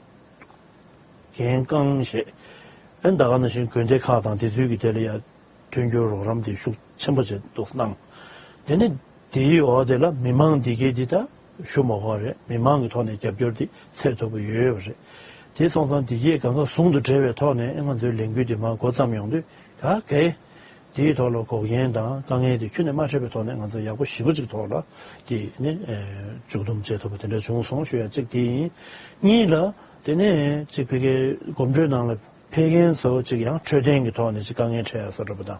འགན་རྐང་བཞེས། ཨེ་ད་ག་ནང་བཞིན་དགོན་སྡེ་ཁག་དང་དེ་ཚོའི་གི་དེ་ལ་ཡ་མཐུན་འགྱུར་རོགས་རམ་དེ་ཤུགས་ཆེན་པོ་བྱས་འདུག་གནང་། དེ་ནི་དེའི་འོག་དེ་ལ་མི་མང་འདི་གས་འདི་ད་ཞུ་མ་དགོས་རེད། མི་མང་གི་ཐོག་ནས་རྒྱབ་སྐྱོར་འདི་ཚད་མཐོ་པོ་ཡོད་ཡོད་པ་རེད། དེ་སོང་ཙང་འདི་གས་གང་ག་ཟུང་དུ་འབྲེལ་བའི་ཐོག་ནས་ང་ཚོའི་ལས་འགུལ་འདི་མར་འགོ་བརྩམས་ཡོང་དུས་ག་གེ་དེའི་ཐོག་ལ་འགོག་རྐྱེན་དང་དཀའ་ངལ་དེ་ཁྱོན་ནས་མ་འཕྲད་པའི་ཐོག་ནས་ང་ཚོ་ཡག་པོ་ཞེ་པོ་ཅིག་ཐོག་ལ་དེ་ནི་མཇུག་བསྡོམས་བྱེད་ཐུབ་པ་དེ་འདྲ་བྱུང་སོང་ཞུ་ཡ་གཅིག་དེ་ཡིན། གཉིས་ལ་དེ་ནས་གཅིག་ཕ་གིའི་གོམ་བགྲོད་ནང་ལ་ཕེབས་མཁན་ཚོ་གཅིག་ཡང་འཕྲོད་བསྟེན་གྱི་ཐོག་ནས་གཅིག་དཀའ་ངལ་འཕྲད་ཡ་བཟོ་འདྲ་པོ་དང་།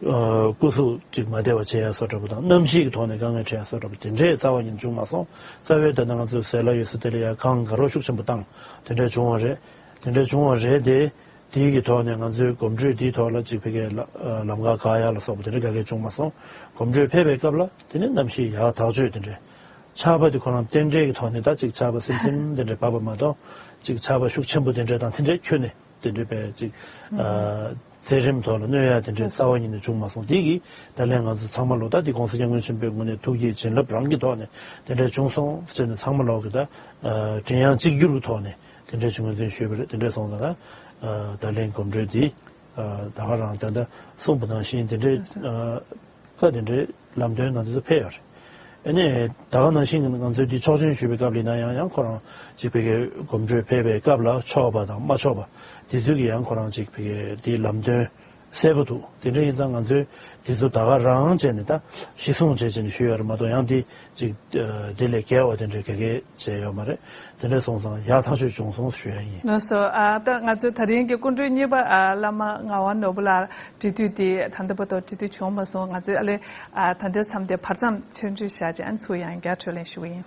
ཨ་སྐུ་གཟུགས་གཅིག་མ་བདེ་བ་བྱེད་ཡ་བཟོ་འདྲ་པོ་དང་། གནམ་གཤིས་ཀྱི་ཐོག་ནས་དཀའ་ངལ་འཕྲད་ཡ་བཟོ་འདྲ་པོ་དེ་འདྲས་རྩ་བ་ཉིད་བྱུང་མ་སོང་། རྩ་བའི་ད་ལྟ་ང་ཚོའི་ཟས་ལ་ཡོད་ས་དེ་ལ་ཡ་གངས་དགའ་རོགས་ཤུགས་ཆེན་པོ་བཏང་དེ་འདྲས་བྱུང་བ་རེད། དེ་འདྲས་བྱུང་བ་རེད་དེ། དེའི་གི་ཐོག་ནས་ང་ཚོའི་གོམ་བགྲོད་དེའི་ཐོག་ལ་གཅིག་ཕ་གིའི་ལ་ཨ་ལམ་ཁ་བཀག་ཡ་ལ་སོགས་པ་དེ་འདྲས་ག་གེ་བྱུང་མ་སོང་། གོམ་བགྲོད་ཕེབས་པའི་སྐབས་ལ་དེ་ནས་གནམ་གཤིས་ཡག་ཐག་ཆོད་དེ་འདྲས། ཆར་པ་དེ་ཁོ་རང་རྟེན་འབྲེལ་གྱི་ཐོག་ནས་ད་ཅིག་ཆར་པ་སིམ་སིམ་དེ་འདྲས་བབས་པ་མ་གཏོགས་ཅིག་ཆར་པ་ཤུགས་ཆེན་པོ་དེ་འདྲས་དང་དེ་འདྲས་ཁྱོན་ནས་དེ་འདྲས་པའི་ཅིག་ཨ་མཛད་རིམ་ཐོག་ལ་གནོད་ཡ་དེ་འདྲས་རྩ་བ་ཉིད་ནས་བྱུང་མ་སོང་། དེ་གིས་ད་ལན་ང་ཚོ་ཚང་མ་ལོ་ད་དེ་༸གོང་ས་༸སྐྱབས་མགོན་ཆེན་པོའི་ངོས་ནས་ཐུགས་བསྐྱེད་བྱིན་རླབས་རང་གི་ཐོག་ནས་དེ་འདྲས་བྱུང་སོང་ཟེར་ནས་ཚང་མ་ལོག་གི་ད་ཨ་མགྲིན་དབྱངས་གཅིག་གྱུར་གྱི་ཐོག་ནས་དེ་འདྲས་ཅིག་ངོས་འཛིན་ཞུས་པ་རེད། དེ་འདྲས་སོང་ཙང་ད་ཨ་ད་ལན་གོམ་བགྲོད་འདི་ཨ་ད་ག་རང་ད་ལྟ་གསུངས་པ་ནང་བཞིན་དེ་འདྲས་ཨ། སྐབས་དེ་འདྲའི་ལམ་སྟོན་ནང་དེ་ཚོ་ཕེབས་ཡོད་རེད། ཨ་ནི་ད་ག་ནང་བཞིན་ང་ཚོས་འདི་ཆོག་མཆན་ཞུས་པའི་སྐབས་ལ་ཡིན་ན་ཡང་ཡང་ཁོ་རང་ཅིག་ཕ་གིའི་གོམ་བགྲོད་ཕེབས་པའི་སྐབས་ལ་ཆོག་པ་དང་མ་ཆོག་པ་དེ་ཚོའི་གི་ཡང་ཁོ་རང་ཅིག་ཕ་གིའི་འདིའི་ལམ་སྟོན་གསལ་པོ་འདུག་དེ་འདྲ་ཡིན་ཙང་ང་ཚོས་དེ་ཚོ་ད་ག་རང་བྱས་ནས་ད་གཞི་བཟུང་བྱས་བྱས་ནས་ཞུས་ཡོད་རེད་མ་གཏོགས་ཡང་འདི་ཅིག་དེ་ལས་བརྒལ་བ་དེ་འདྲའི་ག་གེ་བྱས་ཡོད་མ་རེད། དེ་འདྲ་སོང་ཙང་ཡག་ཐག་ཆོད་བྱུང་སོང་ཞུ་ཡ་ཡིན། ལགས་སོ། ཨ་ད་ང་ཚོའི་ད་རིང་གི་སྐུ་མགྲོན་གཉིས་པ་ཨ་བླ་མ་ངག་དབང་ནོར་བུ་ལགས་འབྲེལ་མཐུད་དེ་ད་ལྟ་བར་དུ་འབྲེལ་མཐུད་བྱུང་མ་སོང་། ང་ཚོས་ཨ་ལས་ཨ་ད་ལྟའི་མཚམས་དེ་བར་མཚམས་ཆོས་འབྲེལ་བཞག་བྱས་ཨ་ནི་ཚུར་ཡང་བསྐྱར་འཕྲོས་ལེན་ཞུ་གི་ཡིན།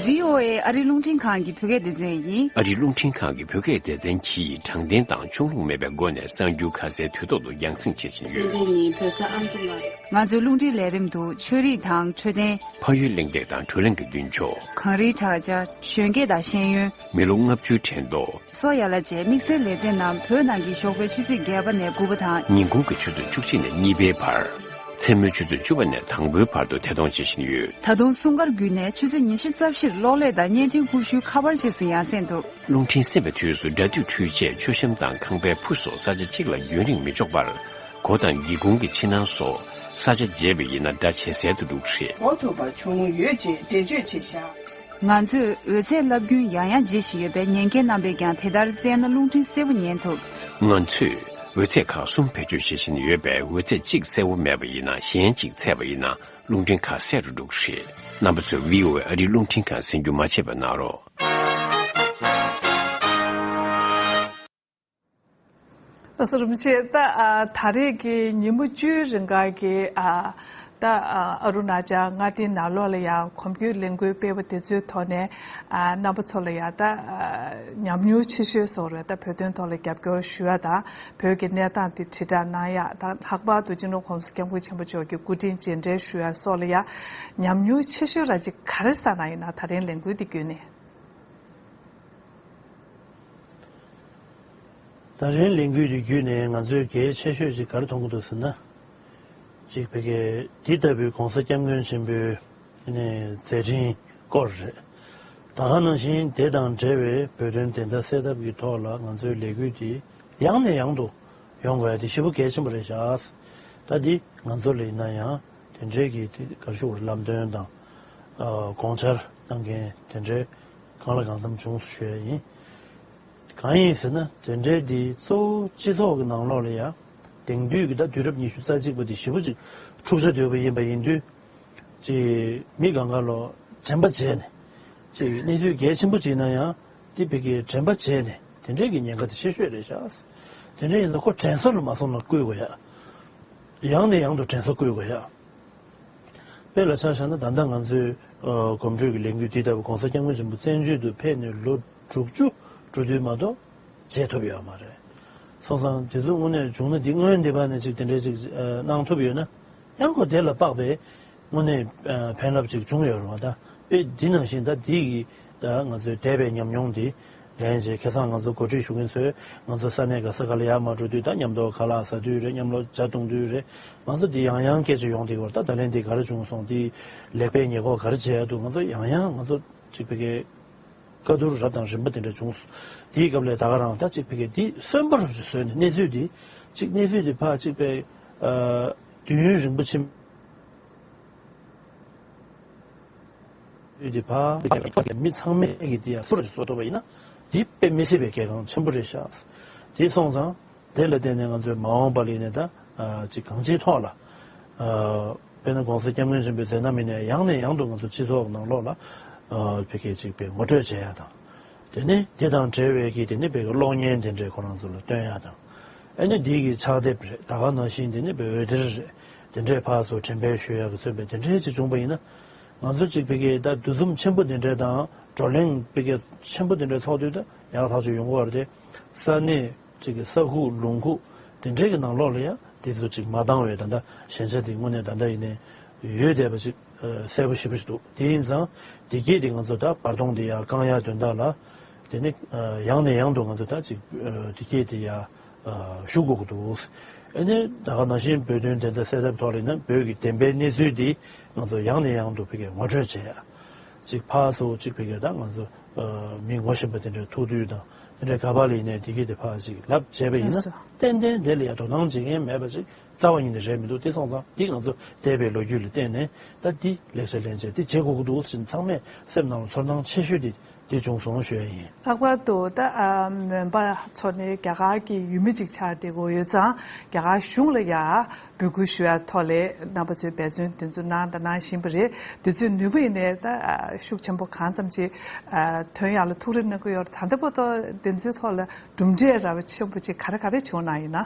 བྷི་ཨོ་ཨེ་ཨ་རི་རླུང་འཕྲིན་ཁང་གི་བོད་སྐད་སྡེ་ཚན་ཡིན། ཨ་རི་རླུང་འཕྲིན་ཁང་གི་བོད་སྐད་སྡེ་ཚན་གྱིས་དྲང་བདེན་དང་ཕྱོགས་ལྷུང་མེད་པའི་སྒོ་ནས་གསར་འགྱུར་ཁ་གསལ་དུས་ཐོག་ཏུ་རྒྱང་སྲིང་བྱེད་བཞིན་ཡོད། ང་ཚོའི་རླུང་འཕྲིན་ལས་རིམ་དུ་ཆོས་རིག་དང་འཕྲོད་བསྟེན། ཕ་ཡུལ་གླེང་སྟེགས་དང་བགྲོ་གླེང་གི་མདུན་ཅོག་གངས་རིའི་བྲག་ཅ། གཞོན་སྐྱེས་དང་ཤེས་ཡོན། མི་ལོ་ལྔ་བཅུའི་དྲན་ཐོ། སོགས་ཡན་ལག་བཅས་དམིགས་བསལ་ལེ་ཚན་རྣམས་བོད་ནང་གི་ཞོགས་པའི་ཆུ་ཚོད་བརྒྱད་པ་ནས་དགུ་པ་དང་། ཉིན་གུང་གི་ཆུ་ཚོད་བཅུ་གཅིག་ནས་གཉིས་པའི་བར། མཚན་མོའི་ཆུ་ཚོད་བཅུ་པ་ནས་དང་པོའི་བར་དུ་ཐད་གཏོང་བྱེད་བཞིན་ཡོད། ད་དུང་སྲུང་སྐར་བརྒྱུད་ནས་ཆུ་ཚོད་ཉི་ཤུ་རྩ་བཞིར་གློག་ཀླད་དང་བརྙན་འཕྲིན་ཀུ་ཤུའི་ཁ་པར་རྗེས་སུ་ཡང་སེང་འདུག་རླུང་འཕྲིན་གསན་པའི་དུས་སུ་སྒྲ་སྡུད་འཕྲུལ་ཆས། མཆོད་བཤམས་དང་ཁང་པའི་ཕུ་སོགས་ས་ཆ་གཅིག་ལ་ཡུན་རིང་མི་འཇོག་པར། སྒོ་དང་སྒེའུ་ཁུང་གི་ཕྱི་ནང་སོགས་ས་ཆ་བརྗེ་བ་ཡིན་ན་སྒྲ་ཇེ་གསལ་དུ་འགྲོ་གི་རེད། གོ་ཐུབ་པ་བྱུང་ཡོད་ཅེས་འགྲེལ་བརྗོད་བྱས་བཞག་ང་ཚོས་འོད་ཚད་རླབས་རྒྱུན་ཡང་ཡང་འཇལ་བཞིན་ཡོད་པས་ཉན་མཁན་རྣམ་པས་ཀྱང་དེ་ལྟར་བཙལ་ན་རླུང་འཕྲིན་གསལ་པོ་ཉན་ཐུབ། ང་ཚོས་འོད་ཚད་ཁག་གསུམ་བེད་སྤྱོད་བྱེད་བཞིན་ཡོད་པས། འོད་ཚད་གཅིག་གསལ་པོ་མེད་པ་ཡིན་ན་གཞན་གཅིག་ཚད་པ་ཡིན་ན་རླུང་འཕྲིན་ཁག་གསལ་རུ་འགྲོ་གི་རེད། རྣམ་པ་ཚོས་བྷི་ཨོ་ཨེ་ཨ་རིའི་རླུང་འཕྲིན་ཁང་གསན་རྒྱུ་མ་བརྗེད་པ་གནང་རོགས། ལགས་སོ། རིན་པོ་ཆེ། ད་ཨ་ད་རེས་ཀྱི་ཉིན་མོ་བཅུའི་རིང་ག་གི་ཨ་ད་ཨ་ཨ་རུ་ན་ཅལ་མངའ་སྡེའི་ནང་ལོགས་ལ་ཡང་གོམ་བགྲོད་ལས་འགུལ་སྤེལ་བ་དེ་ཚོའི་ཐོག་ནས་ཨ་རྣམ་པ་ཚོ་ལ་ཡང་ད་ཨ་ཉམས་མྱོང་ཆེ་ཤོས་སོགས་རེད། ད་བོད་དོན་ཐོག་ལ་རྒྱབ་སྐྱོར་ཞུ་ཡ་དང་བོད་ཀྱི་གནས་སྟངས་དེ་དྲིལ་བསྒྲགས་གནང་ཡ་དང་། ལྷག་པར་དུ་སྤྱི་ནོར་༸གོང་ས་༸སྐྱབས་མགོན་ཆེན་པོ་མཆོག་གི་སྐུ་དྲིན་རྗེས་དྲན་ཞུ་ཡ་སོགས་ལ་ཡང་ཉམས་མྱོང་ཆེ་ཤོས་ར་ཅིག་ག་རེ་བསགས་གནང་ཡིན་ན། ད་རིང་ལས་འགུལ་འདི་བརྒྱུད་ནས། ད་རིང་ལས་འགུལ་འདི་བརྒྱུད་ནས་ང་ཚོས་གལ་ཆེ་ཤོས་ཅིག་ག་རེ་མཐོང་གི་འདུག་ཟེར་ན། ཅིག་ཕ་གི་འདི་ལྟ་བུའི་༸གོང་ས་༸སྐྱབས་མགོན་ཆེན་པོའི་ནས་མཛད་འཕྲིན་སྐོར་རེད། ད་ག་ནང་བཞིན་དེ་དང་འབྲེལ་བའི་བོད་དོན་བདེན་མཐའ་གསལ་ཐབས་ཀྱི་ཐོག་ལ་ང་ཚོའི་ལས་འགུལ་འདི་ཡང་ནས་ཡང་དུ་ཡོང་དགོས་ཡ་དེ་ཞེ་པོ་གལ་ཆེན་པོ་རེད་ཤག་ད་འདི་ང་ཚོ་ལ་ཡིན་ན་ཡང་དེ་འདྲའི་གི་དེ་ག་རེ་ཞུ་དགོས་རེད། ལམ་སྟོན་དང་ཨ་དགོངས་འཆར་གནང་མཁན་དེ་འདྲའི་གང་ལ་གང་འཚམ་བྱུང་སོང་ཞུ་ཡ་ཡིན། གང་ཡིན་ཟེར་ན་དེ་འདྲའི་འདི་གཙོ་བོ་སྤྱི་ཚོགས་ཀྱི་ནང་ལོགས་ལ་ཡ་དེང་དུས་ཀྱི་ད་དུས་རབས་ཉི་ཤུ་རྩ་གཅིག་པ་འདི་ཞེ་པོ་ཅིག་འཁྲུག་ཆ་དོད་པ་ཡིན་པ་ཡིན་དུས། ཅིག་མི་གང་ག་ལོ་དྲན་པ་བརྗེད་ནས། ཅིག་གནས་ཚུལ་གལ་ཆེན་པོ་ཅིག་ཡིན་ན་ཡང་དེ་བི་གི་དྲན་པ་བརྗེད་ནས་དེ་འདྲའི་གི་ཉེན་ཁ་དེ་ཆེ་ཤོས་རེད་ཤག་དེ་འདྲ་ཡིན་ན་ཁོ་དྲན་གསོ་ལ་མ་སོང་ན་བསྐུལ་དགོས་ཡ། ཡང་ནས་ཡང་དུ་དྲན་གསོ་བསྐུལ་དགོས་ཡ། དཔེ་ལ་ཆ་བཞག་ན་ད་ལྟ་ང་ཚོའི་ཨ་གོམ་བགྲོད་ཀྱི་ལས་འགུལ་འདི་ལྟ་བུ་༸གོང་ས་༸སྐྱབས་མགོན་ཆེན་པོ་བཙན་བྱོལ་དུ་ཕེབས་ནས་ལོ་དྲུག་ཅུ་འགྲོ་དུས་མ་གཏོགས་བྱེད་ཐུབ་ཡོད་མ་རེད། སོང་ཙང་དེ་ཚོ་དངོས་གནས་བྱུང་ན་འདི་སྔོན་འདི་བར་ནས་ཅིག་དེ་འདྲའི་ཅིག་ཨ་གནང་ཐུབ་ཡོད་ན་ཡང་ཁོ་དེ་ལ་དཔག་པའི་དངོས་གནས་ཨ་ཕན་རླབས་ཅིག་བྱུང་ཡོད་རེད་བ། ད་དཔེ་འདི་ནང་བཞིན་ད་འདི་ཡི་ད་ང་ཚོའི་འདས་པའི་ཉམས་མྱོང་འདི་ལན་རྗེས་ཁ་སང་ང་ཚོ་འགོ་ཁྲིད་ཞུ་མཁན་ཚོས་ང་ཚོ་ས་གནས་ག་ས་ག་ལ་ཡར་མར་འགྲོ་དུས་ད་མཉམ་དུ་ཁ་ལག་ཟ་དུས་རེད། མཉམ་དུ་ཇ་འཐུང་དུས་རེད། ང་ཚོ་འདི་ཡང་ཡང་སྐད་ཆ་ཡོང་བསྡད་ཀྱི་ཡོད་རེད། ད་ད་ལན་འདི་ག་རེ་བྱུང་སོང་། འདི་ལེགས་སྤེལ་ཉེས་འགོག་ག་རེ་བྱེད་ཡ་འདུག་ང་ཚོ་ཡང་ཡང་ང་ཚོ་གཅིག་ཕ་གིའི་བཀའ་བསྡུར་རབ་དང་རིམ་པ་དེ་འདྲ་བྱུང་། དེའི་སྐབས་ལ་ད་ག་རང་ད་གཅིག་ཕ་གིའི་འདི་གསོན་པོ་རབ་ཅིག་བཟོས་ནས་གནས་ཚུལ་འདི་གཅིག་གནས་ཚུལ་འདི་ཕར་གཅིག་པའི་ཨ་དུས་ཡུན་རིང་པོ་ཕྱིན། དེ་ཕ་མི་ཚང་མས་ཀྱི་དེ་ཡང་སུ་རུ་བཟོ་ཐུབ་པ་ཡིན་ན་དེ་དཔེ་མི་སྲིད་པའི་གལ་འགངས་ཆེན་པོ་རེད་ཤག་དེ་སོང་ཙང་དེ་ལ་བརྟེན་ནས་ང་ཚོས་མ་འོངས་པ་ལ་ཡིན་ནའི་ད་ཨ་ཅིག་གང་ཅིའི་ཐོག་ལ་ཨ་དཔེར་ན་༸གོང་ས་༸སྐྱབས་མགོན་ཆེན་པོའི་མཛད་རྣམ་ཡིན་ནའི་ཡང་ནས་ཡང་དུ་ང་ཚོ་སྤྱི་ཚོགས་ནང་ལོགས་ལ་ཨ་ཕ་གིའི་ཅིག་པའི་ངོ་སྤྲོད་བྱེད་ཡ་དང་། དེ་ནས་དེ་དང་འབྲེལ་བའི་གི་དེ་ནས་བོད་ཀྱི་གློག་བརྙན་དེ་འདྲའི་ཁོ་རང་ཚོ་ལ་སྟོན་ཡ་དང་། ཨ་ནི་འདི་གི་ཕྱག་དེབ་རེད། ད་ག་ནང་བཞིན་དེ་ནས་བོད་འོད་སྡེར་རེད། དེ་འདྲའི་ཕར་ཚུར་འགྲེམས་སྤེལ་ཞུ་ཡ་གི་མཚོན་པའི་དེ་འདྲའི་ཅིག་བྱུང་པ་ཡིན་ན། ང་ཚོ་ཅིག་ཕ་གིའི་ད་འདུ་འཛོམས་ཆེན་པོ་དེ་འདྲའི་དང་བགྲོ་གླེང་ཕ་གིའི་ཆེན་པོ་དེ་འདྲའི་ཚོགས་དུས་ད་ཡག་ཐག་ཆོད་ཡོང་གི་ཡོད་རེད་དེ། ས་གནས་ཅིག་གི་ས་ཁུག་ལུང་ཁུག་དེ་འདྲའི་གི་ནང་ལོགས་ལ་ཡ་དེ་ཚོ་ཅིག་མ་འདང་བའི་ད་ལྟ་ཞན་ཆ་དེ་དངོས་གནས་ད་ལྟ་ཡིན་ནའི་ཡོད་བསྡད་པ་ཅིག་གསལ་པོ་ཞེ་པོ་ཞིག་འདུག་དེ་ཡིན་ཙང་དེ་སྐད་དེ་ང་ཚོ་ད་བར་སྟོང་དེ་ཡར་བསྐང་ཡག་དོན་དག་ལ་དེ་ནི་ཡང་ནས་ཡང་དུ་ང་ཚོ་ད་ཅིག་དེ་སྐད་དེ་ཡར་ཞུ་དགོས་ཀྱི་འདུག་ཨ་ནི་ད་ག་ནང་བཞིན་བོད་དོན་བདེན་མཐའ་གསལ་ཐབས་ཐོག་ལ་ཡིན་ན་བོད་ཀྱི་བདེན་པའི་གནས་ཚུལ་འདི་ང་ཚོ་ཡང་ནས་ཡང་དུ་ཕ་གིར་ངོ་སྤྲོད་བྱེད་ཡག་ཅིག་ཕར་ཚུར་ཅིག་ཕ་གིར་ད་ང་ཚོ་མི་ངོ་ཤེས་པ་དེ་འདྲའི་ཐུག་དུས་དང་དེ་འདྲའི་ག་པ་ལ་ཡིན་ནའི་དེ་སྐད་དེ་ཕར་ཅིག་ལབ་བྱས་པ་ཡིན་ན་ལགས་སོ། ཏན་ཏན་དེ་ལ་ཡ་དོ་སྣང་བྱེད་མཁན་མེད་པ་ཅིག་རྩ་བ་ཉིད་ནས་རེད་མི་འདུག་དེ་སོང་ཙང་འདི་ང་ཚོ་འདས་པའི་ལོ་རྒྱུས་ལ་བརྟེན་ནས་ད་འདི་ལེགས་བཤད་ལན་བྱས་འདི་བྱེད་དགོས་ཀྱི་འདུག་ཟེར་ཚང་མས་སེམས་ནང་ལ་ཚོར་སྣང་ཆེ་ཤོས་དེ་འདི་བྱུང་སོང་ཞུ་ཡ་ཡིན། ལྷག་པར་དུ་ད་ཨ་མོན་པ་ཚོ་ནས་རྒྱ་གར་གྱི་ཡུལ་མི་ཅིག་ཆགས་བསྡད་ཀྱི་ཡོད་ཙང་རྒྱ་གར་གཞུང་ལ་ཡ་འབོད་སྐུལ་ཞུ་ཡ་ཐོག་ལ་རྣམ་པ་ཚོས་འབད་བརྩོན་དེ་ཚོ་གནང་དང་གནང་བཞིན་པ་རེད། དེ་ཚོའི་ནུས་པ་ཡིན་ནས་ད་ཤུགས་ཆེན་པོ་གང་ཙམ་ཅིག་ཐོན་ཡག་ལ་ཐུགས་རེ་གནང་གི་ཡོད་རེད། ད་ལྟ་བར་དུ་དེ་ཚོའི་ཐོག་ལ་གྲུབ་འབྲས་ར་བ་ཆེན་པོ་ཅིག་ག་རེ་ག་རེ་བྱུང་གནང་ཡིན་ན།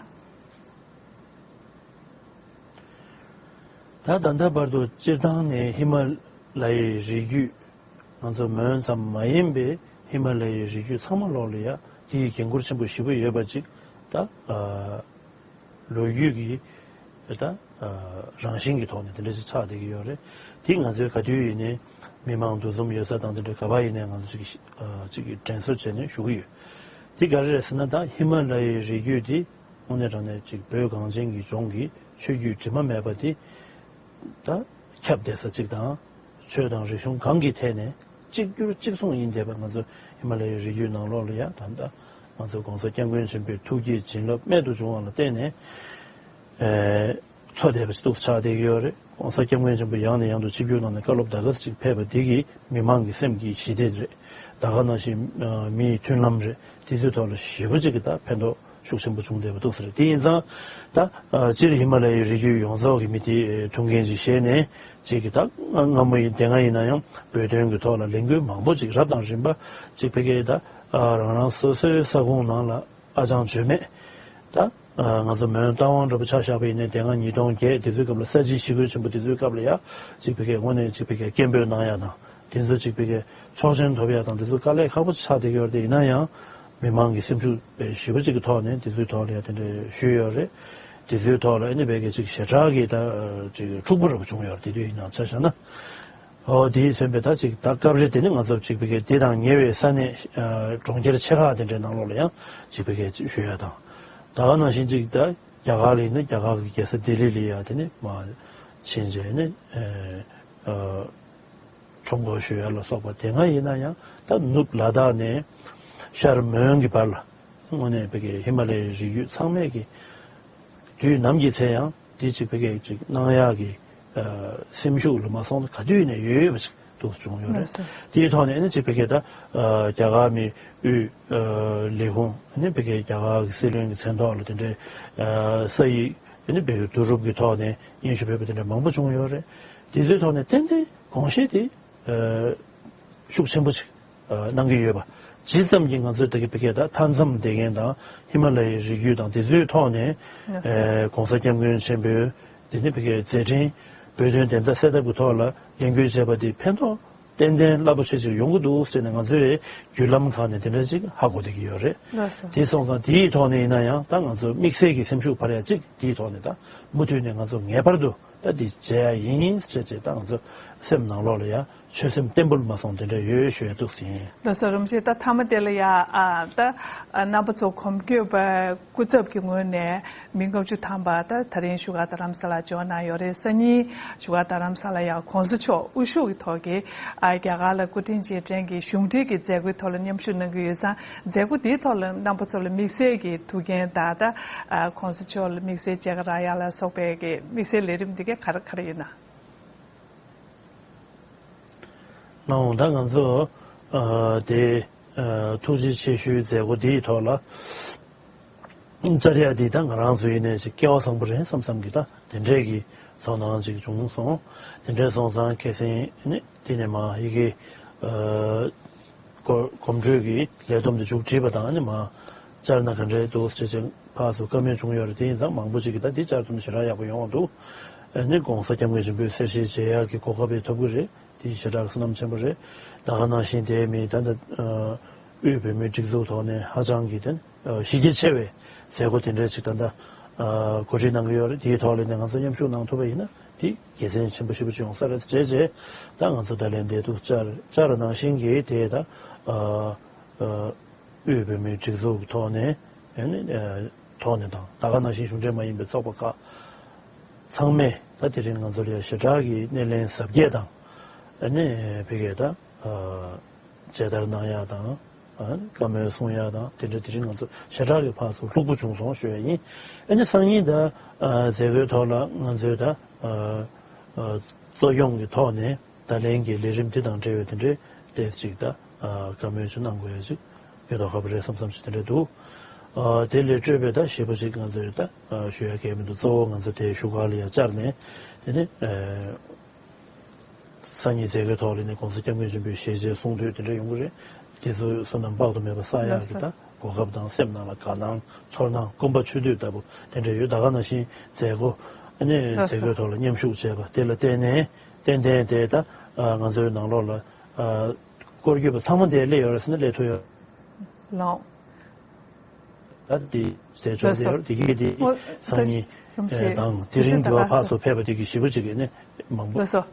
ད་ད་ལྟ་བར་དུ་སྤྱིར་བཏང་ནས་ཧི་མ་ལ་ཡའི་རི་རྒྱུད་ང་ཚོ་མོན་ཙམ་མ་ཡིན་པའི་ཧི་མ་ལ་ཡའི་རི་རྒྱུད་ཚང་མ་ལོག་ལ་ཡ་དེ་ཡི་འགན་ཁུར་ཆེན་པོ་ཞེ་པོ་ཡོད་པ་ཅིག་ད་ལོ་རྒྱུས་ཀྱི་ད་རང་བཞིན་གྱི་ཐོག་ནས་དེ་འདྲ་ཞིག་ཆགས་བསྡད་ཀྱི་ཡོད་རེད། དེ་ང་ཚོས་ག་དུས་ཡིན་ནའི་མི་མང་འདུ་འཛོམས་ཡོད་ས་དང་དེ་འདྲ་ག་པ་ཡིན་ནའི་ང་ཚོ་ཅིག་ཅིག་གི་དྲན་གསོ་བྱས་ནས་ཞུ་གི་ཡོད། དེ་ག་རེ་རེད་ཟེར་ན་ད་ཧི་མ་ལ་ཡའི་རི་རྒྱུད་དེ་དངོས་གནས་དྲང་གནས་ཅིག་བོད་གངས་ཅན་གྱི་ལྗོངས་ཀྱི་ཆོས་བརྒྱུད་དྲི་མ་མེད་པ་དེ་ད་ཁྱབ་བསྡད་ས་གཅིག་དང་། ཆོས་དང་རིག་གཞུང་གང་གི་ཐད་ནས་གཅིག་གྱུར་གཅིག་མཚུངས་ཡིན་བསྡད་པ་ང་ཚོ་ཧི་མ་ལ་ཡའི་རི་རྒྱུད་ནང་ལོགས་ལ་ཡ་ད་ལྟ་ང་ཚོ་༸གོང་ས་༸སྐྱབས་མགོན་ཆེན་པོའི་ཐུགས་བསྐྱེད་བྱིན་རླབས་རྨད་དུ་བྱུང་བ་ལ་བརྟེན་ནས་ཨེ་འཚོ་བསྡད་པ་ཞིག་ཏུ་ཆགས་བསྡད་ཀྱི་ཡོད་རེད། ༸གོང་ས་༸སྐྱབས་མགོན་ཆེན་པོ་ཡང་ནས་ཡང་དུ་ཆིབས་བསྒྱུར་གནང་ནས་བཀའ་སློབ་ད་ག་ཟེ་ཅིག་ཕེབས་པ་འདི་གིས་མི་མང་གི་སེམས་ཀྱི་ཞི་བདེ་རེད། ད་ག་ནང་བཞིན་མིའི་མཐུན་ལམ་རེད། དེ་ཚོའི་ཐོག་ལ་ཞེ་པོ་ཅིག་གི་ད་ཕན་ཐོགས་ཤུགས་ཆེན་པོ་བྱུང་བསྡད་པ་འདུག་ཟེར། དེ་ཡིན་ཙང་ད་སྤྱིར་ཧི་མ་ལ་ཡའི་རི་རྒྱུད་ཡོངས་རྫོགས་ཀྱི་མི་དེ་ཐུགས་འགན་ཅིག་བཞེས་ནས་ཅིག་གི་ད་སྔ་མོ་ཡིན་དེ་སྔ་ཡིན་ན་ཡང་བོད་དོན་གྱི་ཐོག་ལ་ལས་འགུལ་མང་པོ་ཅིག་རབ་དང་རིམ་པ་ཅིག་ཕ་གིའི་ད་རང་རང་སོ་སོའི་ས་ཁོངས་ནང་ལ་ཨ་ཅང་བྱོས་མེད་ད་ང་ཚོ་མོན་རྟ་དབང་འདྲ་པོ་ཆ་བཞག་པ་ཡིན་ནའི་དེ་སྔ་ཉིས་སྟོང་བརྒྱད་དེ་ཚོའི་སྐབས་ལ་ས་བྱི་ཞི་རྒོལ་ཆེན་པོ་དེ་ཚོའི་སྐབས་ལ་ཡ་ཅིག་ཕ་གིའི་དངོས་གནས་ཅིག་ཕ་གིའི་སྐད་འབོད་གནང་ཡ་དང་དེ་ཚོ་ཅིག་ཕ་གིའི་ཆོག་མཆན་ཐོབ་ཡ་དང་དེ་ཚོ་དཀའ་ལས་ཁག་པོ་ཆགས་བསྡད་ཀྱི་ཡོད་རེད། དེ་ཡིན་ན་ཡང་མི་མང་གི་སེམས་ཤུགས་དཔེ་ཞེ་པོ་ཅིག་གི་ཐོག་ནས་དེ་ཚོའི་ཐོག་ལ་ཡ་དེ་འདྲ་ཞུས་ཡོད་རེད། དེ་ཚོའི་ཐོག་ལ་ཨ་ནི་བས་ཀྱི་ཅིག་ཞེ་དྲག་གི་ད་ཅིག་འཁྲུག་པོ་འདྲ་པོ་བྱུང་ཡོད་རེད། དེ་དུས་ཡིན་ནའང་ཆ་བཞག་ན། ཨོ་དེས་མཚོན་པའི་ད་ཅིག་ད་སྐབས་རེ་དེ་ནི་ང་ཚོ་ཅིག་ཕ་གིའི་དེ་དང་ཉེ་བའི་ས་གནས་གྲོང་ཁྱེར་ཆེ་ཁག་དེ་འདྲའི་ནང་ལོགས་ལ་ཡང་ཅིག་ཕ་གིའི་ཅིག་ཞུ་ཡ་དང་། ད་ག་ནང་བཞིན་ཅིག་ད་རྒྱ་གར་ལ་ཡིན་ན་རྒྱ་གར་གྱི་རྒྱལ་ས་ལྡི་ལི་ལ་ཡ་དེ་ནི་མ་ཕྱིན་རྗེས་ནི་ཁྲོམ་སྐོར་ཞུ་ཡ་ལ་སོགས་པ་དེ་སྔ་ཡིན་ན་ཡང་ད་ནུབ་ལ་དྭགས་ནས་ཤར་མོན་གྱི་བར་ལ་དངོས་གནས་ཕ་གིའི་ཧི་མ་ལ་ཡའི་རི་རྒྱུད་ཚང་མས་ཀྱི་དུས་ནམ་གྱི་ཚེ་ཡང་དེ་ཅིག་ཕ་གིའི་ཅིག་གནང་ཡག་གི་སེམས་ཤུགས་ལ་མ་སོང་ན་ག་དུས་ནས་ཡོད་ཡོད་པ་ཅིག་འདུག་བྱུང་ཡོད་རེད། ལགས་སོ། དེའི་ཐོག་ནས་ཨ་ནི་ཅིག་ཕ་གིའི་ད་རྒྱ་གར་མི་དབུས་ལས་ཁུངས་ཨ་ནི་ཕ་གིའི་རྒྱ་གར་གྱི་སྲིད་བློན་གྱི་མཚན་ཐོག་ལ་དེ་འདྲའི་ས་ཡིག་ཨ་ནི་ཕ་གིའི་བསྡུ་རུབ་ཀྱི་ཐོག་ནས་སྙན་ཞུ་ཕེབས་པ་དེ་འདྲ་མང་པོ་བྱུང་ཡོད་རེད། དེ་ཚོའི་ཐོག་ནས་ཏན་ཏན་དགོངས་བཞེས་དེ་ཤུགས་ཆེན་པོ་ཅིག་གནང་གི་ཡོད་པ། ཇི་ཙམ་གྱིས་ང་ཚོའི་ད་གི་ཕ་གིའི་ད་མཐའ་མཚམས་བསྡད་མཁན་དང་ཧི་མ་ལ་ཡའི་རི་རྒྱུད་དང་དེ་ཚོའི་ཐོག་ནས་ཨ་༸གོང་ས་༸སྐྱབས་མགོན་ཆེན་པོའི་དེ་ནི་ཕ་གིའི་མཛད་འཕྲིན་བོད་དོན་བདེན་མཐའ་གསལ་ཐབས་ཀྱི་ཐོག་ལ་ལས་འགུལ་བྱས་པ་དེ་ཕན་ཐོགས་ཏན་ཏན་རླབས་པོ་ཆེ་ཅིག་ཡོང་གི་འདུག་ཟེར་ནས་ང་ཚོས་བརྒྱུད་ལམ་ཁག་ནས་དེ་འདྲ་ཅིག་ཧ་གོ་བསྡད་ཀྱི་ཡོད་རེད། ལགས་སོ། དེ་སོང་ཙང་དེའི་ཐོག་ནས་ཡིན་ན་ཡང་ད་ང་ཚོ་དམིགས་བསལ་གྱི་སེམས་ཤུགས་འཕར་ཡ་ཅིག་དེའི་ཐོག་ནས་ད་མུ་མཐུད་ནས་ང་ཚོ་ངེས་པར་དུ་ད་འདི་བྱེད་ཡ་ཡིན་ཟེར་བྱས་ད་ང་ཚོ་སེམས་ནང་ལོགས་ལ་ཡ་ཆོད་སེམས་བརྟན་པོ་མ་སོང་དེ་འདྲ་ཡོད་ཞུ་ཡ་འདུག་ཟིན། ལགས་སོ། རིན་པོ་ཆེ། ད་མཐའ་མ་དེ་ལ་ཡ་ཨ་ད་རྣམ་པ་ཚོ་གོམ་བགྲོད་པ་སྐུ་ཚབ་ཀྱི་ངོས་ནས་མི་ལྔ་བཅུ་ཐམ་པ་ད་ད་རིང་བཞུགས་སྒར་རྡ་རམ་ས་ལ་འབྱོར་གནང་ཡོད་རེད། སང་ཉིན་བཞུགས་སྒར་རྡ་རམ་ས་ལ་ཡ་གོང་ས་མཆོག་དབུ་བཞུགས་ཀྱི་ཐོག་གི་ཨ་རྒྱ་གར་ལ་སྐུ་ཕྲེང་རྗེས་དྲན་གྱི་གཞུང་འབྲེལ་གྱི་མཛད་སྒོའི་ཐོག་ལ་མཉམ་ཞུགས་གནང་གི་ཡོད་ཙང་། མཛད་སྒོ་དེའི་ཐོག་ལ་རྣམ་པ་ཚོ་ལ་དམིགས་བསལ་གྱི་ཐུགས་འགན་དང་ད་ཨ་གོང་ས་མཆོག་ལ་དམིགས་བསལ་མཇལ་ཁ་རག་ཡ་ལ་སོགས་པའི་གི་དམིགས་བསལ་ལས་རིམ་འདི་ག་ག་རེ་ག་རེ་ཡིན་ན། ལགས་འོང་། ད་ང་ཚོ་ཨ་དེ་ཨ་ཐུགས་རྗེ་ཆེ་ཞུའི་མཛད་སྒོ་འདིའི་ཐོག་ལ་བཅར་ཡ་འདི་ད་ང་རང་ཚོ་ཡིན་ནའི་ཅིག་སྐལ་བ་བཟང་པོ་རེད་བསམ་བསམ་གྱི་ད་དེ་འདྲས་ཀྱི་ཚོར་སྣང་ཅིག་བྱུང་སོང་། དེ་འདྲས་སོང་ཙང་ཁ་སང་ནི་དེ་ནས་མ་ཡི་གེ་ཨ་གོ་གོམ་བགྲོད་ཀྱི་ལས་བསྡོམས་དེ་མཇུག་བསྒྲིལ་བ་དང་ནི་མ་བཅར་ན་ག་འདྲས་འདུག་ཅེས་ཅིག་ཕར་ཚུར་བཀའ་མོལ་བྱུང་ཡོད་རེད། དེ་ཡིན་ཙང་མང་པོ་ཅིག་གིས་ད་འདི་བཅར་ཐུབ་ན་ཞེ་དྲག་ཡག་པོ་ཡོང་བ་འདུག་ཨ་ནི་༸གོང་ས་༸སྐྱབས་མགོན་ཆེན་པོའི་གསེར་ཞལ་མཇལ་ཡག་གི་གོ་སྐབས་ཡང་ཐོབ་ཀྱི་རེད། དེ་ཞེ་དྲག་བསོད་ནམས་ཆེན་པོ་རེད། ད་ག་ནང་བཞིན་དེ་མིན་ད་ལྟ་ཨ་དབུས་བོད་མིའི་སྒྲིག་འཛུགས་ཐོག་ནས་ཧ་ཅང་གི་དེ་ཨ་གཞི་རྒྱ་ཆེ་བའི་མཛད་སྒོ་དེ་འདྲ་ཅིག་ད་ལྟ་ཨ་གོ་སྒྲིག་གནང་གི་ཡོད་རེད། དེའི་ཐོག་ལ་ནས་ང་ཚོ་མཉམ་ཞུགས་གནང་ཐུབ་པ་ཡིན་ན་དེ་དགེ་མཚན་ཆེན་པོ་ཞེ་པོ་ཅིག་ཡོང་ས་རེད། བྱས་རྗེས་ད་ང་ཚོ་ད་ལན་འདི་འདུག་བཅར་བཅར་ནང་བཞིན་གྱི་དེ་ད་ཨ་ཨ་དབུས་བོད་མིའི་སྒྲིག་འཛུགས་ཐོག་ནས་ཨ་ནི་ཨ་ཐོག་ནས་དང་ད་ག་ནང་བཞིན་གཞུང་འབྲེལ་མ་ཡིན་པའི་ཚོགས་པ་ཁག་ཚང་མས་ད་དེ་རིང་ང་ཚོ་ལ་ཞེ་དྲག་གི་སྣེ་ལེན་གཟབ་རྒྱས་དང་ཨ་ནི་ཕ་གིའི་ད་ཨ་མཇལ་དར་གནང་ཡག་དང་ཨ་བཀའ་མོལ་གསུང་ཡག་དང་དེ་འདྲ་དེ་རིང་ང་ཚོ་ཞེ་དྲག་གི་ཕར་ཚུར་ལྷུག་པོ་བྱུང་སོང་ཞུ་ཡ་ཡིན། ཨ་ནི་སང་ཉིན་ད་ཨ་མཛད་སྒོའི་ཐོག་ལ་ང་ཚོའི་ད་ཨ་ཨ་གཙོ་སྐྱོང་གི་ཐོག་ནས་ད་ལན་གྱི་ལས་རིམ་དེ་དང་འབྲེལ་བའི་དེ་འདྲའི་ཏོག་ཙམ་ཅིག་ད་ཨ་བཀའ་མོལ་ཅིག་གནང་དགོས་ཡ་ཅིག་ཡོད་མདོག་ཁ་པོ་རེད་བསམ་བསམ་ཞིག་དེ་འདྲ་འདུག་ཨ་དེ་ལས་སྤྲོས་པའི་ད་ཞེ་པོ་ཅིག་ང་ཚོས་ད་ཨ་ཞུ་ཡ་གལ་མི་འདུག་གཙོ་བོ་ང་ཚོ་དེ་བཞུགས་སྒར་ལ་ཡ་བཅར་ནས་དེ་ནས་ཨ་སང་ཉིན་མཛད་སྒོའི་ཐོག་ལ་ནས་༸གོང་ས་༸སྐྱབས་མགོན་ཆེན་པོའི་ཞལ་མཇལ་གསུང་ཐོས་དེ་འདྲ་ཡོང་གི་རེད། དེ་ཚོ་བསོད་ནམས་དཔག་ཏུ་མེད་པ་བསགས་ཡག་གི་ད་གོ་སྐབས་དང་སེམས་ནང་ལ་དགའ་སྣང་ཚོར་སྣང་སྐོམ་པ་ཆུ་དུས་ལྟ་བུ་དེ་འདྲ་ཡོད། ད་ག་ནང་བཞིན་མཛད་སྒོ་ཨ་ནི་མཛད་སྒོའི་ཐོག་ལ་མཉམ་ཞུགས་བྱས་པ་དེ་ལ་བརྟེན་ནས་ཏན་ཏན་དེ་ད་ང་ཚོའི་ནང་ལོགས་ལ་སྐོར་སྐྱོད་པ་ཚང་མ་དེ་སླེབས་ཡོད་རེད་ཟེར་ན་སླེབས་ཐུབ་ཡོད། ལགས། ད་འདི་དེ་ལགས་ཆོག་སོ། དེ་ཡོད་དེ་གི་དེ་ཨོ་སང་ཉིན་རིན་པོ་ཆེ་དང་དེ་རིང་དུ་བ་ཕར་ཚུར་ཕེབས་པ་དེ་གི་ཞེ་པོ་ཅིག་གི་ནི་མང་པོ། ལགས་སོ།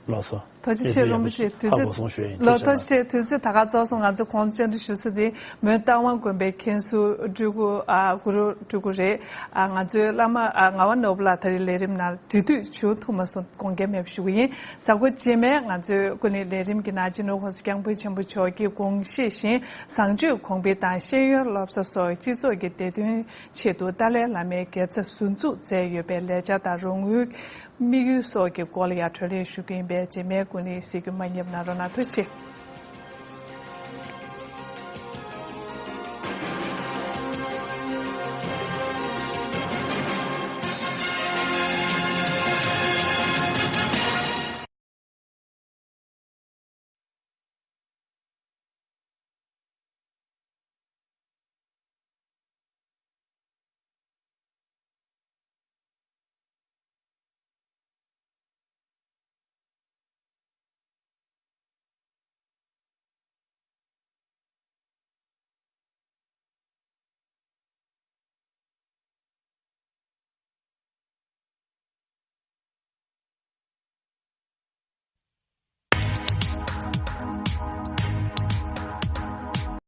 ལགས་སོ། ཐུགས་རྗེ་ཆེ། རིན་པོ་ཆེ་དུས་ཧ་གོ་སོང་ཞུ་ཡ་ཡིན། ལགས། ཐུགས་རྗེ་ཆེ། ཐུགས་རྗེ་ཆེ། ད་ག་ཚོགས་སོང་། ང་ཚོ་གོང་བཅར་འདྲི་ཞུ་ས་དེ་མོན་རྟ་དབང་དགོན་པའི་མཁན་ཟུར་སྤྲུལ་སྐུ་ཨ་གུ་རུ་སྤྲུལ་སྐུ་རེད། ཨ་ང་ཚོའི་བླ་མ་ཨ་ངག་དབང་ནོར་བུ་ལགས་ད་རེས་ལས་རིམ་ནང་འབྲེལ་མཐུད་བྱུང་ཐུབ་མ་སོང་དགོངས་འགལ་མེད་པ་ཞུ་གི་ཡིན། གཟའ་འཁོར་རྗེས་མའི་ང་ཚོའི་སྐུ་ནི་ལས་རིམ་གྱི་ནང་སྤྱི་ནོར་༸གོང་ས་༸སྐྱབས་མགོན་ཆེན་པོ་མཆོག་གི་དགོངས་བཞེད་བཞིན་བཟང་སྤྱོད་གོང་འཕེལ་དང་ཤེས་ཡོན་སློབ་གསོ་སོགས་སྤྱི་ཚོགས་ཀྱི་བདེ་དོན་ཆེད་དུ་ཏཱ་ལའི་བླ་མའི་དགེ་རྩ་ཟུར་འཛུགས་མཛད་ཡོད་པའི་ལས་འཆར་དང་རོགས་དངུལ་དམིགས་ཡུལ་སོགས་ཀྱི་སྐོར་ལ་ཡང་གྲོས་གླེང་ཞུ་གི་ཡིན་པས་རྗེས་མའི་སྐུ་ནི་གཟིགས་རྒྱུ་མ་བསྙེལ་གནང་རོགས་གནང་། ཐུགས་རྗེ་ཆེ།